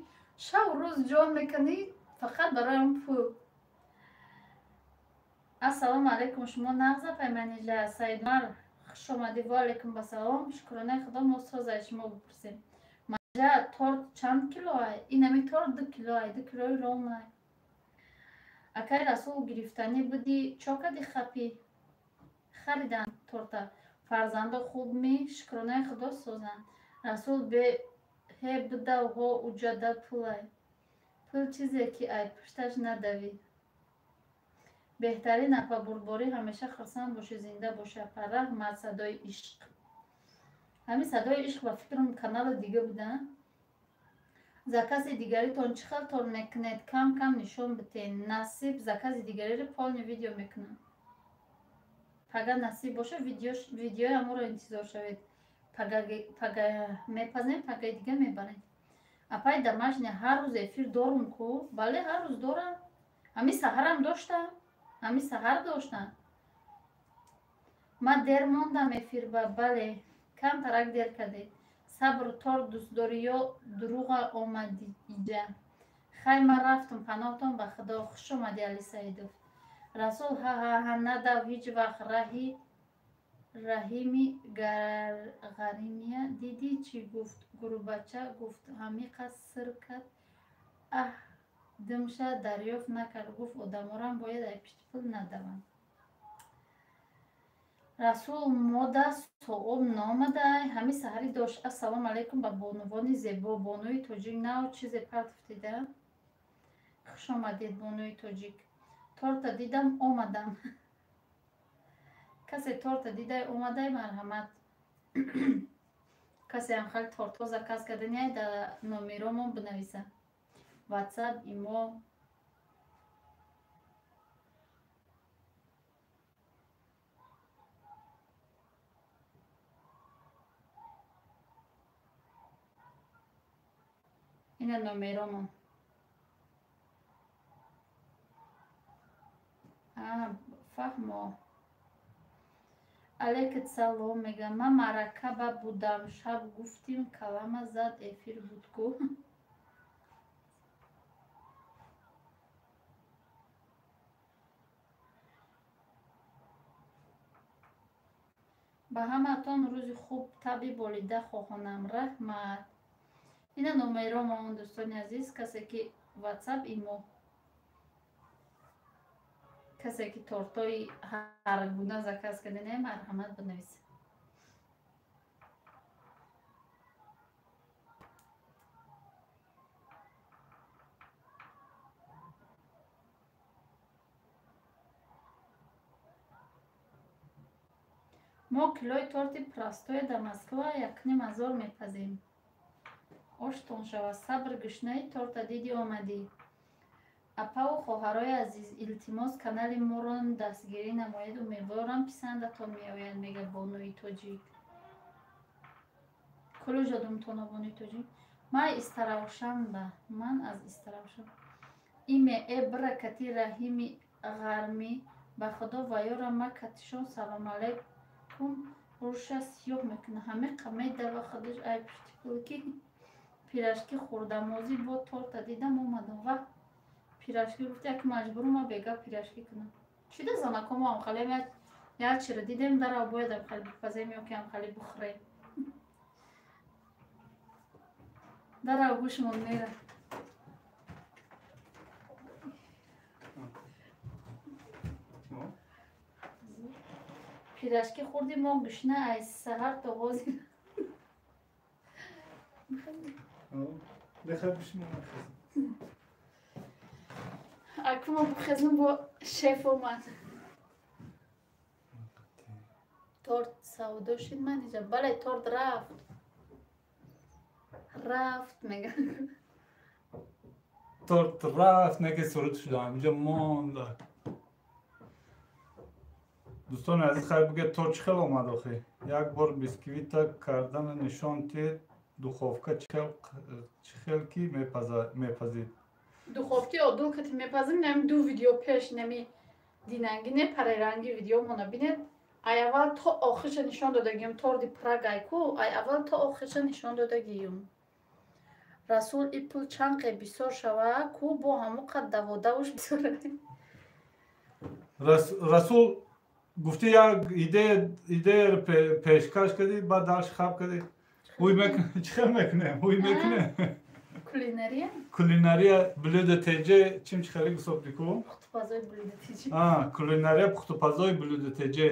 шабу рӯз ҷон мекунӣ фақат барои он пул. Ассалому алайкум, шумо нағза пайманижа Саидумар, хуш омадӣ. Ва алайкум ассалом. Шукронаи Худо мо созаи шумо бипурсем. Манижа торт чанд кило ай? Ин ҳами торт 2 кило ай, 2 килои ром ай. Акай Расул гирифтанӣ будӣ, чо кади хапӣ? Харидан торта. Фарзандо хуб ми, шукронаи Худо созанд. Расул бе ҳе бидав ҳо уҷада пулай. Пул чизе ки ай пушташ надавӣ. Беҳтарин апа бурдборӣ, ҳамеша хурсанд бошӣ, зинда бошӣ апа. Раҳмат. Садои ишқ. Ҳамин садои ишқ ба фикрам канали дига буда. Закази дигаритон чӣ хел тор мекунед? Кам кам нишон битен. Насиб закази дигариро полни видео мекунам. Пага насиб боша видеои аморо интизор шавед. Пага мепазем, пагаи дига мебарем. Апай домашня ҳар рӯз эфир дорум ку? Бале, ҳар рӯз дорам. Ҳамин саҳарам доштам. Ҳамин саҳар доштам. Ман дер мондам эфир ба, бале, камтарак дер кардед. Сабр торт дӯст дорӣ ё дурӯға омадӣ иҷа? Хай ман рафтам, паноҳтон ба Худо. Хуш омадӣ Али Саидов. Расул ҳа-ҳа-ҳа надав ҳеҷ вақт раҳими ғаримия дидӣ чӣ гуфт? Гурбача гуфт ҳамиқа сир кард, аҳ димша дарёфт накард. Гуфт одаморам бояд ай пишти пул надаванд. Расул мода сооб наомадай, ҳамин саҳари дошт. Ассалому алайкум ба бонувони зебо, бонуи тоҷик нав чизе партофтида. Хуш омадед бонуи тоҷик. Торта дидам омадам. Касе торта дидай омадай, марҳамат. Касе ҳам хеле тортҳо заказ кардани дар номеромон бинависа. WhatsApp, имо. Ина номеромон. Фаҳмо. Алейкум салом мегам. Ман маърака будам. Шаб гуфтим калама зад эфир буд ку. Ба ҳамаатон рӯзи хуб таби болида хоҳонам. Раҳмат. Ина номеромон дӯстони азиз, касе ки WhatsApp имо, касе ки тортои ҳаргуна заказ кардане, марҳамат бинависед. Мо килои торти простое дар Москва 1500 мепазем. Оштон шава, сабр гушнаи торта диди омадӣ. Апаву хоҳарои азиз, илтимос канали моро дастгирӣ намоед, умедворам писандатон меояд, мега бонуи тоҷик. Кулӯ жадумтона бонуи тоҷик? Ман Истаравшанба, ман аз Истаравшан. Име э бра кати Раҳими ғармӣ, ба худо ваёра ма катишон салом алейкум руша сиёҳ мекуна. Ҳаме қамаи дава худаш ай пушти пулки пирашки хурдамозӣ бо торта дидам омадам. Ва пирашки гуфт як маҷбурум ма бега пирашки кунам. Чӣ да занако мо амхалем як чиро дидем дарав бояд амхали бипазем ё ки амхали бухӯрем. Дарав гӯшмон мера. Пирашки хӯрдим мо гушна ай саҳар то ҳозир. Аку мо бухезм бо шеф омад. Торт савдо шид манижа. Бале, торт рафт. Рафт мега. Торт рафт, не ки суруд шуда, инҷа монда. Дӯстони азиз, хайр бигӯед торт чӣ хел омад охи? Як бор бисквита кардана нишон тед, духовка чӣ хел ки мепазид? Духовки одул кати мепазим, нами ду видео пеш нами динанги не парайранги видеомона бинед. Ай аввал то охирша нишон додагиюм торти Прагайку, ай аввал то охирша нишон додагиюм. Расул и пул чанд қе бисёр шава, ку бо ҳамон қад даводавуш бисёр. Расул гуфти як идея пешкаш кардӣ, баъд дарш хаб кардӣ. Ҳуй мекунем, чӣ хел мекунем? Ҳуй мекунем. Кулинария? Кулинария блюдо теҷе чим чӣ хеле гусобди ку? Пухтупазои блюдо теҷе. Кулинария пухтупазои блюдо теҷе.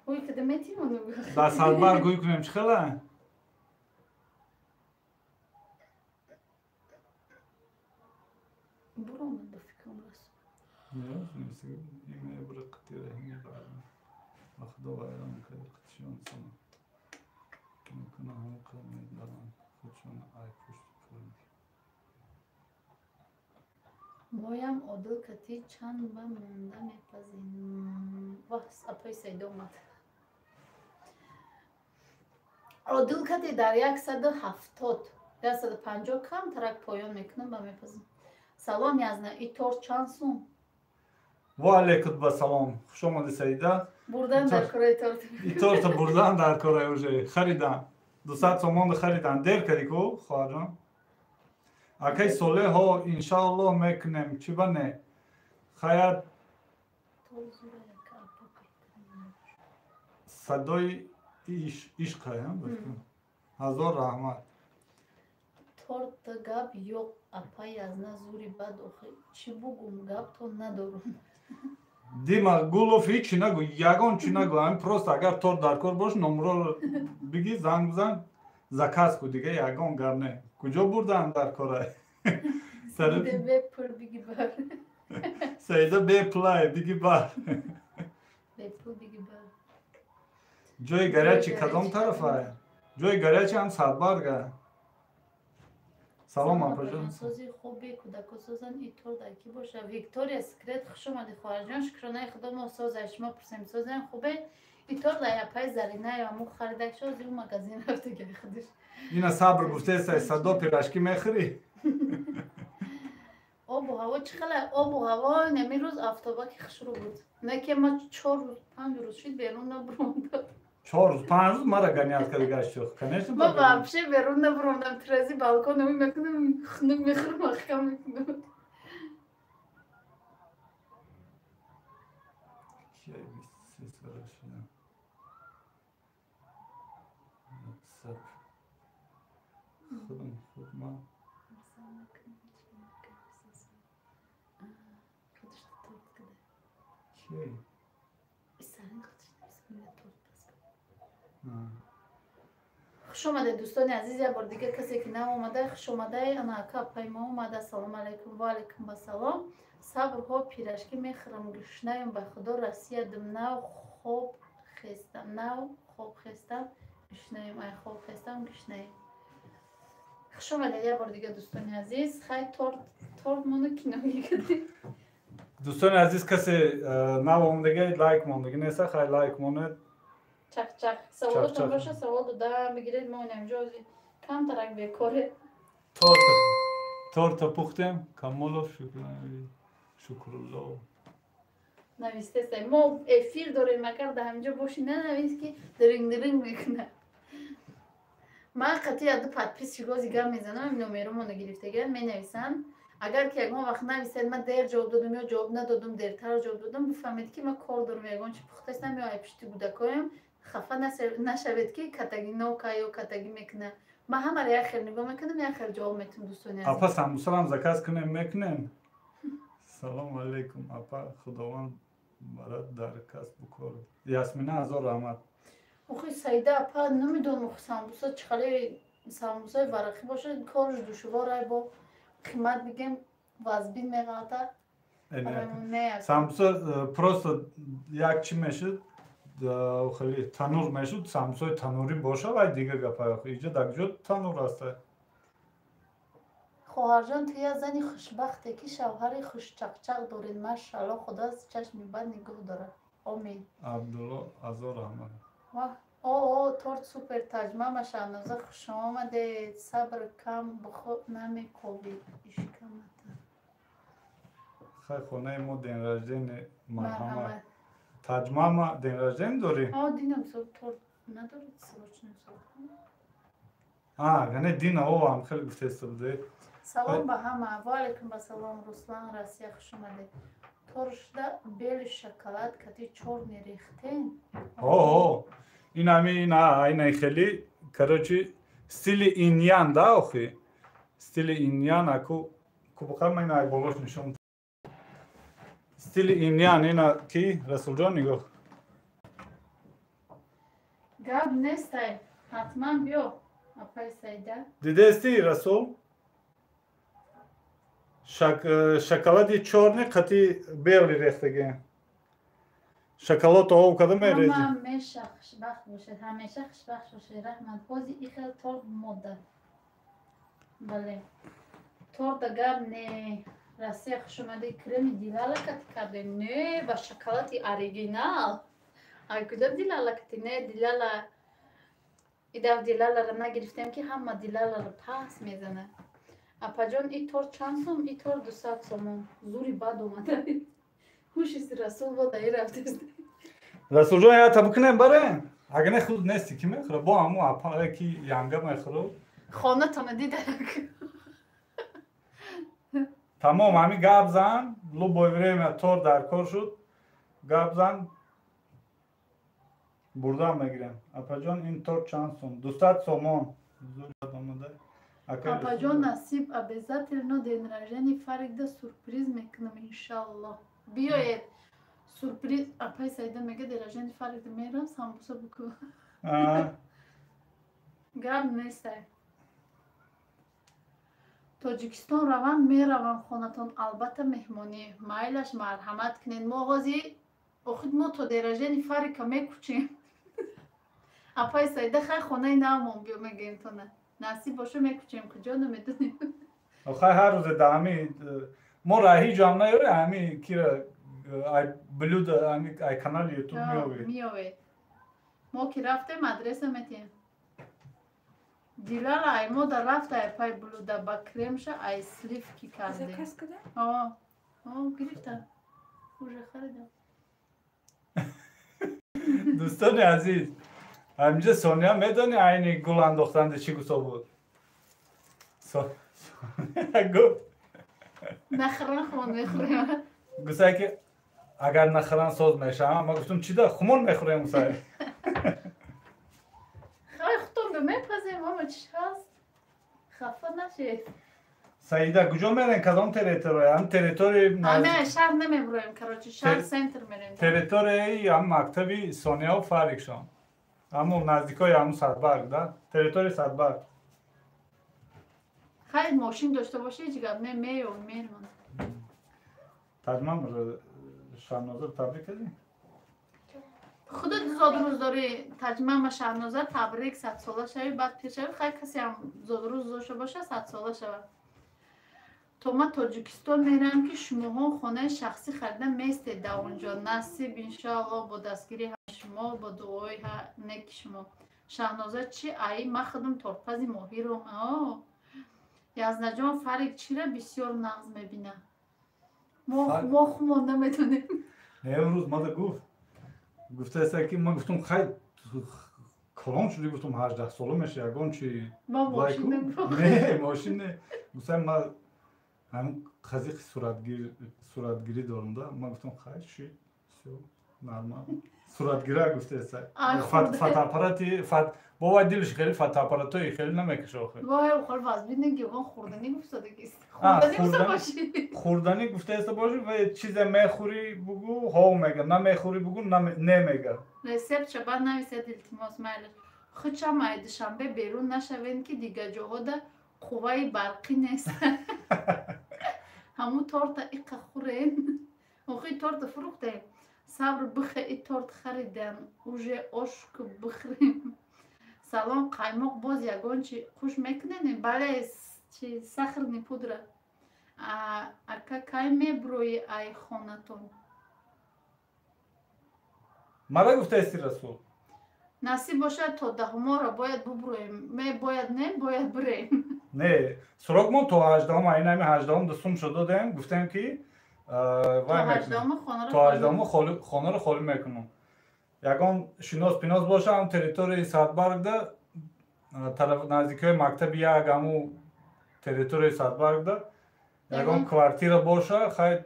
Ҳуй када метимону? Дар садбарг ҳуй кунем чӣ хела? Буромад ба фикрам Расул. Моям одил кати чанд ба монда мепазем. Ваҳ, апои Саида омад. Одил кати дар 170, 150 камтарак поён мекунам ба мепазем. Салом язна, и торт чанд сум? Ва алейкум ба салом. Хуш омадӣ Саида. Бурдан дар кораи торт. И торта бурдан дар кораи уже харидан. 200 сомон харидан. Дер кардӣ ку, хоҳарҷон? Акай Солеҳо иншааллоҳ мекунем. Чӣ ба не? Хаят садои ишқ ҳазор раҳмат. Торт гап ёқ апа язна зури бад охи. Чӣ бугум гап то надорум. Дима Гулов ҳичи нагу, ягон чӣ нагу. Ҳамин просто агар торт дар кор бош, номро биги, занг бизан, заказ ку, дига ягон гап не. Куҷо бурдаам дар кора? Бепул биги бар. Саида беплай биги бар. Бепул биги бар. Ҷои горячий кадом тарафа? Ҷои горячий ҳам Садбарга. Салом апаҷон. Сози хуби кӯдако созан и торт дар ки боша? Виктория Секрет, хуш омадӣ хоҳарҷон. Шукронаи худо мо созай шумо пурсем созаем хубе. И торт дар апаи Заринаю аму харидак шо зиу магазин рафтаги худиш. Ина сабр гуфтесай садо пирашки мехӯрӣ? Об Обу ҳаво чӣ хела? Обу ҳаво нами рӯз афтобаки хушрӯ буд. Не ки ма 4 рӯз 5 рӯз шид берун набуромдам. 4 рӯз 5 рӯз мара ганят карда гашти. Конечно. Ма вообще берун набуромдам. Тирази балкон ами мекунам, хунук мехӯрам, ахкам мекунам. Худам худ ман Хуш омадед, дӯстони азиз. Як бор дигар касе ки нав омада, хуш омадаe. Ана ака апаи мо омада. Салом алайкум. Ва алайкум ассалом. Сабрҳо пирашки мехӯрам, гушнаем. Ба худо, Россия дум, нав хоб хестам, нав хоб хестам, гушнаем. Ай хоб хестам, гушнаем. Хуш омадед як бор дигар, дӯстони азиз. Хай, торт мону кино мекардем. Дӯстони азиз, касе нав омадага, лайк мондагӣ неста, хай лайк монед. Чақ-чақ. Саволотон боша, савол дода мегиред. Мо инамҷо камтарак бекоре. Торта пухтем. Камолов Шукрулло навистеста. Мо эфир дорем, агар дар ҳаминҷо бошӣ, нанавис ки диринг диринг мекунад. Ман қатъи яду подписчик ози гап мезанам, номеромоно гирифтага менависам. Агар ки ягон вақт нависед, ман дер ҷавоб додум ё ҷавоб надодум, дертар ҷавоб додум, бифаҳмед ки ман кор дорум, ягон чи пухтастам ё ай пишти кӯдакоям. Хафа нашавед ки катагӣ нока ё катагӣ мекуна. Ман ҳамаро як хел нигоҳ мекунам, як хел ҷавоб метум, дӯстони азиз. Апа, самбусарам заказ кунем, мекунем. Салому алайкум, апа, худованд барат дар касбу кор. Ясмина, ҳазор раҳмат. Охи, Саида апа, намедонам самбуса чӣ хеле самбусаи варақӣ бошад, кораш душвор ай, бо қимат бигем, вазбин меғалта. Самбуса просто як чӣ мешуд, хеле танур мешуд, самбусаи танурӣ боша, вай дига гапа. Иҷа дар куҷо танур аста? Хоҳарҷон, ту як зани хушбахте ки шавҳари хушчақчақ доред. Машаалло, худо аз чашми бад нигоҳ дорад. Омин. Абдулло, ҳазор раҳмат. О, торт супер. Таҷмама Шаҳноза, хушомадед. Сабр кам бухо намекобӣ ишкамата. Хай, хонаи мо день рождения, марҳамат. Таҷмама, день рождения дорӣ? О, динам торт надоред срочно. А, яъне дина о ҳам хеле гуфтеста буде. Салом ба ҳама. Ва алайкум ассалом. Руслан, Россия, хуш омадед. Торшда белый шоколад кати чёрный рехтен? О, ин ами ина хеле, короче, стили иньян да, охи. Стили иньян аку кубқа ман ай болош нишон. Стили иньян ина ки Расулҷон нигоҳ. Гап нестай, ҳатман биё, апай Саида. Дидести, Расул? Шоколади чёрный қати белый рехтаги. Шоколад об када мерези. Ҳамеша хушбахт бошед, ҳамеша хушбахт бошед. Раҳмат. Бози и хел торт мода. Бале. Торта гап не. Россия, хуш омадед. Креми дилала кати кардем? Не, ба шоколади оригинал. Ай куҷо дилала кати? Не, дилала идав дилаларо нагирифтем ки ҳама дилаларо пас мезанад. Апаҷон, и торт чанд сом? И торт 200 сомон. Зури бад омада. Ҳушиси Расул бо даи рафтест. Расулҷон, я та бикунем барем? Агар не, худ нести, ки мехӯра? Бо ҳаму апа ки янга мехӯра. Хонатона дидак. Тамом, ҳами гап зан, любое время торт дар кор шуд, гап зан, бурдам мегирем. Апаҷон, ин торт чанд сом? 200 сомон. Зури бад омада. Апаҷон, насиб, обязательно день рождения Фарикда сюрприз мекунам, иншаллоҳ. Биёед, сюрприз. Апай Саида мега, день рождения Фарикда мерам, самбуса букун. Гап нестай. Тоҷикистон равам, меравам хонатон, албатта меҳмонӣ. Майлаш, марҳамат кунед. Мо оғози охид мо то день рождения Фарика мекучем. Апай Саида, хай, хонаи навмон биё, мегӯем тона. Насиб боша, мекучем, куҷо намедонем. Хай, ҳар рӯзе да ҳами мо раҳи ҷамъ наёре, ҳами кира ай блюда, ҳами ай канали Ютуб меовед. Меовед. Мо ки рафтем, адреса метиҳем. Дилала ай мода рафта ай пай блюда ба кремша ай сливки карде. Заказ када? О, гирифта. Уже харидам. Дӯстони азиз, ҳаминҷа Сония медони айни гул андохтанде чӣ гуфта буд? Сония гуфт. Нахӯран хумон мехӯрем. Гуфта ки агар нахӯран соз мешавам. Ман гуфтам чӣ да хумон мехӯрем гуфта. Хай хутон мепазем, ама чӣ ҳаст? Хафа нашед. Саида куҷо мерем? Кадом территория? Ҳам территорияи Аме шаҳр намеброем, короче, шаҳр центр мерем. Территорияи ҳам мактаби Сонияву Фарикшон. Ҳамун наздикои ҳамун Садбарг, да? Территорияи Садбарг. Хай мошин дошта бошӣ, ҳеҷ гап не, меём, мерем. Таҷмам Шаҳнозаро табрик кардӣ? Худат зодрӯз дорӣ, Таҷмама Шаҳноза табрик, 100 сола шавӣ, баъд пир шавӣ. Хай касе ҳам зодрӯз дошта боша, 100 сола шавад. То ма Тоҷикистон мерам, ки шумоҳо хонаи шахсӣ харида местед дар он ҷо. Насиб, иншоалло, бо дастгирии шумо, бо дуои неки шумо. Шаҳноза чи аи ма худам тортпази моҳиром. Язнаҷон, Фарик чира бисёр нағз мебина? Мо хумон наметонем. Не, имрӯз мада гуфт. Гуфтааст ки ман гуфтам хай калон шудӣ, гуфтам 18 сола меши, ягон чи не, мошин не. Гуфтам ма ҳамин қазиқи суратгирӣ дорам да. Ман гуфтам хай ши, всё нормал. Суратгира гуфтааст. Фотоаппарати бовай дилиш хеле фотоаппаратҳои хеле намекаша охир. Вой, хол вазбин ки хӯрданӣ гуфтадагист. Хӯрданӣ гуфта бошӣ. Хӯрданӣ гуфтааста бошӣ ва чизе мехӯрӣ бугӯ, ҳов мега, намехӯрӣ бугӯ, не мега. Рецепт баъд нависед, илтимос, майлаш. Хучам ай Душанбе берун нашавем, ки дигар ҷоҳода қувваи барқӣ нест. Ҳамун торта иқа хӯрем. Охи торта фурӯхтем. Сабр бихе, и торт харидам. Уже ошку бихӯрем. Салом, қаймоқ боз ягон чи хуш мекунед? Бале, чи сахарный пудра. Ака, кай меброи ай хонатон? Мара гуфтаисти, Расул? Насиб бошад, то 10-уморо бояд буброем. Ме бояд, не бояд бирем. Не, срок мо то 18-ум, айн ҳами 18-ум дусум шуд додем, гуфтем ки то 18-ума хонаро холӣ мекунам. Ягон шинос пинос бошам, территорияи Садбаргда, наздикиҳои мактаби як, ҳаму территорияи Садбаргда ягон квартира боша, хай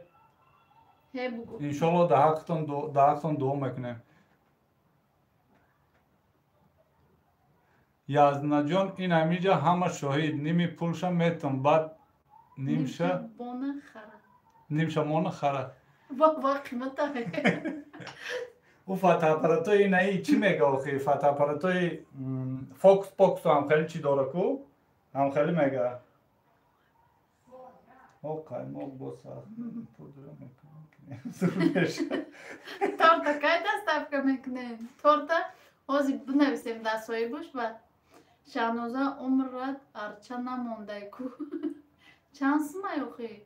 иншолло дар ҳақтон дуо мекунем. Язнаҷон, ин ҳамиҷа ҳама шоҳид, ними пулша метам, баъд нимша мона хара. Ӯ фотоаппаратҳои инаи чӣ мега охи, фотоаппаратҳои фокус покусу ҳам хеле чӣ дора ку, ҳам хеле мега. О, қаймоқ бо пудра. Торта кай доставка мекунем? Торта ҳозир бинависем дар соҳибаш. Баъд Шаҳноза, умрат арча намондай ку. Чанд сумай охи?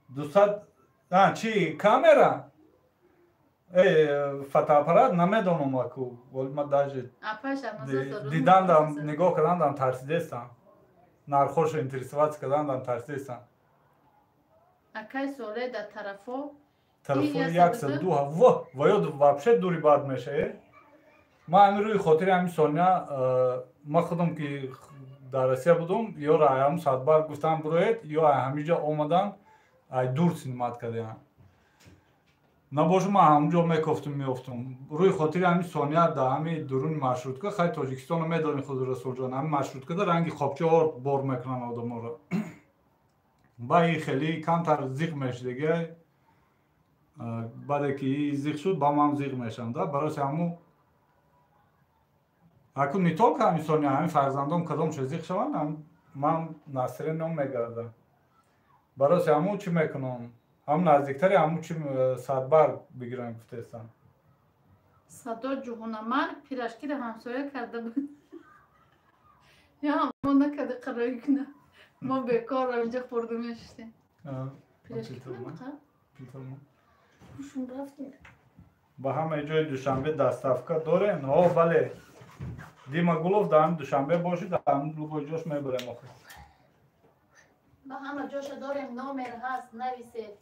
200 чи камера? Фотоаппарат намедонам аку, вале ма даже дидандам, нигоҳ кардандам тарсидестам, нархошо интересоваться кардандам тарсидестам. Акай соле дар тарафо. Тарафо 102 во ва ё вообще дури бад меша. Ман ҳамин рӯи хотири ҳамин Соня, ма худам ки дар Россия будум, ёро ҳамн Садбарг гуфтам бироед, ё ҳамиҷа омадан ай дур синимат кардиам. Набошум, ман ҳамунҷо мекофтум, меёфтум. Рӯи хотири ҳамин Сония дар ҳами дуруни маршрутка, хай Тоҷикистоно медонӣ худ, Расулҷон, ҳамин маршруткада ранги қопчаҳо бор мекунанд одаморо. Ба и хеле камтар зиқ мешудеги, баъде ки зиқ шуд, ба ман зиқ мешавам да. Барои ҳаму аку не только ҳамин Сония, ҳамин фарзандом кадомшо зиқ шаванд, ман насре ном мегардам. Барои ҳаму чӣ мекунам, ҳам наздиктари ҳаму чи Садбарг бигирам гуфтаестам. Садо ҷуҳунамарг пирашкиро ҳамсоя карда буд ё ҳамо накарда қароӣ куна. Мо бекор инҷа хӯрда мешиштем. Пирашки кунам. Ҳушум рафтем. Ба ҳамаи ҷои Душанбе доставка дорем? О, бале. Дима Гулов дар ҳамин Душанбе боши, дар ҳамин любой ҷош мебарем охир. Ба ҳама ҷоша дорем, номер ҳаст, нависед.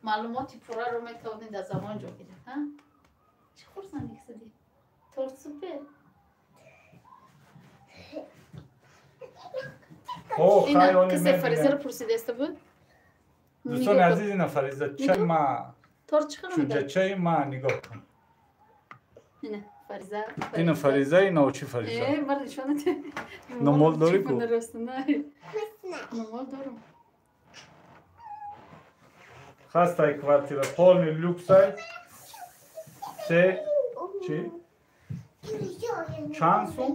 Маълумоти пурраро метавонед аз ҳамон ҷо гиред. Чӣ хурсандӣ кисадӣ? Торт супер. Касе Фаризаро пурсидаеста буд? Дӯстони азиз, ина Фариза чай ма. Торт чӣ хел омада? Чуҷачаи ма нигоҳ кун. Ина Фариза. Ина Фариза, ина очи Фариза. Бар нишонате. Номол дорӣ ку? Номол дорам. Хастай квартира, полный люксай. Се чи? Чанд сум?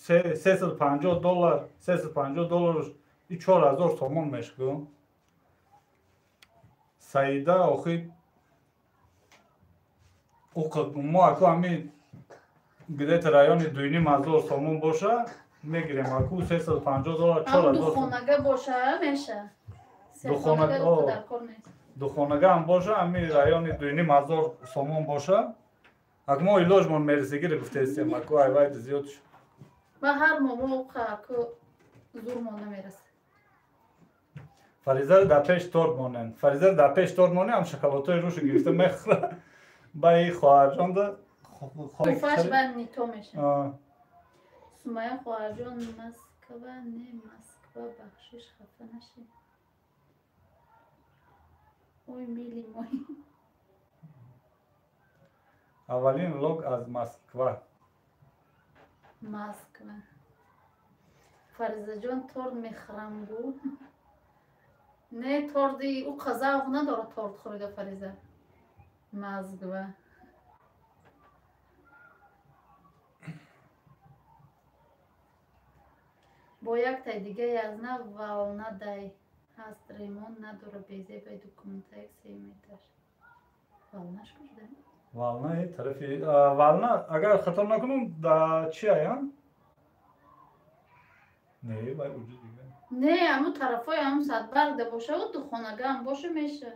$350, $350 и 4000 сомон мешкӯ. Саида охи мо аку ҳами где-то райони 2,5 ҳазор сомон боша мегирем, аку $350 4000. Духонага боша меша. Духонага ҳам боша, ҳами райони 2,5 ҳазор сомон боша. Аку мо илоҷмон мерасигиро гуфтаистем, аку айвайди зиёд шуд. Ва ҳар моҳ аку зурмон намерасад. Фаризаро дар пеш торт монем. Фаризаро дар пеш торт монем, ҳам шоколадҳои рӯшо гирифта мехӯра. Ба и хоҳарҷонда туфаш ба нито меша. Сумая хоҳарҷон, Москва не Москва, бахшиш, хафа нашед. Ой, мили мой. Аввалин влог аз Москва. Москва. Фаризаҷон, торт мехӯрам гу. Не, торти ӯ қазавқ надорад торт хӯрида Фариза. Москва. Бо яктай дига язна валнадай ҳаст, ремонт надора, безебай, документаек се метр. Валнаш куҷода? Вална тарафи вална, агар хато накунам, да чи ая? Не, вай уҷи дига. Не, ҳамун тарафҳои ҳамун Садбаргда боша, ӯ духонага ҳам боша меша.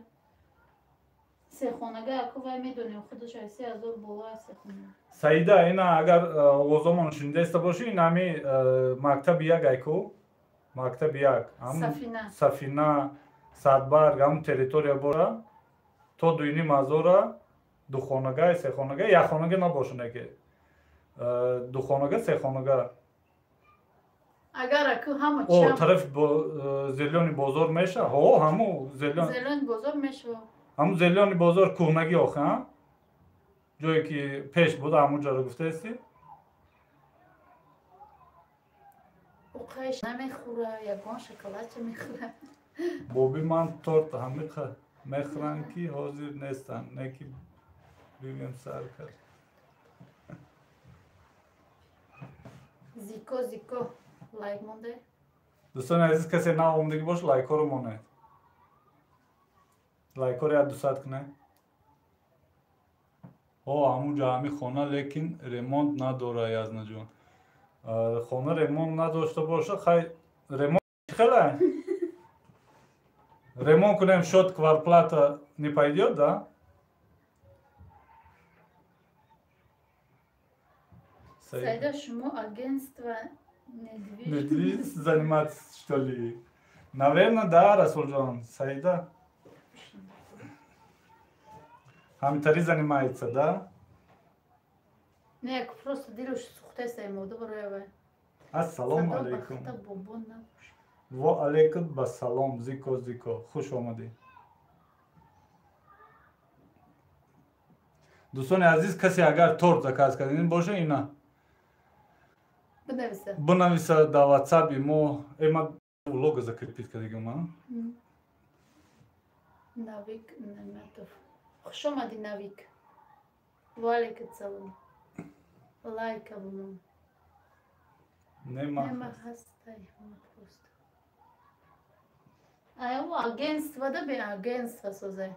Сехонага аку вай медонем, худаш ай 3000 боло аст сехонага. Саида, ина агар овозомон шунидаиста бошӣ, ин ҳами мактаби як айку, мактаби як, Сафина. Сафина, Садбарг, ҳамун территория бора, то 2,5 ҳазора духонага, сехонага, якхонага набоша неки. Духонага, сехонага. Агар аку ҳама О, тарафи зелёни бозор меша? Ҳо, ҳаму зелёни бозор меша. Ҳамун зелёни бозор кӯҳнагӣ охе, а? Ҷое ки пеш буда, ҳамун ҷоро гуфтаистӣ? Уқайш намехӯра, ягон шоколадча мехӯра. Боби ман торт ҳамиқа мехӯранд, ки ҳозир нестанд, не ки бигӯем сар кард. Зико, зико, лайк монде. Дӯстони азиз, касе нав омадагӣ боша, лайкҳоро монед. Лайкҳоро як дусад кунед. О, ҳамун ҷо ҳами хона, лекин ремонт надора, Язнаҷон. Хона ремонт надошта боша, хай ремонт хела? Ремонт кунем, шот кварплата не пойдёт, да? Саида, шумо агентство недвижимость заниматься, что ли? Наверное, да, Расулҷон. Саида ҳамитари занимается, да? Не, просто дилаш сухтеса имода барои вай. Ассалому алайкум. Ва алайкум басалом, зико, зико. Хуш омадӣ. Дӯстони азиз, касе агар торт заказ кардин боша, ина бинависа дар ватсапи мо. Ма влога закрепить кардагим, а? Навик Неметов. Хуш омадӣ, Навик. Ва алайкум салом. Лайка бумон. Нема. Нема ҳастай, просто. Ай, о агентство да бе агентство созай.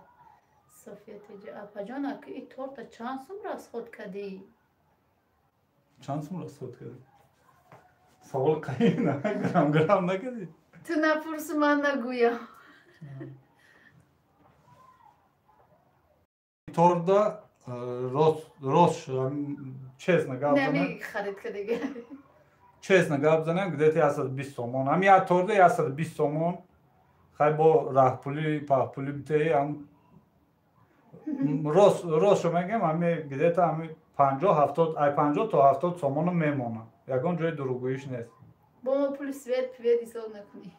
София теҷа, апаҷон, аки и торта чанд сум расход кардӣ? Чанд сум расход кардӣ? Савол қайна, грам грам накардӣ? Ту напурсу, ман нагӯям. Торда Рост, честно гап занем. Харид кадига. Честно гап занем, где-то 120 сомон. Ҳами як торда 120 сомон. Хай бо раҳпулӣ, паҳпулӣ битеи, ҳам рост ростшо мегем, ҳами где-то ҳами 50 70, ай 50 то 70 сомоно мемонад. Ягон ҷои дурӯғгӯиш нест. Бо мо пули свет, пивет ҳисоб накунӣ.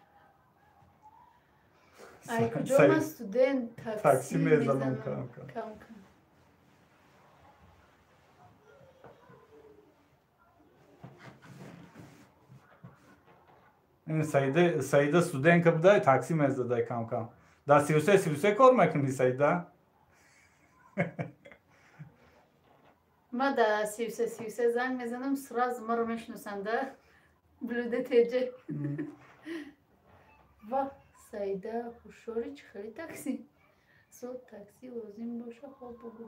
Ай куҷо ман студент такси мезанам кам кам. Кам кам. Ин Саида студентка будай, такси мезадай кам кам. Дар 33 кор мекунӣ, Саида? Ма дар 33 занг мезанам, сразу маро мешиносанда. Блюда теҷе. Ва Саида ҳушёри чӣ хели такси? Со такси лозим боша, хоб бугӯ.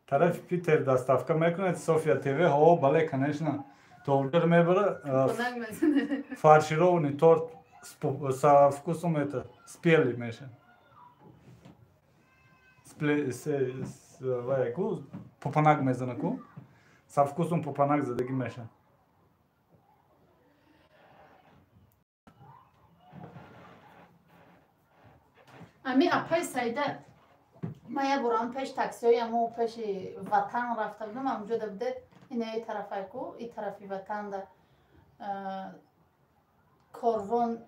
Тарафи Питер доставка мекунед, София ТВ? Ҳо, бале, конечно. Торт мебара, фаршированный торт со вкусом это спели меша. Спле се ку пупанак мезана ку. Со вкусом пупанак задаги меша. Ами апай Саида, ман як бор ам пеш таксиҳои амо пеши Ватан рафта будам, амҷода буде инаи тарафай ку, и тарафи Ватанда корвон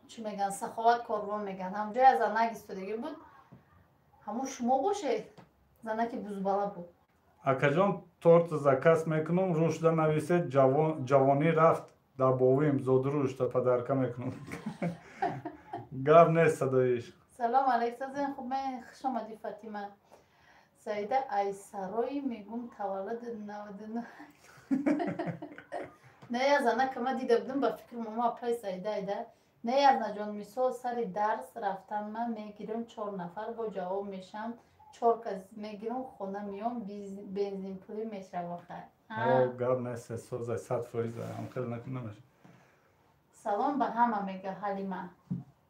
чӣ меган, Саховат корвон меган, ҳамҷоя занак истодагӣ буд. Ҳамун шумо бошед? Занаки бузбала буд. Акаҷон, торт заказ мекунам, рушда нависед, ҷавонӣ рафт дабовим, зодрӯшта подарка мекунам. Гап нест, садоиш. Салом алейк, сазен хуб мен, хуш омадӣ, Фатима. Саида айсарои мегум, таваллуди 99. Не, я занака ма дида будам, ба фикрим ома апай Саида айда. Не, Язнаҷон, мисол сари дарс рафтан ман мегирам чор нафар, бо ҷавоб мешам, чор кас мегирам, хона меом, бензинпулӣ мешава хай. Гап нест, созай 100%, ам хеле накун намеша. Салом ба ҳама, мега Ҳалима.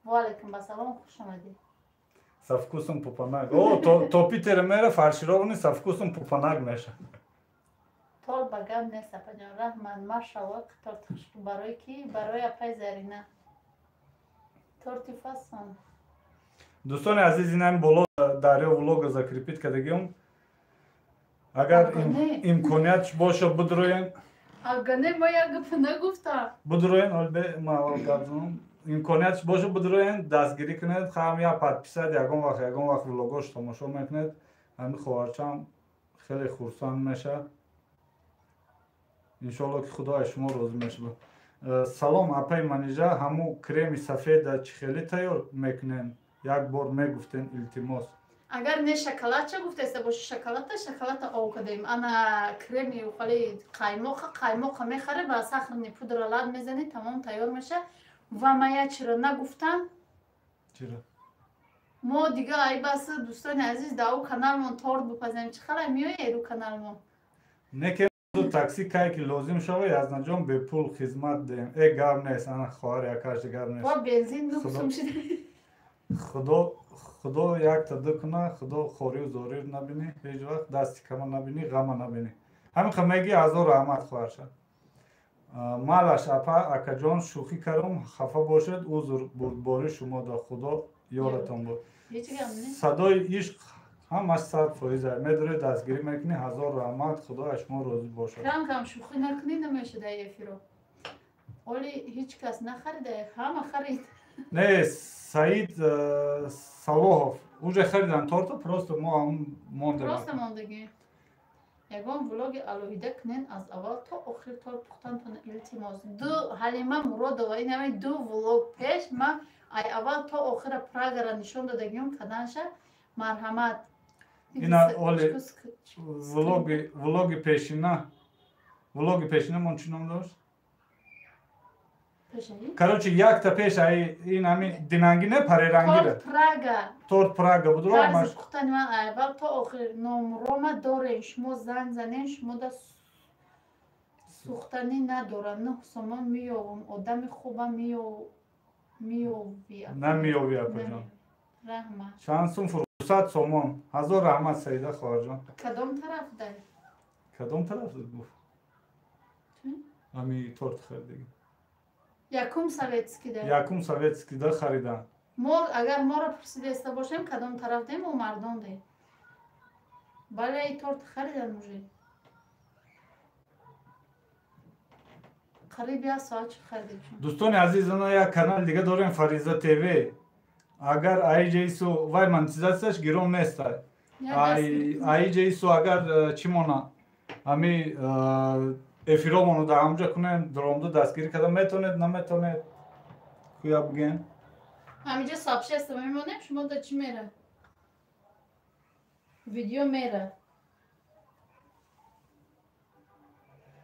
Ваалайкум ба салом, хуш омадӣ. Со вкусом пупанак. О, то Питер мера фаршированный со вкусом пупанак меша. Торт ба гап нест, апаҷон, раҳмат, машалло, торт хушбу. Барои ки? Барои апай Зарина. Торти фасон. Дӯстони азиз, инами боло Дарё влога закрепить кардагиам. Агар имкониятш боша, бидроен. Ага, не, ма як гап нагуфтам. Бидроен, ҳол ма аввал гап занам. Имкониятш боша, бидроен, дастгирӣ кунед, хам я подписать, ягон вақт влогош тамошо мекунед. Ҳамин хоҳарчам хеле хурсанд меша. Иншоалло ки Худо аз шумо розӣ мешавад. Салом, апаи Манижа, ҳамун креми сафеда чӣ хеле тайёр мекунем? Як бор мегуфтен, илтимос. Агар не шоколадча гуфтаеста боши, шоколада ов кадаем. Ана креми хали қаймоқа мехаре, ба сахарный пудра лад мезанӣ, тамом, тайёр меша. Ва ма як чиро нагуфтам. Чиро? Мо дига ай бас, дӯстони азиз, дар ӯ каналмон торт бипазем, чӣ хала меояд ӯ каналмон? Не ки такси кай ки лозим шава, Язнаҷон, бепул хизмат деем. Э, гап нест, ана хоҳар якаш, гап нест. Бо бензин дусум шида. Худо якта ду куна, Худо хорию зорир набинӣ, ҳеҷ вақт дасти кама набинӣ, ғама набинӣ. Ҳамин ха меги, ҳазор раҳмат, хоҳарша. Малаш, апа, акаҷон, шӯхӣ кардам, хафа бошед, узр, бурдборӣ шумо да, Худо ёратон буд. Ҳеҷ гап не. Садои ишқ ҳамаш 100% медоред, дастгирӣ мекунӣ, ҳазор раҳмат, Худо аз шумо розӣ бошад. Кам кам шӯхӣ накунӣ, намешуда эфиро. Оли ҳеҷ кас нахарида, ҳама харид. Не, Саид Салоҳов уже харидан торта, просто мо ҳам мондем. Просто мондагӣ. Ягон влоги алоҳида кунен, аз аввал то охир торт пухтантон, илтимос. Ду Ҳалима Муродова, ин ҳамин ду влог пеш ма ай аввал то охира Прагара нишон додагиём каданша, марҳамат. Ина оли влоги пешинамон чӣ ном дошт? Короче, якта пеш ай ин ҳами динанги не, парерангира. Торт Прага. Торт Прага буд ро. Тарзи пухтани ман аввал то охир номрома дорем, шумо занг занен, шумо да сӯхтанӣ надорам, 9 сомон меёвам, одами хуба меёви. Намеёви, апаҷон. Раҳмат. Чанд сум фурӯхт? 200 сомон. Ҳазор раҳмат, Саида хоҳарҷон. Кадом тараф дай? Кадом тараф гуфт? Ами торт харидагӣ. Якум советский да. Якум советский да харидан. Мо агар моро пурсидаиста бошем, кадом тараф дем, мо мардон дем. Бале, и торт харидан уже. Қариб як соат чӣ харидем. Дӯстони азиз, ана як канал дига дорем, Фариза ТВ. Агар аиҷаису вай монетизатсияш гирон нест. Аиҷаису агар чӣ мона ами эфиромоно дар ҳамҷа кунем, дуромда дастгирӣ карда метавонед, наметавонед? Куя буген? Ҳамиҷа сообщество мемонем, шумо да чӣ мера? Видео мера.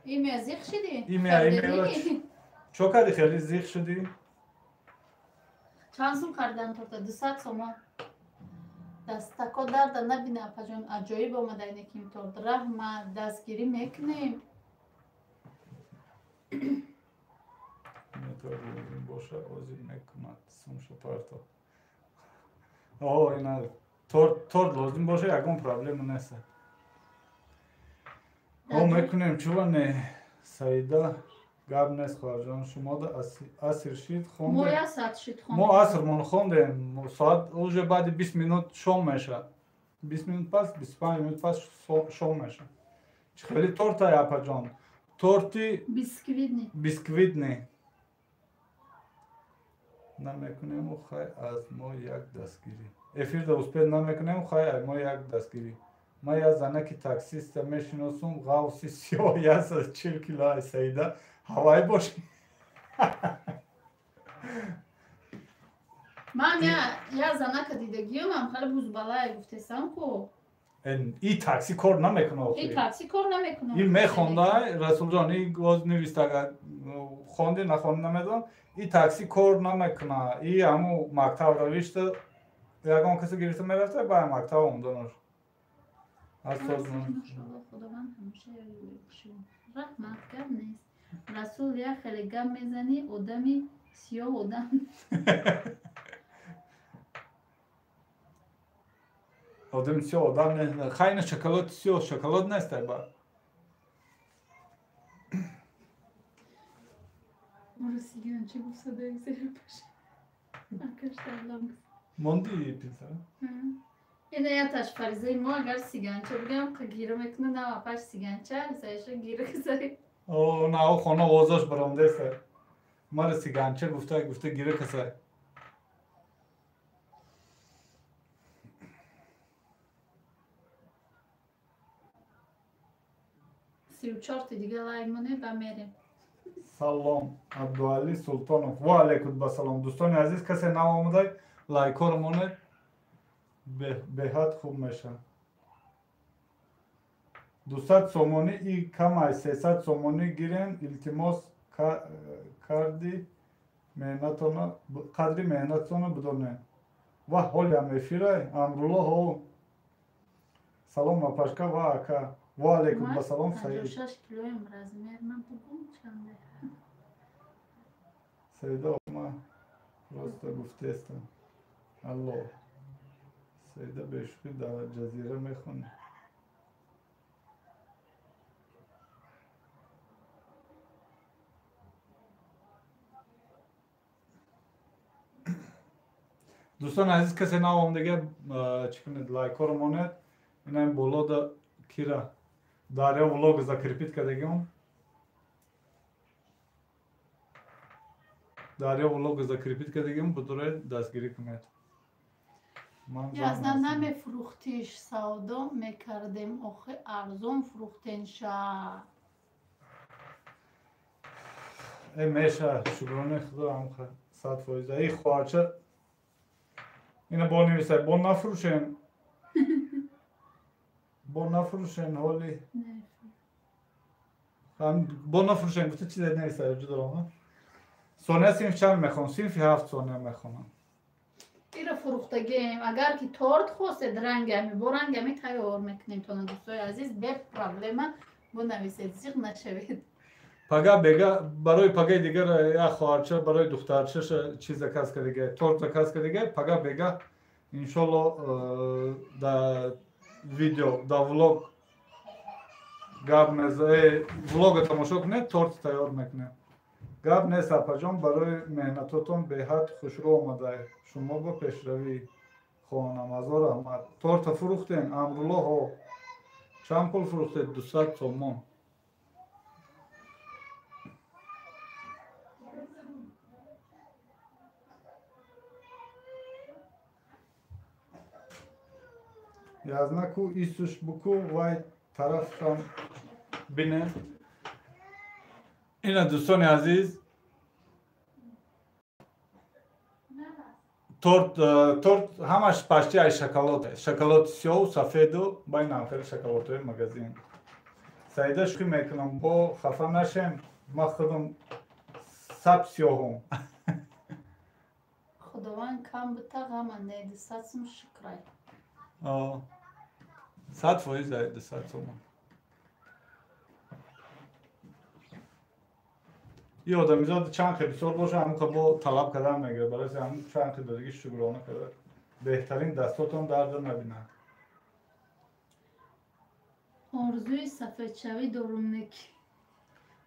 Имя зиқ шидӣ? Имя, имя. Чо кардӣ хеле зиқ шудӣ? Чанд сум харидан торта? 200 сомон. Дастако дарда набина, апаҷон, аҷоиб омада инеким торт. Раҳмат, дастгирӣ мекунем. Лозим боша, озӣ мекунад сумша парто. О, ина торт лозим боша, ягон проблема нест. О, мекунем, чува не? Саида, гап нест, хоҳарҷон, шумо да аср шид хондем. Мо як соат шид хондем. Мо асрмон хондем, соат уже баъди 20 минут шом мешавад. 20 минут пас, 25 минут пас шом мешавад. Чӣ хеле тортай, апаҷон? Торти бисквитный. Бисквитный. Намекунему, хай аз мо як дастгирӣ. Эфир да успел намекунем, хай аз мо як дастгирӣ. Ман як занаки таксиста мешиносум, ғавси сиёҳ 140 кило. Саида, ҳавай бошӣ. Ман як занака дидагиёмам, хеле бузбалае гуфтесам ку. И такси кор намекунад. И такси кор намекунад. И мехонда, Расулҷон, и боз нивист, агар хонди, нахонди намедонам. И такси кор намекунад. И ҳаму мактаб равишта ягон касе гирифта мерафта, ба мактаб омаданаш. Аз созмон. Худованд ҳамеша ёри. Раҳмат, гап нест. Расул, як хеле гап мезанӣ, одами сиёҳ одам. Одами сиёҳ одам нест. Хайна шоколад сиёҳ, шоколад нест ай ба. Мурасиган чӣ гуфт садои зери паша? Акаш талам. Монди пица? Ина яташ Фаризаи мо агар сиганча бигам, гира мекунад, на апаш сиганча, саиша гира касай. О, на о хона овозош баромдеса. Мара сиганча гуфта, гуфта гира касай. 34 дига лайк монед ва мерем. Салом, Абдуали Султонов. Ва алейкум ба салом. Дӯстони азиз, касе нав омадай, лайкҳоро монед, беҳад хуб мешавад. 200 сомонӣ и камай, 300 сомонӣ гирен, илтимос карди меҳнатона, қадри меҳнатона бидонед. Ва ҳолиам эфирай, Амрулло ҳо. Салом, апашка ва ака. Ва алейкум ба салом, Саид. 56 килоем размер, ман бугум чанде. Саида, ма просто гуфтестам. Алло. Саида бешухӣ дар ҷазира мехонӣ. Дӯстони азиз, касе нав омадага, чӣ кунед, лайкҳоро монед. Инам боло да кира Дарё влог закрепить кардагиам. Дарё влог закрепить кардагиам, будуред дастгирӣ кунед. Язда намефурӯхтиш, савдо мекардем, охи арзон фурӯхтенша. Э меша, шукронаи худо ҳам 100%. Эй хоҳарча, ина бо нивисай, бо нафурӯшем. Бо нафурӯшем ҳоли. Бо нафурӯшем гуфта чизе нависай, ҷудо. Сония синф чанд мехонам? Синфи 7 Сония мехонам. Иро фурӯхтагием. Агар ки торт хостед, рангами, бо рангами тайёр мекунем тона, дӯстои азиз, бе проблема бунависед, зиқ нашавед. Пага бега барои пагаи дигар як хоҳарча барои духтарчаша чиз заказ кардагиай, торт заказ кардагиай, пага бега Иншолло да видео, да влог гап меза, влога тамошо кунед, торт тайёр мекунем. Гап нест апаҷон, барои меҳнатотон беҳад хушрӯ омадаед. Шумо ба пешравӣ хонам. Ҳазор раҳмат. Торта фурӯхтем, Амрулло ҳо. Чанд пул фурӯхтед? 200 сомон. Язнаку исуш буку вай тарафшам бинем. Ина дӯстони азиз, торт ҳамаш пашти ай шоколад, шоколад сиёҳу сафеду байнам хеле шоколадҳои магазин. Саида шӯхӣ мекунам, бо хафа нашем, ман худам саб сиёҳум. Худованд кам бита ғама не, 200 сум шукрай. 100% ай 200 сум. И одамизод чанд хел бисёр боша, ҳамон бо талаб кардан мегирад, барои ҳамон чанд хел додагӣ шукрона карда. Беҳтарин дастотон дарда набинад. Орзуи сафедшавӣ дорум нек.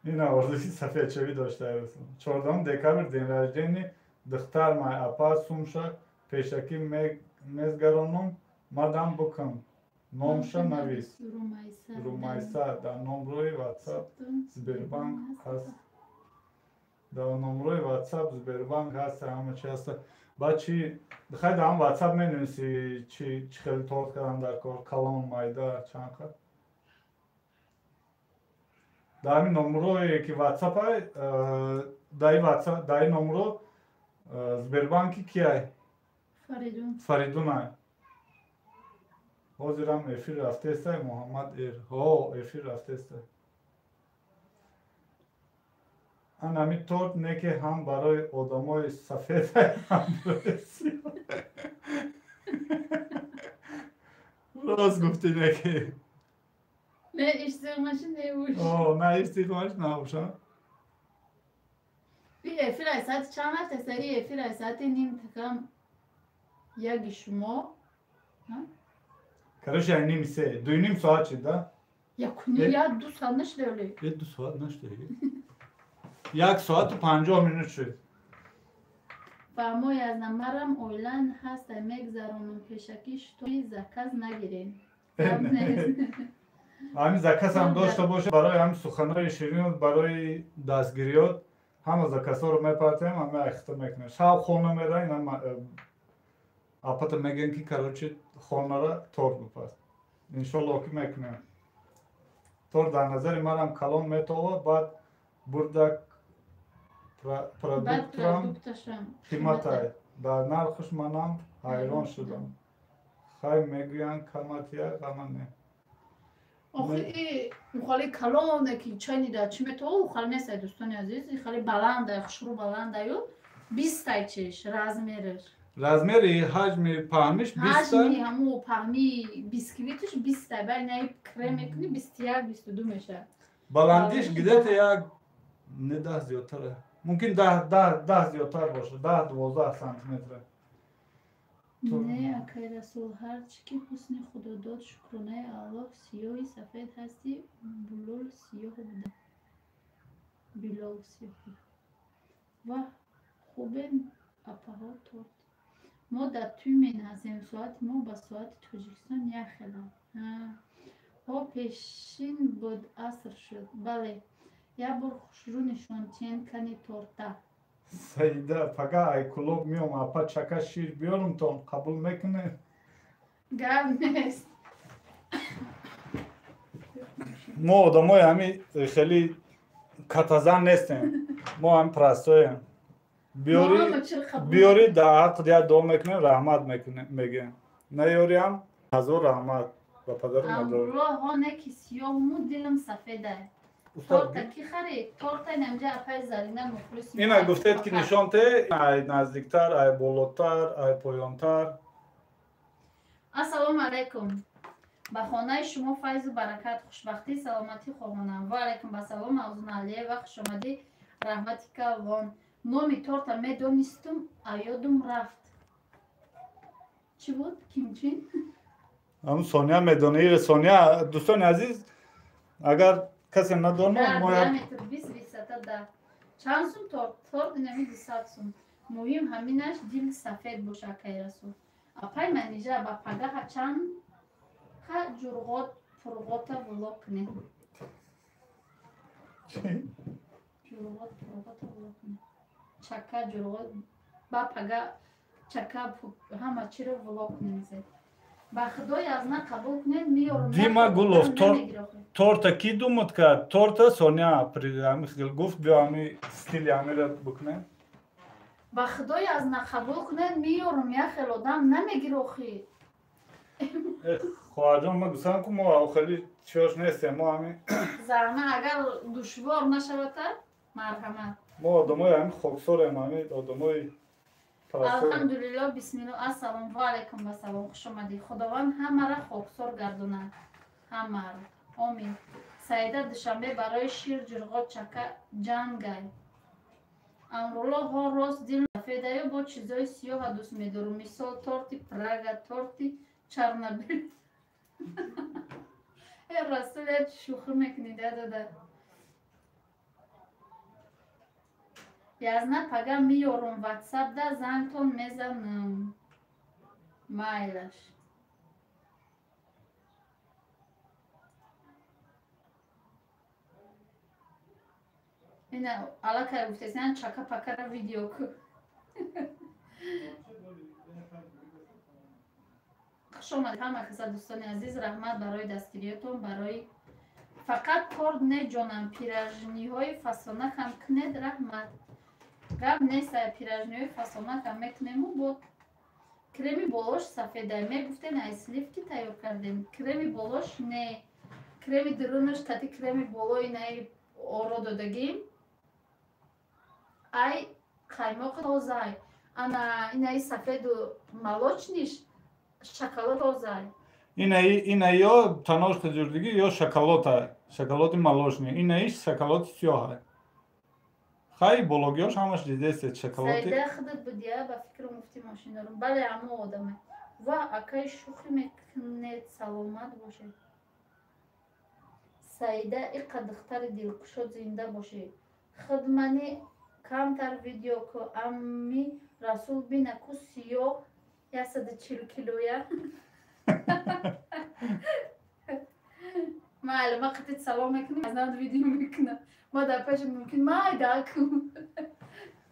Ина орзуи сафедшавӣ доштаи. 14 декабр день рождения духтар май апа сумша пешакӣ мезгаронум мадам букам. Номша навис. Румайса дар номрои WhatsApp Сбербанк ҳаст. Дар номрои WhatsApp Сбербанк ҳаст, ҳама чи ҳаст. Баъд чи хай дар ҳам WhatsApp менависи чи хеле торт кардан дар кор, калон, майда, чанд қад. Дар ҳамин номрое ки WhatsApp ай, дар ин WhatsApp, дар ин номро Сбербанки ки ай? Фаридун. Фаридун ай. Ҳозирам эфир рафтестай Муҳаммад Эр. Ҳо, эфир рафтестай. Ан ҳамин торт не ки ҳам барои одамои сафед, ҳам барои сиёҳ. Рост гуфтӣ не ки. Не иштиғмаши не уш. О, на иштиғмаш набоша. И эфир ай соати чанд рафтеста? И эфир ай соати ним такам яги шумо. Короче, ай ним се, дуи ним соат шид, да? Якуни як ду соат нашуда. Е, 2 соат нашуда. 1 соату 50 минут шуд. Фармои аз намарам ойлан ҳаста мегзаронам пешакӣ шуто заказ нагирем. Ҳамин заказам дошта боша барои ҳамин суханои ширин, барои дастгириёт ҳама заказҳоро мепартем, ҳама айхта мекунем. Шаб хона мера, ина апата мегӯем ки короче хонара торт бипаз. Иншоллоҳ ки мекунем. Торт дар назари манам калон метова, баъд бурдак продуктрам қиматай. Дар нархаш манам ҳайрон шудам. Хай мегӯянд каматия, ҳама не. Охи хали калоне ки чайни да чӣ метова, хали нестай дӯстони азиз, хали баландай, хушрӯ баландаю бистай чиш размераш. Размери ҳаҷми паҳмиш бистай? Ҳаҷми ҳамун паҳми бисквиташ бистай, баъд наи крем мекунӣ 21, 22 мешавад. Баландиш где-то як не 10 зиёдтар. Мумкин 10 зиёдтар бошад, 10-12 сантиметр. Не, акай Расул, ҳарчи ки ҳусни Худо дод, шукронаи Аллоҳ, сиёҳи сафед ҳасти, булол сиёҳ буда. Билол сиёҳ буда. Ваҳ, хубем апаҳо торт. Мо дар Тюмен ҳастем, соати мо ба соати Тоҷикистон як хела. Ҳо, пешин буд, аср шуд. Бале, як бор хушрӯ нишон тиен кани торта. Саида, пага ай кулоб меом, апа чака шир биёрумтон, қабул мекунед? Гап нест. Мо одамои ҳами хеле катазан нестем. Мо ҳами простоем. Биёри дар ҳаққ як дуо мекунем, раҳмат мегӯем. Наёриам ҳазор раҳмат ба падару модар. Амруллоҳ, оне ки сиёҳму дилам сафедай. Торта ки харид? Торта инамҷа апай Зарина мухлис. Ина гуфтед ки нишон те, ай наздиктар, ай болотар, ай поёнтар. Ассалому алайкум. Ба хонаи шумо файзу баракат, хушбахтӣ, саломатӣ хоҳонам. Ва алайкум ассалом, Мавзуна Алиева, хушомадӣ, раҳмати калон. Номи торта медонистум, а ёдум рафт. Чӣ буд? Кимчин? Ҳамун Сония медона. Сония, дӯстони азиз, агар касе надонад, мо диаметр 20, висота 10. Чанд сум торт? Торт инами 200 сум. Муҳим ҳаминаш дил сафед боша, акай Расул. Апай Манижа, ба пагаҳа чанд ха ҷурғот пурғота влог кунед. Ҷурғот пурғота влог кунед. Чака ҷурғот ба пага чака ҳама чиро влог кунем. Ба худои аз на қабул кунед, меёрам. Дима Гулов, торта ки думад кард? Торта Сония гуфт, биё ҳами стили ҳамира бикунем. Ба худои аз на қабул кунед, меёрам, як хел одам намегир охи. Хоҳарҷон, ма гуфтам, ку мо хеле чиёш нестем, мо ҳами Зарма агар душвор нашавата, марҳамат. Мо одамои ҳами хоксорем, ҳами одамои. Алҳамдулилло, бисмилло, ассалому алайкум ва салом, хуш омадӣ. Худованд ҳамаро хоксор гардонад, ҳамаро. Омин. Саида, Душанбе барои шир ҷурғот чака ҷангай. Амрулло, ҳо рост, дил сафедаю бо чизои сиёҳа дӯст медорам, мисол торти Прага, торти Чарнобил. Э Расул, як шӯхӣ мекунӣ, дадода. Язна пага меёрам, ватсапда зангтон мезанам. Майлаш. Ина аллакай гуфтесиан чака пакара видео ку. Хуш омадед ҳама каса, дӯстони азиз, раҳмат барои дастгириятон, барои фақат торт не ҷонам, пиражниҳои фасонакам кунед, раҳмат. Гап нест, пиражниҳои фасонакам мекунему бо креми болош сафеда. Мегуфтен ай сливки тайёр кардем. Креми болош не, креми дурунаш тати креми болои наи оро додагим. Ай қаймоқи тозай. Ана инаи сафеду молочниш шоколад тозай. Ина ё танош хиҷурдигӣ, ё шоколода, шоколоди молочный. Инаи шоколоди сиёҳа. Хай бологиёш ҳамаш дидесед шоколоди. Саида, худат будия, ба фикру муфти мошин дорам. Бале, ҳамо одаме. Ва акай, шӯхӣ мекунед, саломат бошед. Саида, иқа духтари дилкушод, зинда бошед. Хидмани камтар видео ку, амми Расул бина ку, сиёҳ 140 килоя. Майли, ма қатит салом мекунем, аз нав видео мекунам. Ма дар пеши мумкин майда ку.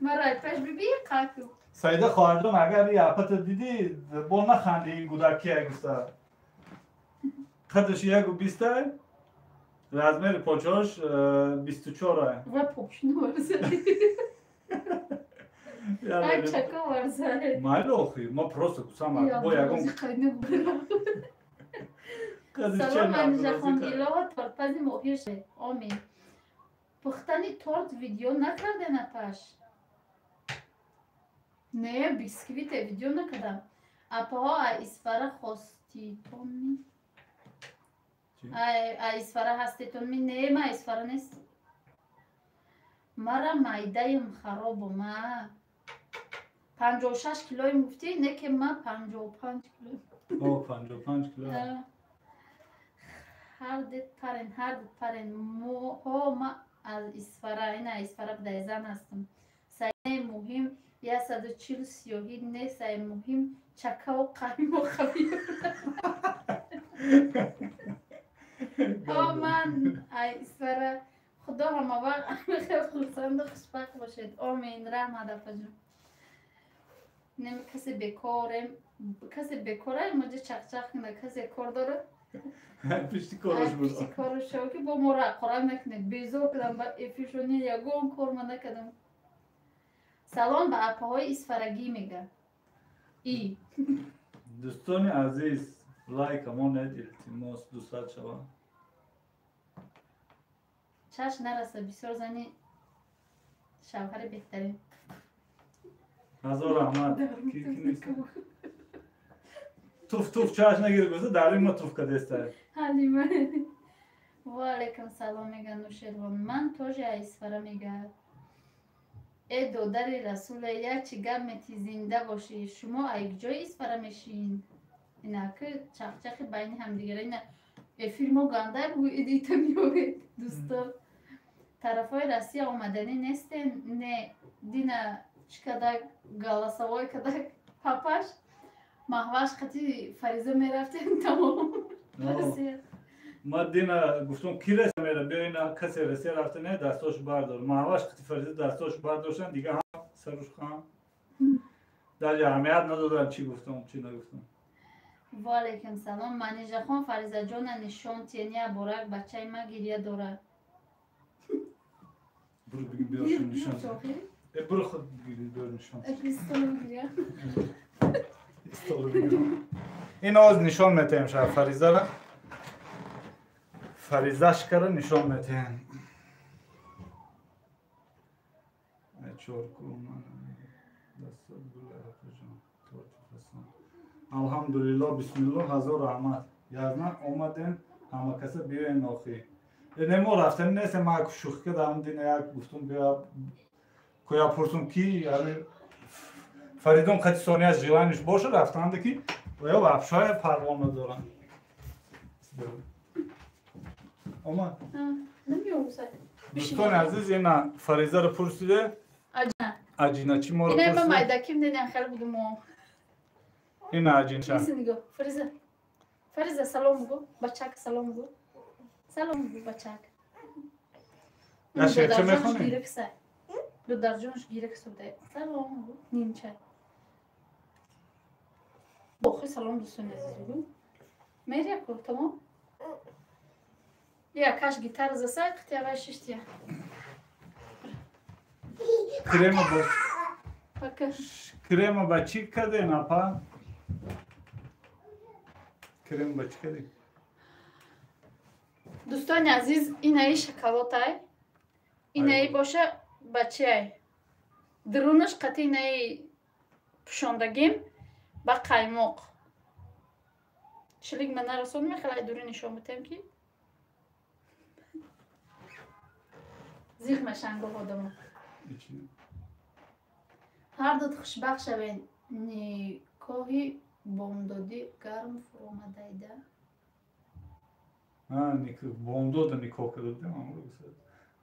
Мара ай пеш биби қаку. Саида хоҳарҷон, агар и апата дидӣ, бо наханди, ин гудакия гуфта. Қадаш 1,20, размери почош 24. Ва попшину варзай. Ай чака варзай. Майли охи, ма просто гусам, бо ягон Салом, Манижахон, илоҳо тортпази моҳир шавед. Омин. Пухтани торт видео накарден, апаш? Не, бисквите видео накардам. Апаҳо, ай Исфара хоститонми? Ай Исфара ҳастетонми? Не, ма Исфара нест. Мара майдаим хароб омад. 56 килоим гуфтӣ, не ки ма 55 килоим. О, 55 кило. Ҳардет парен, ҳардет парен. Ҳо, ма аз Исфара, ина Исфара будай, зан ҳастам. Саи муҳим 140 сиёҳӣ нест, ай муҳим чакаву қаймоқ хавиёр. Ҳо, ман ай Исфара. Худо ҳамавақт хел хурсанду хушбахт бошед. Омин, раҳмат, апаҷон. Неми касе бекорем, касе бекора моҷа чақчақ кунад, касе кор дорад? Пишти кораш буд. Пишти кораш шав, ки бо мо рақора мекунед. Безор кардам ба эфиршони, ягон кор ма накардам. Салом ба апаҳои исфарагӣ мега. И. Дӯстони азиз, лайк монед, илтимос, 200 шава. Чаш нараса, бисёр зани шавҳари беҳтарин. Ҳазор раҳмат. Туф туф чаш нагир гуфта, дар ма туф кадеста. Ҳалима. Ва алайкум салом мега Нушервон. Ман тоже ай Исфара мега. Э додари Расуле, ячи гап мети, зинда бошӣ. Шумо айкҷои Исфара мешин? Инаки чахчахи байни ҳамдигара. Ина эфир мо гандай бугӯида меовед, дӯсто. Тарафҳои Россия омаданӣ нестен? Не, дина чӣ кадак голосовой кадак папаш Маҳваш қати Фариза мерафтем, тамом. Россия. Ма дина гуфтум, ки Россия мера, биё, ина касе Россия рафта не, дастош бардор. Маҳваш қати Фариза дастош бардоштан, дига ҳам саруш хан. Даже аҳамият надодам, чӣ гуфтум, чӣ нагуфтум. Ваалайкум салом. Манижахон, Фаризаҷона нишон тения борак, бачаи ма гиря дорад. Буру бигир, биёр, нишон. Э, буру худ бигир, биёр, нишон. Ин оз нишон метаҳем ша Фаризара. Фаризашкара нишон метаҳем. Чорку ман дастот гула апаҷон, торти фасон. Алҳамдулилло, бисмилло, ҳазор раҳмат. Язна омадем, ҳама каса биёен охи. Не, мо рафтани нестем, ман шӯхӣ кардам, дина як гуфтум, биё коя пурсум, ки Фаридун қати Сония желание ш боша рафтанда, ки ё вообще парво надоранд. Омад. Дӯстони азиз, ина Фаризаро пурсиде. Аҷина чӣ моро пурсиде? Ина майдаким динам хел будум. Ина аҷинча. Фариза. Фариза, салом гу, бачак салом гу. Салом гу, бачак. Я шеърча мехонӣ? Дударҷонш гирак суда. Салом гу, нинча. Бохи салом, дӯстони азиз гу. Мерия ку, тамом? Я каш гитара засай, қитя вай шиштия. Крема ба крема ба чӣ карден, апа? Крема ба чӣ кардем? Дӯстони азиз, инаи шоколодай, инаи боша ба чиай? Дурунаш қати инаи пӯшондагим ба қаймоқ. Чилик ма нарасон, мехелай дури нишон битем, ки зиқ мешангоҳ одамо. Ҳардут хушбахт шавед. Никоҳи бомдодӣ гарм фуромадайда. Бомдода никоҳ карда будем.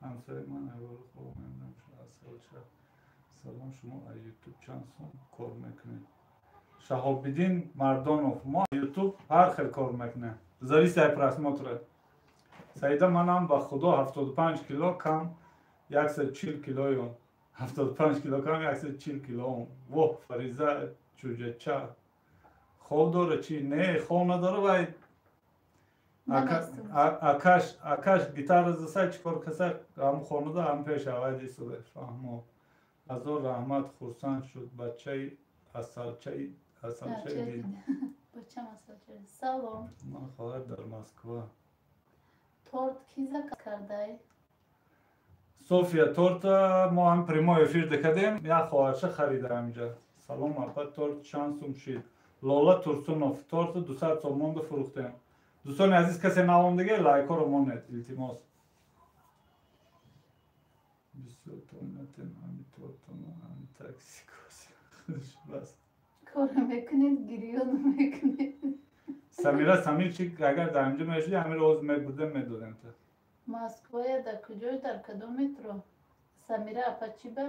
Ҳамсари ман салом, шумо аз Ютуб чанд сом кор мекунед? Шаҳобиддин Мардонов, мо Ютуб ҳар хел кор мекунем, зависит от просмотра. Саида, манам ба худо 75 кило кам 140 килоём, 75 кило кам 140 килоам. Воҳ, Фариза чӯҷача хоб дора чӣ? Не, хоб надора вай. Акаш гитара засай, чӣ кор каса, ҳам хонада, ҳам пеш авай дисуда. Фаҳмо, ҳазор раҳмат, хурсанд шуд бачаи асалчаи асалчаи дид. Салом. Ман хоҳар дар Москва. Торт ки заказ кардай? София, торта мо ҳам прямой эфир декадем, як хоҳарча харида ҳаминҷа. Салом апа, торт чанд сум шид? Лола Турсунов, торта 200 сомонда фурӯхтем. Дӯстони азиз, касе наомдаге, лайкҳоро монед, илтимос. Бисёр тонатен ами тортона, ами такси бас. Кор мекунед, гирён мекунед. Самира Самир чи, агар дар инҷо мешуди, ҳамиро ҳозир мебурдем, медодем та. Москвая дар куҷой, дар кадом метро? Самира апа, чӣ ба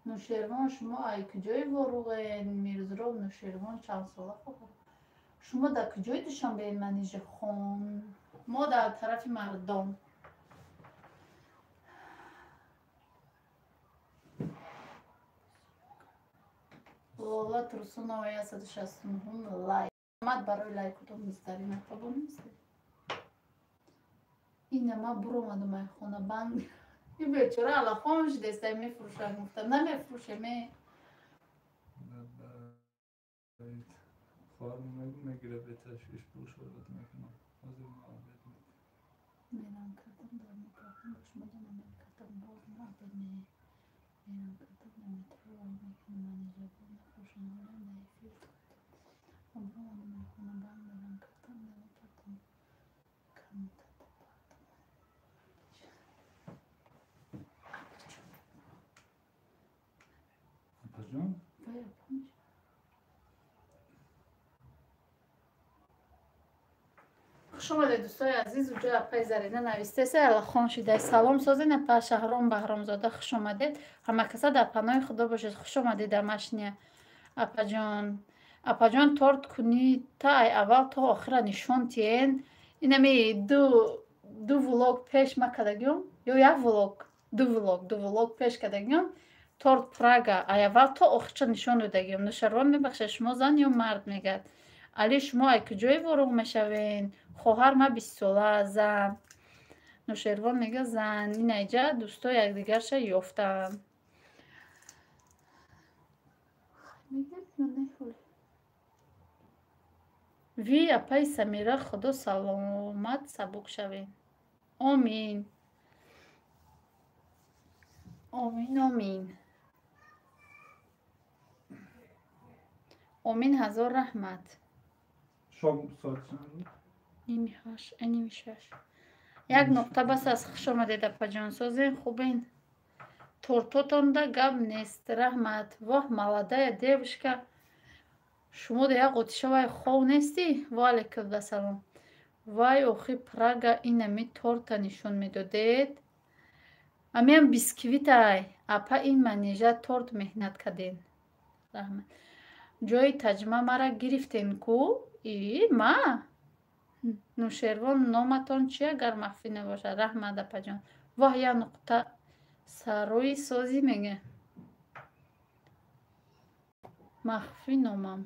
Нушервон, шумо ай куҷои Воруғен? Мирзуров Нушервон чанд сола хоҳад? Шумо дар куҷои Душанбеед, Манижахон? Мо дар тарафи Мардон. Лола Турсунова, 169 лайк. Раҳмат барои лайкотон, миздарин апа, бонистед. Ина ма буромадум ай хона банд. И бечора аллахон шидестай, мефурӯшад, гуфтам, намефурӯшем е. Хоҳар мегу мегира, беташвиш пул шорат мекунам. Ҳозир ма обед мерам кардам дар микрофон ба шумо донам кардам, боз ма обед мерам кардам дар метро вай мекунам. Манижабон нафурӯшам, ҳолам дар эфир буромадум ай хона банд мерам кардам дар мепартам камтата партам. Хуш омадед, дӯстои азиз. Уҷо апаи Зарина навистеса, аллахон шидай. Салом созен, апа Шаҳром Баҳромзода, хуш омадед. Ҳамакаса дар паноҳи Худо бошед. Хуш омадед, Дамашния апаҷон. Апаҷон, торт кунӣ та ай аввал то охира нишон тиен. Инами ду влог пеш ма кардагиём ё як влог, ду влог пеш кардагиём, торт Прага ай аввал то охирча нишон додагиём. Нушарвон, мебахшед, шумо зан ё мард мегӯяд. Али, шумо ай куҷое воруғ мешавен? Хоҳар, ма 20 сола, зан. Нушервон мега зан. Инайҷа дӯсто якдигарша ёфтанд. Ви апаи Самира, Худо саломат, сабук шавед. Омин, омин, омин, омин, ҳазор раҳмат. Шом соат чанд? 7:30, 5:30. Як нуқта бас аст. Хуш омадед, апаҷон, созен, хубен? Тортотонда гап нест, раҳмат. Воҳ, молодая девушка, шумо да як отишавай хов нестӣ? Ва алайкум ассалом. Вай, охи Прага инами торта нишон медодед. Амиам бисквитай, апа. Ин манижа торт меҳнат карден, раҳмат. Ҷои таҷма мара гирифтен ку и ма. Нушервон, номатон чи, агар махфӣ набошад? Раҳмат, апаҷон. Воҳ, як нуқта сарои созӣ мега. Махфӣ номам.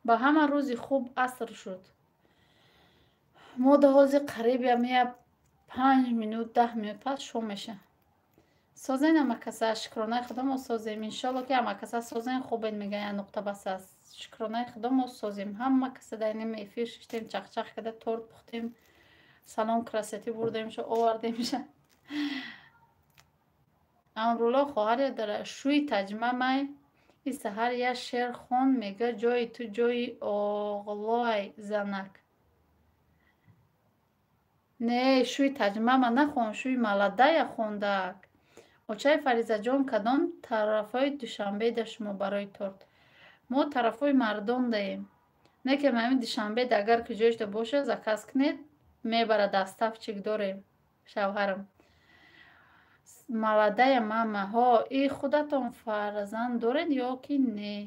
Ба ҳама рӯзи хуб. Аср шуд. Мо да ҳозир қариб ямия 5 минут, 10 минут пас шом меша. Созен, ҳамакаса, шукронаи Худо, мо созем. Иншолло, ки ҳамакаса созен, хубен. Мега, як нуқта бас аст. Шукронаи Худо, мо созем. Ҳама каса дар инем эфир шиштем, чахчах карда, торт пухтем, салон красоты бурдемша, овардемша. Амрулло хоҳаре дора. Шӯи таҷма май и саҳар як шеър хон, мега: ҷои ту ҷои оғлоай, занак. Не, шӯи таҷмама нахон, шӯи молодая хондак. Очаи Фаризаҷон, кадом тарафҳои Душанбеда шумо барои торт? Мо тарафҳои мардон даем. Не ки ҳамин Душанбеда агар куҷоишда бошад, заказ кунед, мебарад, доставщик дорем, шавҳарам. Молодая мама, ҳо, и худатон фарзанд доред ё ки не?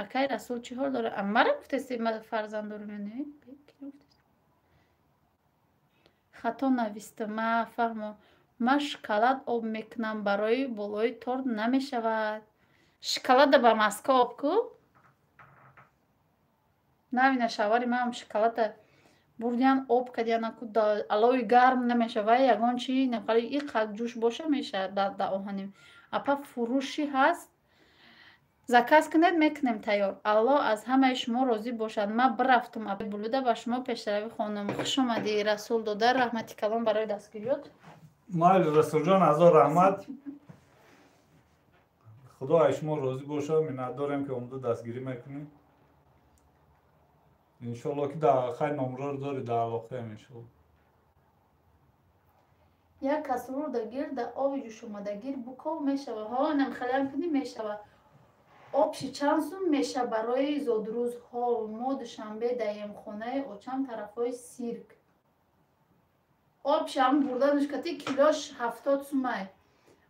Акай Расул чӣ ҳол дорад? Мара гуфтеси, фарзанд дорем ё не? Хато навистам, ма фаҳмо. Ма шоколад об мекунам, барои болои торт намешавад. Шоколада ба маска об ку. Навина, шавҳари маам шоколада бурдиян, об кардиян, ку алови гарм намешава, ягон чи нақари иқад ҷӯш боша, мешавад да оҳани. Апа, фурӯшӣ ҳаст? Заказ кунед, мекунем тайёр. Аллоҳ аз ҳамаи шумо розӣ бошад. Ма бирафтум, блюда ба шумо пешравӣ хонум. Хуш омадӣ, Расул додар, раҳмати калон барои дастгириёт. Майли, Расулҷон, ҳазор раҳмат, Худо аз шумо розӣ бошад. Миннатдорем, ки омода дастгирӣ мекунӣ. Иншолло, ки хай номроро дорӣ, дар алоқаем, иншолло. Як касрурда гир, да оби ҷӯшомадагир буков, мешава. Ҳо, намхалям кунӣ, мешава. Обши чанд сум меша барои зодрӯзҳо? Мо Душанбе даем, хонаи очам тарафҳои сирк. Обши ҳам бурданаш кати килош 70 сумай.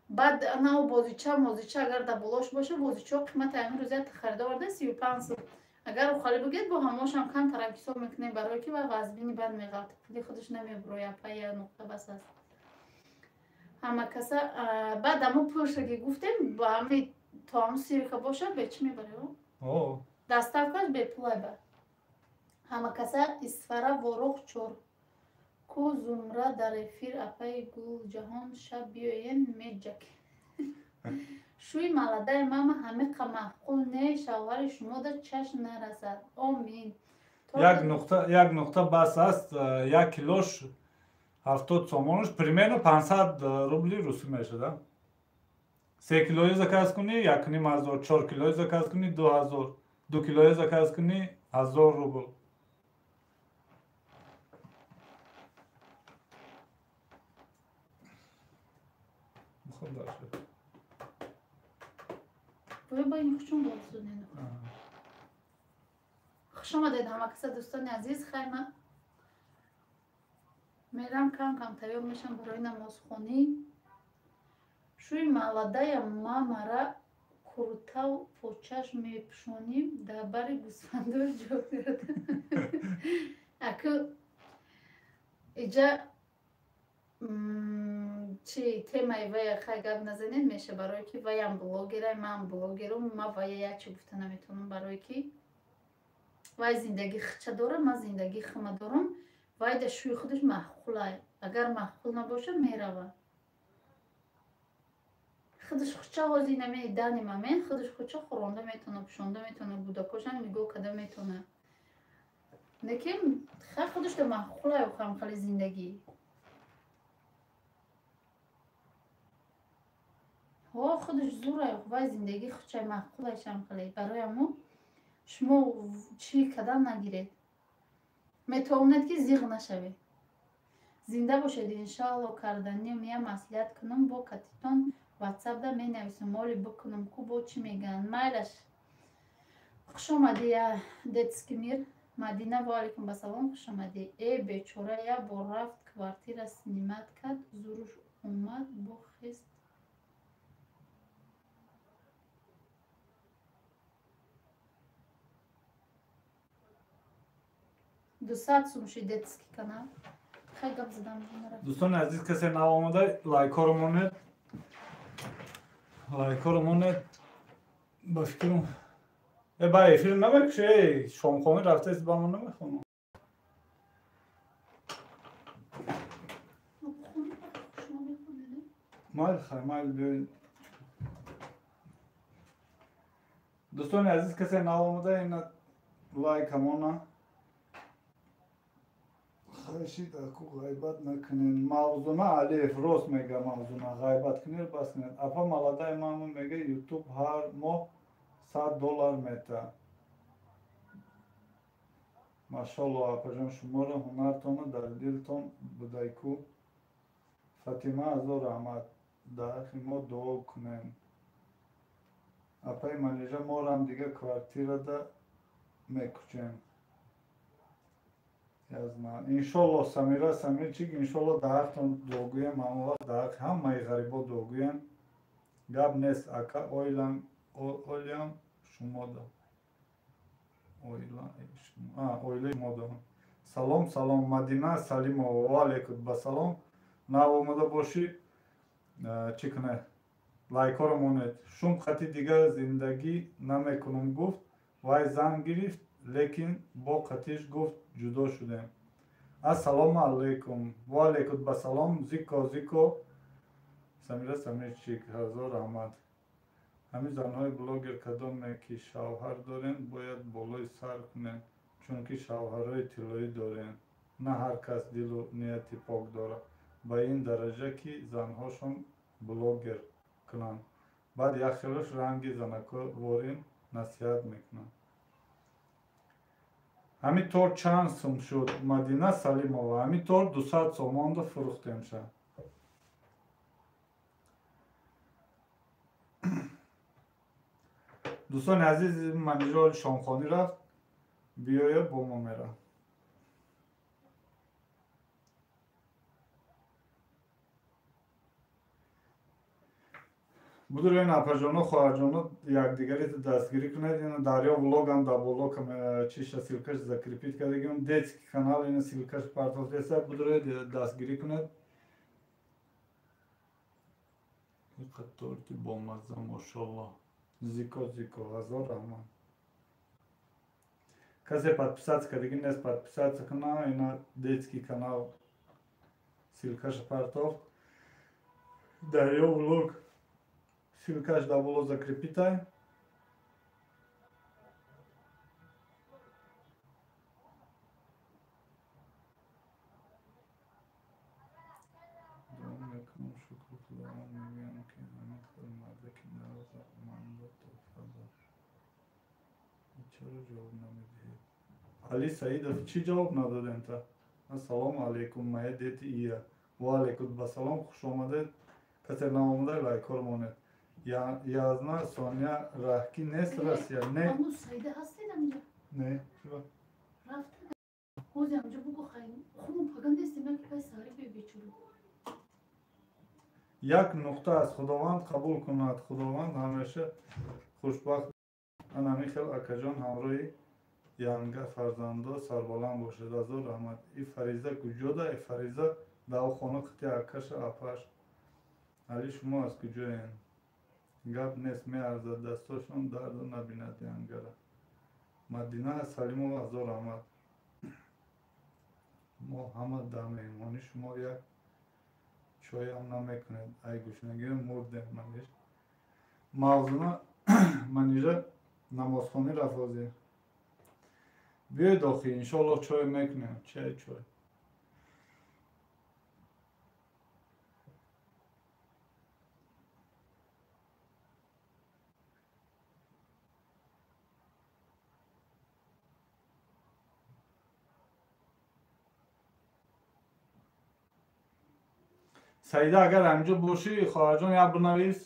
Баъд нав бозича мозича агар да болош боша, бозичао қимати ҳамин рӯз як харида оварда 35 сум. Агар ухалӣ бигӯед, бо ҳамошам камтарак ҳисоб мекунем, барое ки вай вазбини бад меғалта, пули худаш намебурояд. Па як нуқта бас аст, ҳама каса. Баъд амо пулша ки гуфтем, ба ҳами то ҳамн сирка боша, бе чӣ мебарем? Доставкаш бепулай. Ба ҳама каса Исфара, Ворух, чор ку зумра дар эфир. Апаи Гулҷаҳон, шаб биёен, меҷак. Шӯи молодая мама ҳамиқа маъқул не, шавҳари шумода чашм нарасад. Омин. Як нуқта бас аст. Як килош 70 сомонуш, примерно 500 рубли русӣ мешуда. 3 килои заказ кунӣ, 1500, 4 килои заказ кунӣ, 2000, 2 килои заказ кунӣ, 1000 рубл. Вои байни хушум додсуден. Хуш омадед ҳама каса, дӯстони азиз. Хайма мерам, кам кам тайёр мешам барои намозхонӣ. Шӯи маладая мамара куртав почаш мепӯшоним, дар бари гӯсфандор ҷо дорад. Аку иҷа чи темаи вая хай гап назанед меша, барое ки ваям блогерай, ман блогерум, ма вая як чи гуфта наметавонам, барое ки вай зиндагӣ хича дорам, ман зиндагии хима дорам. Вай да шӯи худаш маъқулай, агар маъқул набоша, мерава. Худаш хуча ҳози наме дани момент худаш хуча хӯронда метавона, пӯшонда метавона, гудакошам нигоҳ карда метавона. Лекин хай худаш да маъқулай охам хали зиндагӣ. Ҳо, худаш зурай, вай зиндагӣ хучай маъқулай шам хали. Барои ҳамо шумо чӣ кадам нагиред, метавонед ки зиғ нашавед. Зинда бошед, иншаалло. Карданим я маслиҳат кунам, бо катитон ватсапда менависам, оли бикунам ку бо чӣ мегӯянд. Майлаш, хуш омадӣ, я детский мир. Мадина, ва алайкум басалом, хуш омадӣ. Э, бечора, як бор рафт квартира снимать кард, зуруш омад, бо хест. 200 сум ши детский канал. Хай гап задам. Дӯстони азиз, касе нав омада, лайкҳоро монед, лайкҳоро монед. Ба фикрам, э, ба эфир намекуши, э, шомхонӣ рафтаест, ба мо намехонам. Майл, хай, майл, биёед. Дӯстони азиз, касе нав омада, ина лайкамона. Хоҳишид, аку ғайбат накунед. Мавзуна Алиев рост мега, Мавзуна, ғайбат кунед, бас кунед. Апа, маладаи мама мега, ютуб ҳар моҳ $100 мета. Машолло, апаҷон, шуморо ҳунартону дар дилтон будайку. Фатима, ҳазор раҳмат, дар ҳаққи мо дуо кунем. Апаи Манижа, морам дига квартирада мекучем. Иншолло, Самира Самирчик, иншолло, дар ҳақтон дуогӯем, ҳамон вақт дар ҳаққи ҳамаи ғарибо дуогӯем. Гап нест, ака, ойлам, оилам шумода, оилаи шумода. Салом, салом, Мадина Салимова, ва алайкум басалом. Нав омада бошӣ, чӣ кунед, лайкҳоро монед. Шум хати дигар зиндагӣ намекунам гуфт, вай зан гирифт, лекин бо қатиш гуфт ҷудо шудем. Ассалому алайкум, ва алайкум басалом. Зико, зико, Самира Самирчик, ҳазор раҳмат. Ҳамин занҳои блогер, кадоме ки шавҳар дорем, бояд болои сар кунем, чунки шавҳарҳои тиллоӣ дорем. На ҳар кас дилу нияти пок дорад ба ин дараҷа, ки занҳошон блогер кунанд, баъд якхелош ранги занако ворин насиҳат мекунанд. Ҳамин торт чанд сум шуд, Мадина Салимова? Ҳамин торт 200 сомонда фурӯхтемша. Дӯстони азиз, Манижа шомхонӣ рафт, биёя, бо мо мера. Будурен, апаҷоно, хоҳарҷоно, якдигари дастгирӣ кунед. Ина Дарё влогам дар боло чиша ссылкаш закрепить кардагим, детский канал, ина ссылкаш партофтеса. Будуре, дастгирӣ кунед. Иқа торти бомазза, мошолло. Зико, зико, ҳазор раҳмат. Касе подписаться кардагӣ нест, подписаться куна. Ина детский канал ссылкаша партофт, Дарё влог ссылкаш дар боло закрепитай. Дуо мекунам, шукру Худованд мегӯям, ки ҳамин хел мардаки манда туҳфа дод. Чаро ҷавоб намедиҳед? Али Саидов, чӣ ҷавоб надодем та? Ассалому алайкум, моя дети ия. Ва алайкум басалом, хуш омадед. Касе наомада, лайкҳоро монед. Язна Соня раҳкӣ нест Россия не. Ҳамун Саида ҳастед амҷа? Не, чиба? Рафта. Ҳози амҷа бугу хай. Хумон паган нестем, яки пай сари бе бечора. Як нуқта аст, Худованд қабул кунад. Худованд ҳамеша хушбахт. Ана михел акаҷон ҳамроҳи янга фарзандо сарбаланд бошед. Азор раҳмат. И Фариза куҷода? И Фариза давхона қити акаша апаш. Али шумо аз куҷоен? Гап нест, меарзад, дастошон дарду набинад янгара. Мадина Салимова азор раҳмат. Мо ҳама дар меҳмонӣ шумо як чойам намекунед. Ай гушнагӣ мурдем маниш. Мавзуна Манижа намозхонӣ рафт ҳозир. Биёед охи, иншоаллоҳ чой мекунем. Чай чой. Саида агар ҳаминҷо бошӣ, хоҳарҷон як бинавис.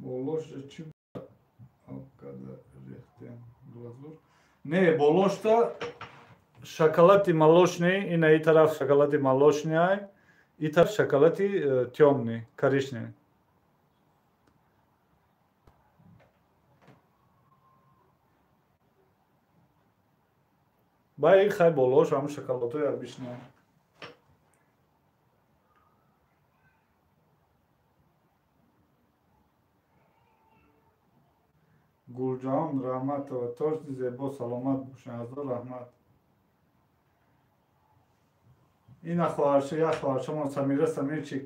Болошта чӣ обкада рехтем глазур? Не, болошта шоколади молочный, ина и тараф шоколади молочный ай, и тараф шоколади тёмный, коричневый. Бай хай болош ҳам шоколадҳои обычный. Гулҷаҳон Раҳматова торти зебо, саломат бошед. Азор раҳмат. Ина хоҳарча, як хоҳарчамон Самира Самирчик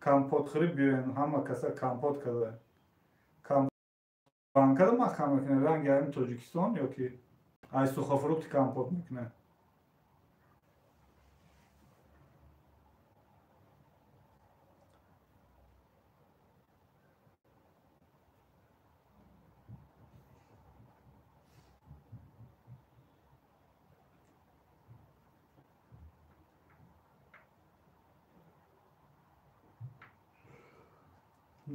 компотхӯрӣ биёен, ҳама каса компот када. Банкада маҳкам мекунед, ранги ҳамин Тоҷикистон ё ки ай сухофрукти компот мекунед?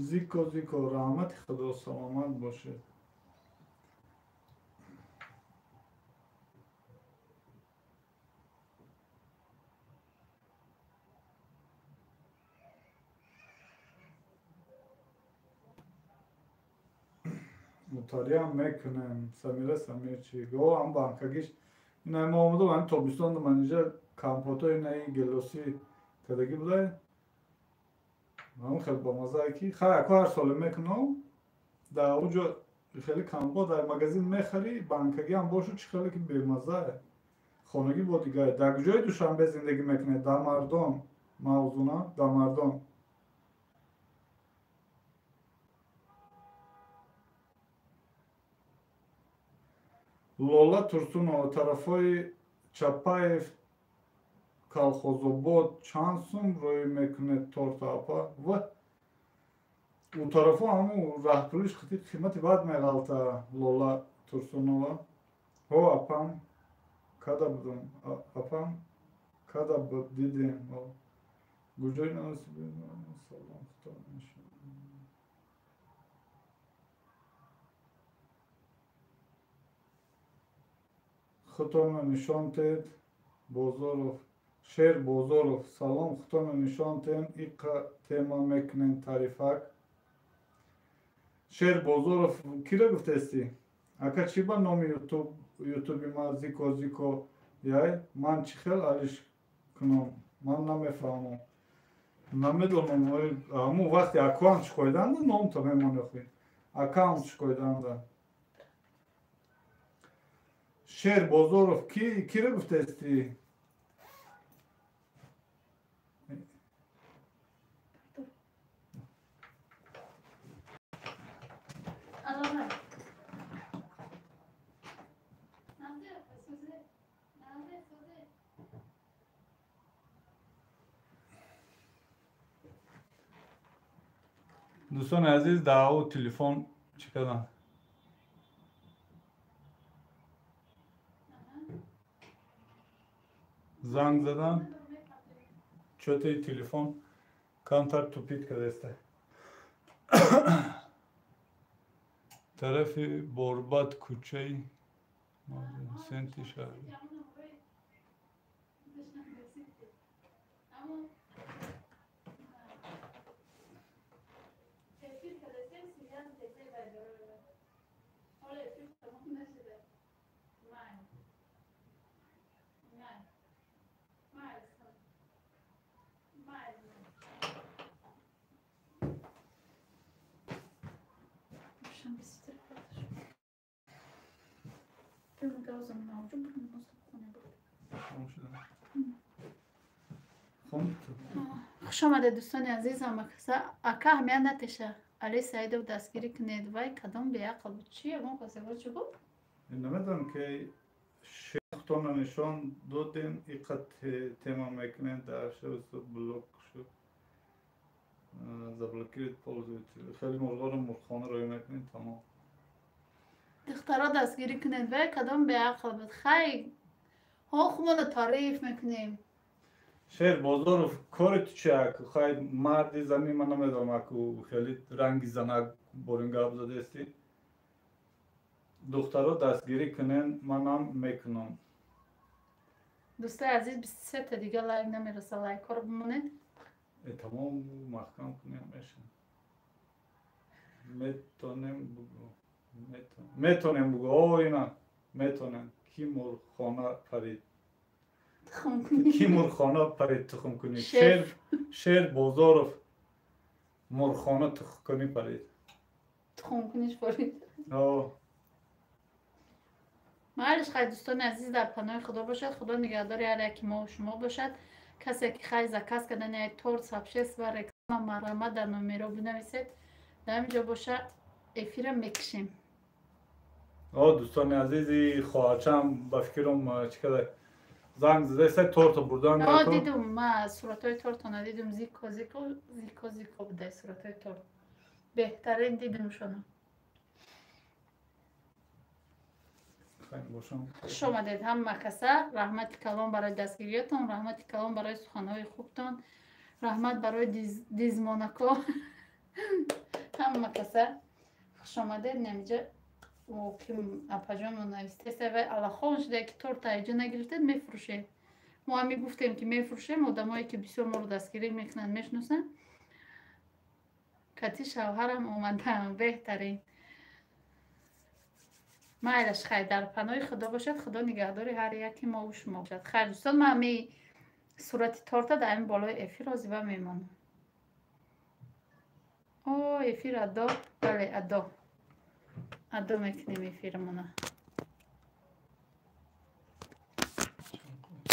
Зико зико, раҳмати Худо, саломат бошед. Мутолиам мекунем. Самира Самирчи го ҳам банкагиш ина мо омадам ҳамин тобистон манижа компотҳои инаи гелосӣ кардагӣ будай. Ман хеле бамазае ки хай ако ҳар соле мекунам, дар уҷо хеле компот дар магазин мехарӣ, банкагӣ ҳам бошу, чӣ хеле ки бемазае. Хонагӣ бо дигар. Дар куҷои Душанбе зиндагӣ мекунед? Дар Мардон. Мавзуна дар Мардон. Лола Турсунова тарафҳои Чапаев Колхозобод чанд сум рӯй мекунед торта апа? Ва у тарафҳо ҳамун раҳпулиш қимати бад меғалта. Лола Турсунова ҳо апам када будум, апам када буд дидем. Куҷои салом худо нишон. Худтонро нишон тед. Бозоров Шер Бозоров салом, худтонро нишон тен, иқа тема мекунен тарифак. Шер Бозоров кира гуфтести? Ака чӣ ба номи ютуби ма Зико Зико яй? Ман чӣ хел алиш кунам? Ман намефаҳмам. Намедонам, ҳамун вақте аккаунт чӣ қоиданда номта мемонӣ охи. Аккаунт чӣ қоиданда? Шер Бозоров киро гуфтаисти? Дӯстони азиз, дар ӯ телефон чӣ кардам? Занг задан, чоти телефон камтар тупит кардаста. Тарафи Борбад, кӯчаи сенти шаҳр. Хуш омадед, дӯстони азиз. Ҳамакаса ака аҳамият натеша. Али Саидов дастгирӣ кунед. Вай кадом беақл буд? Чи ягон касево чӣ гуфт? Намедонам, ки шехтона нишон додем, иқад тема мекунем, дар шаб блок шуд. Заблокировать пользователя. Хеле мурғоро мурғхона роя мекунем, тамом. Духтаро дастгирӣ кунед. Вай кадом беақл буд? Хай, ҳо хумона таъриф мекунем. Шер Бозоров, кори ту чи аку? Хай, марди зани ман намедонам аку, хеле ранги занак борин гап задаисти. Духтаро дастгирӣ кунен, манам мекунам. Дӯстои азиз, 23 та дига лайк намераса, лайкҳоро бимонед. Тамом, маҳкам кунем, меша. Метонем бугӯ. Метонем бугӯ. О, ина метонем. Ки мурғхона парид? Ки мурғхона парид тухмкунӣ? Шер Бозоров мурғхона тухмкунӣ парид. Тухмкуниш парид. Майлиш, хай, дӯстони азиз, дар паноҳи Худо бошад. Худо нигаҳдори ҳар яки мо шумо бошад. Касе ки хай заказ кардани ай торт, сабшес ва реклама, марҳамат, дар номеро бинависед. Дар ҳамин ҷо боша, эфира мекушем. О, дӯстони азизи, хоҳарчам ба фикрам чӣ када занг задаиста, торто бурдан. О, дидум, ма суратҳои тортона дидум, зико зико зико зико будай суратҳои торт. Беҳтарин дидумшона. Хуш омадед ҳама каса. Раҳмати калон барои дастгириятон, раҳмати калон барои суханҳои хубтон, раҳмат барои дизмонако. Ҳама каса хуш омадед. Намиҷа апаҷонмо навистеса вай аллахон шуда ки торта иҷо нагирифтед, мефурӯшем. Мо ҳами гуфтем ки мефурӯшем. Одамое ки бисёр моро дастгирӣ мекунанд, мешиносанд. Кати шавҳарам омадаам, беҳтарин. Майлаш, хай, дар паноҳи Худо бошад. Худо нигаҳдори ҳар яки мову шумо бошад. Хайр, дӯстон, ман ҳами сурати торта дар ҳамин болои эфир озиба мемонам. О, эфир адо, бале, адо адо мекунем эфирамона.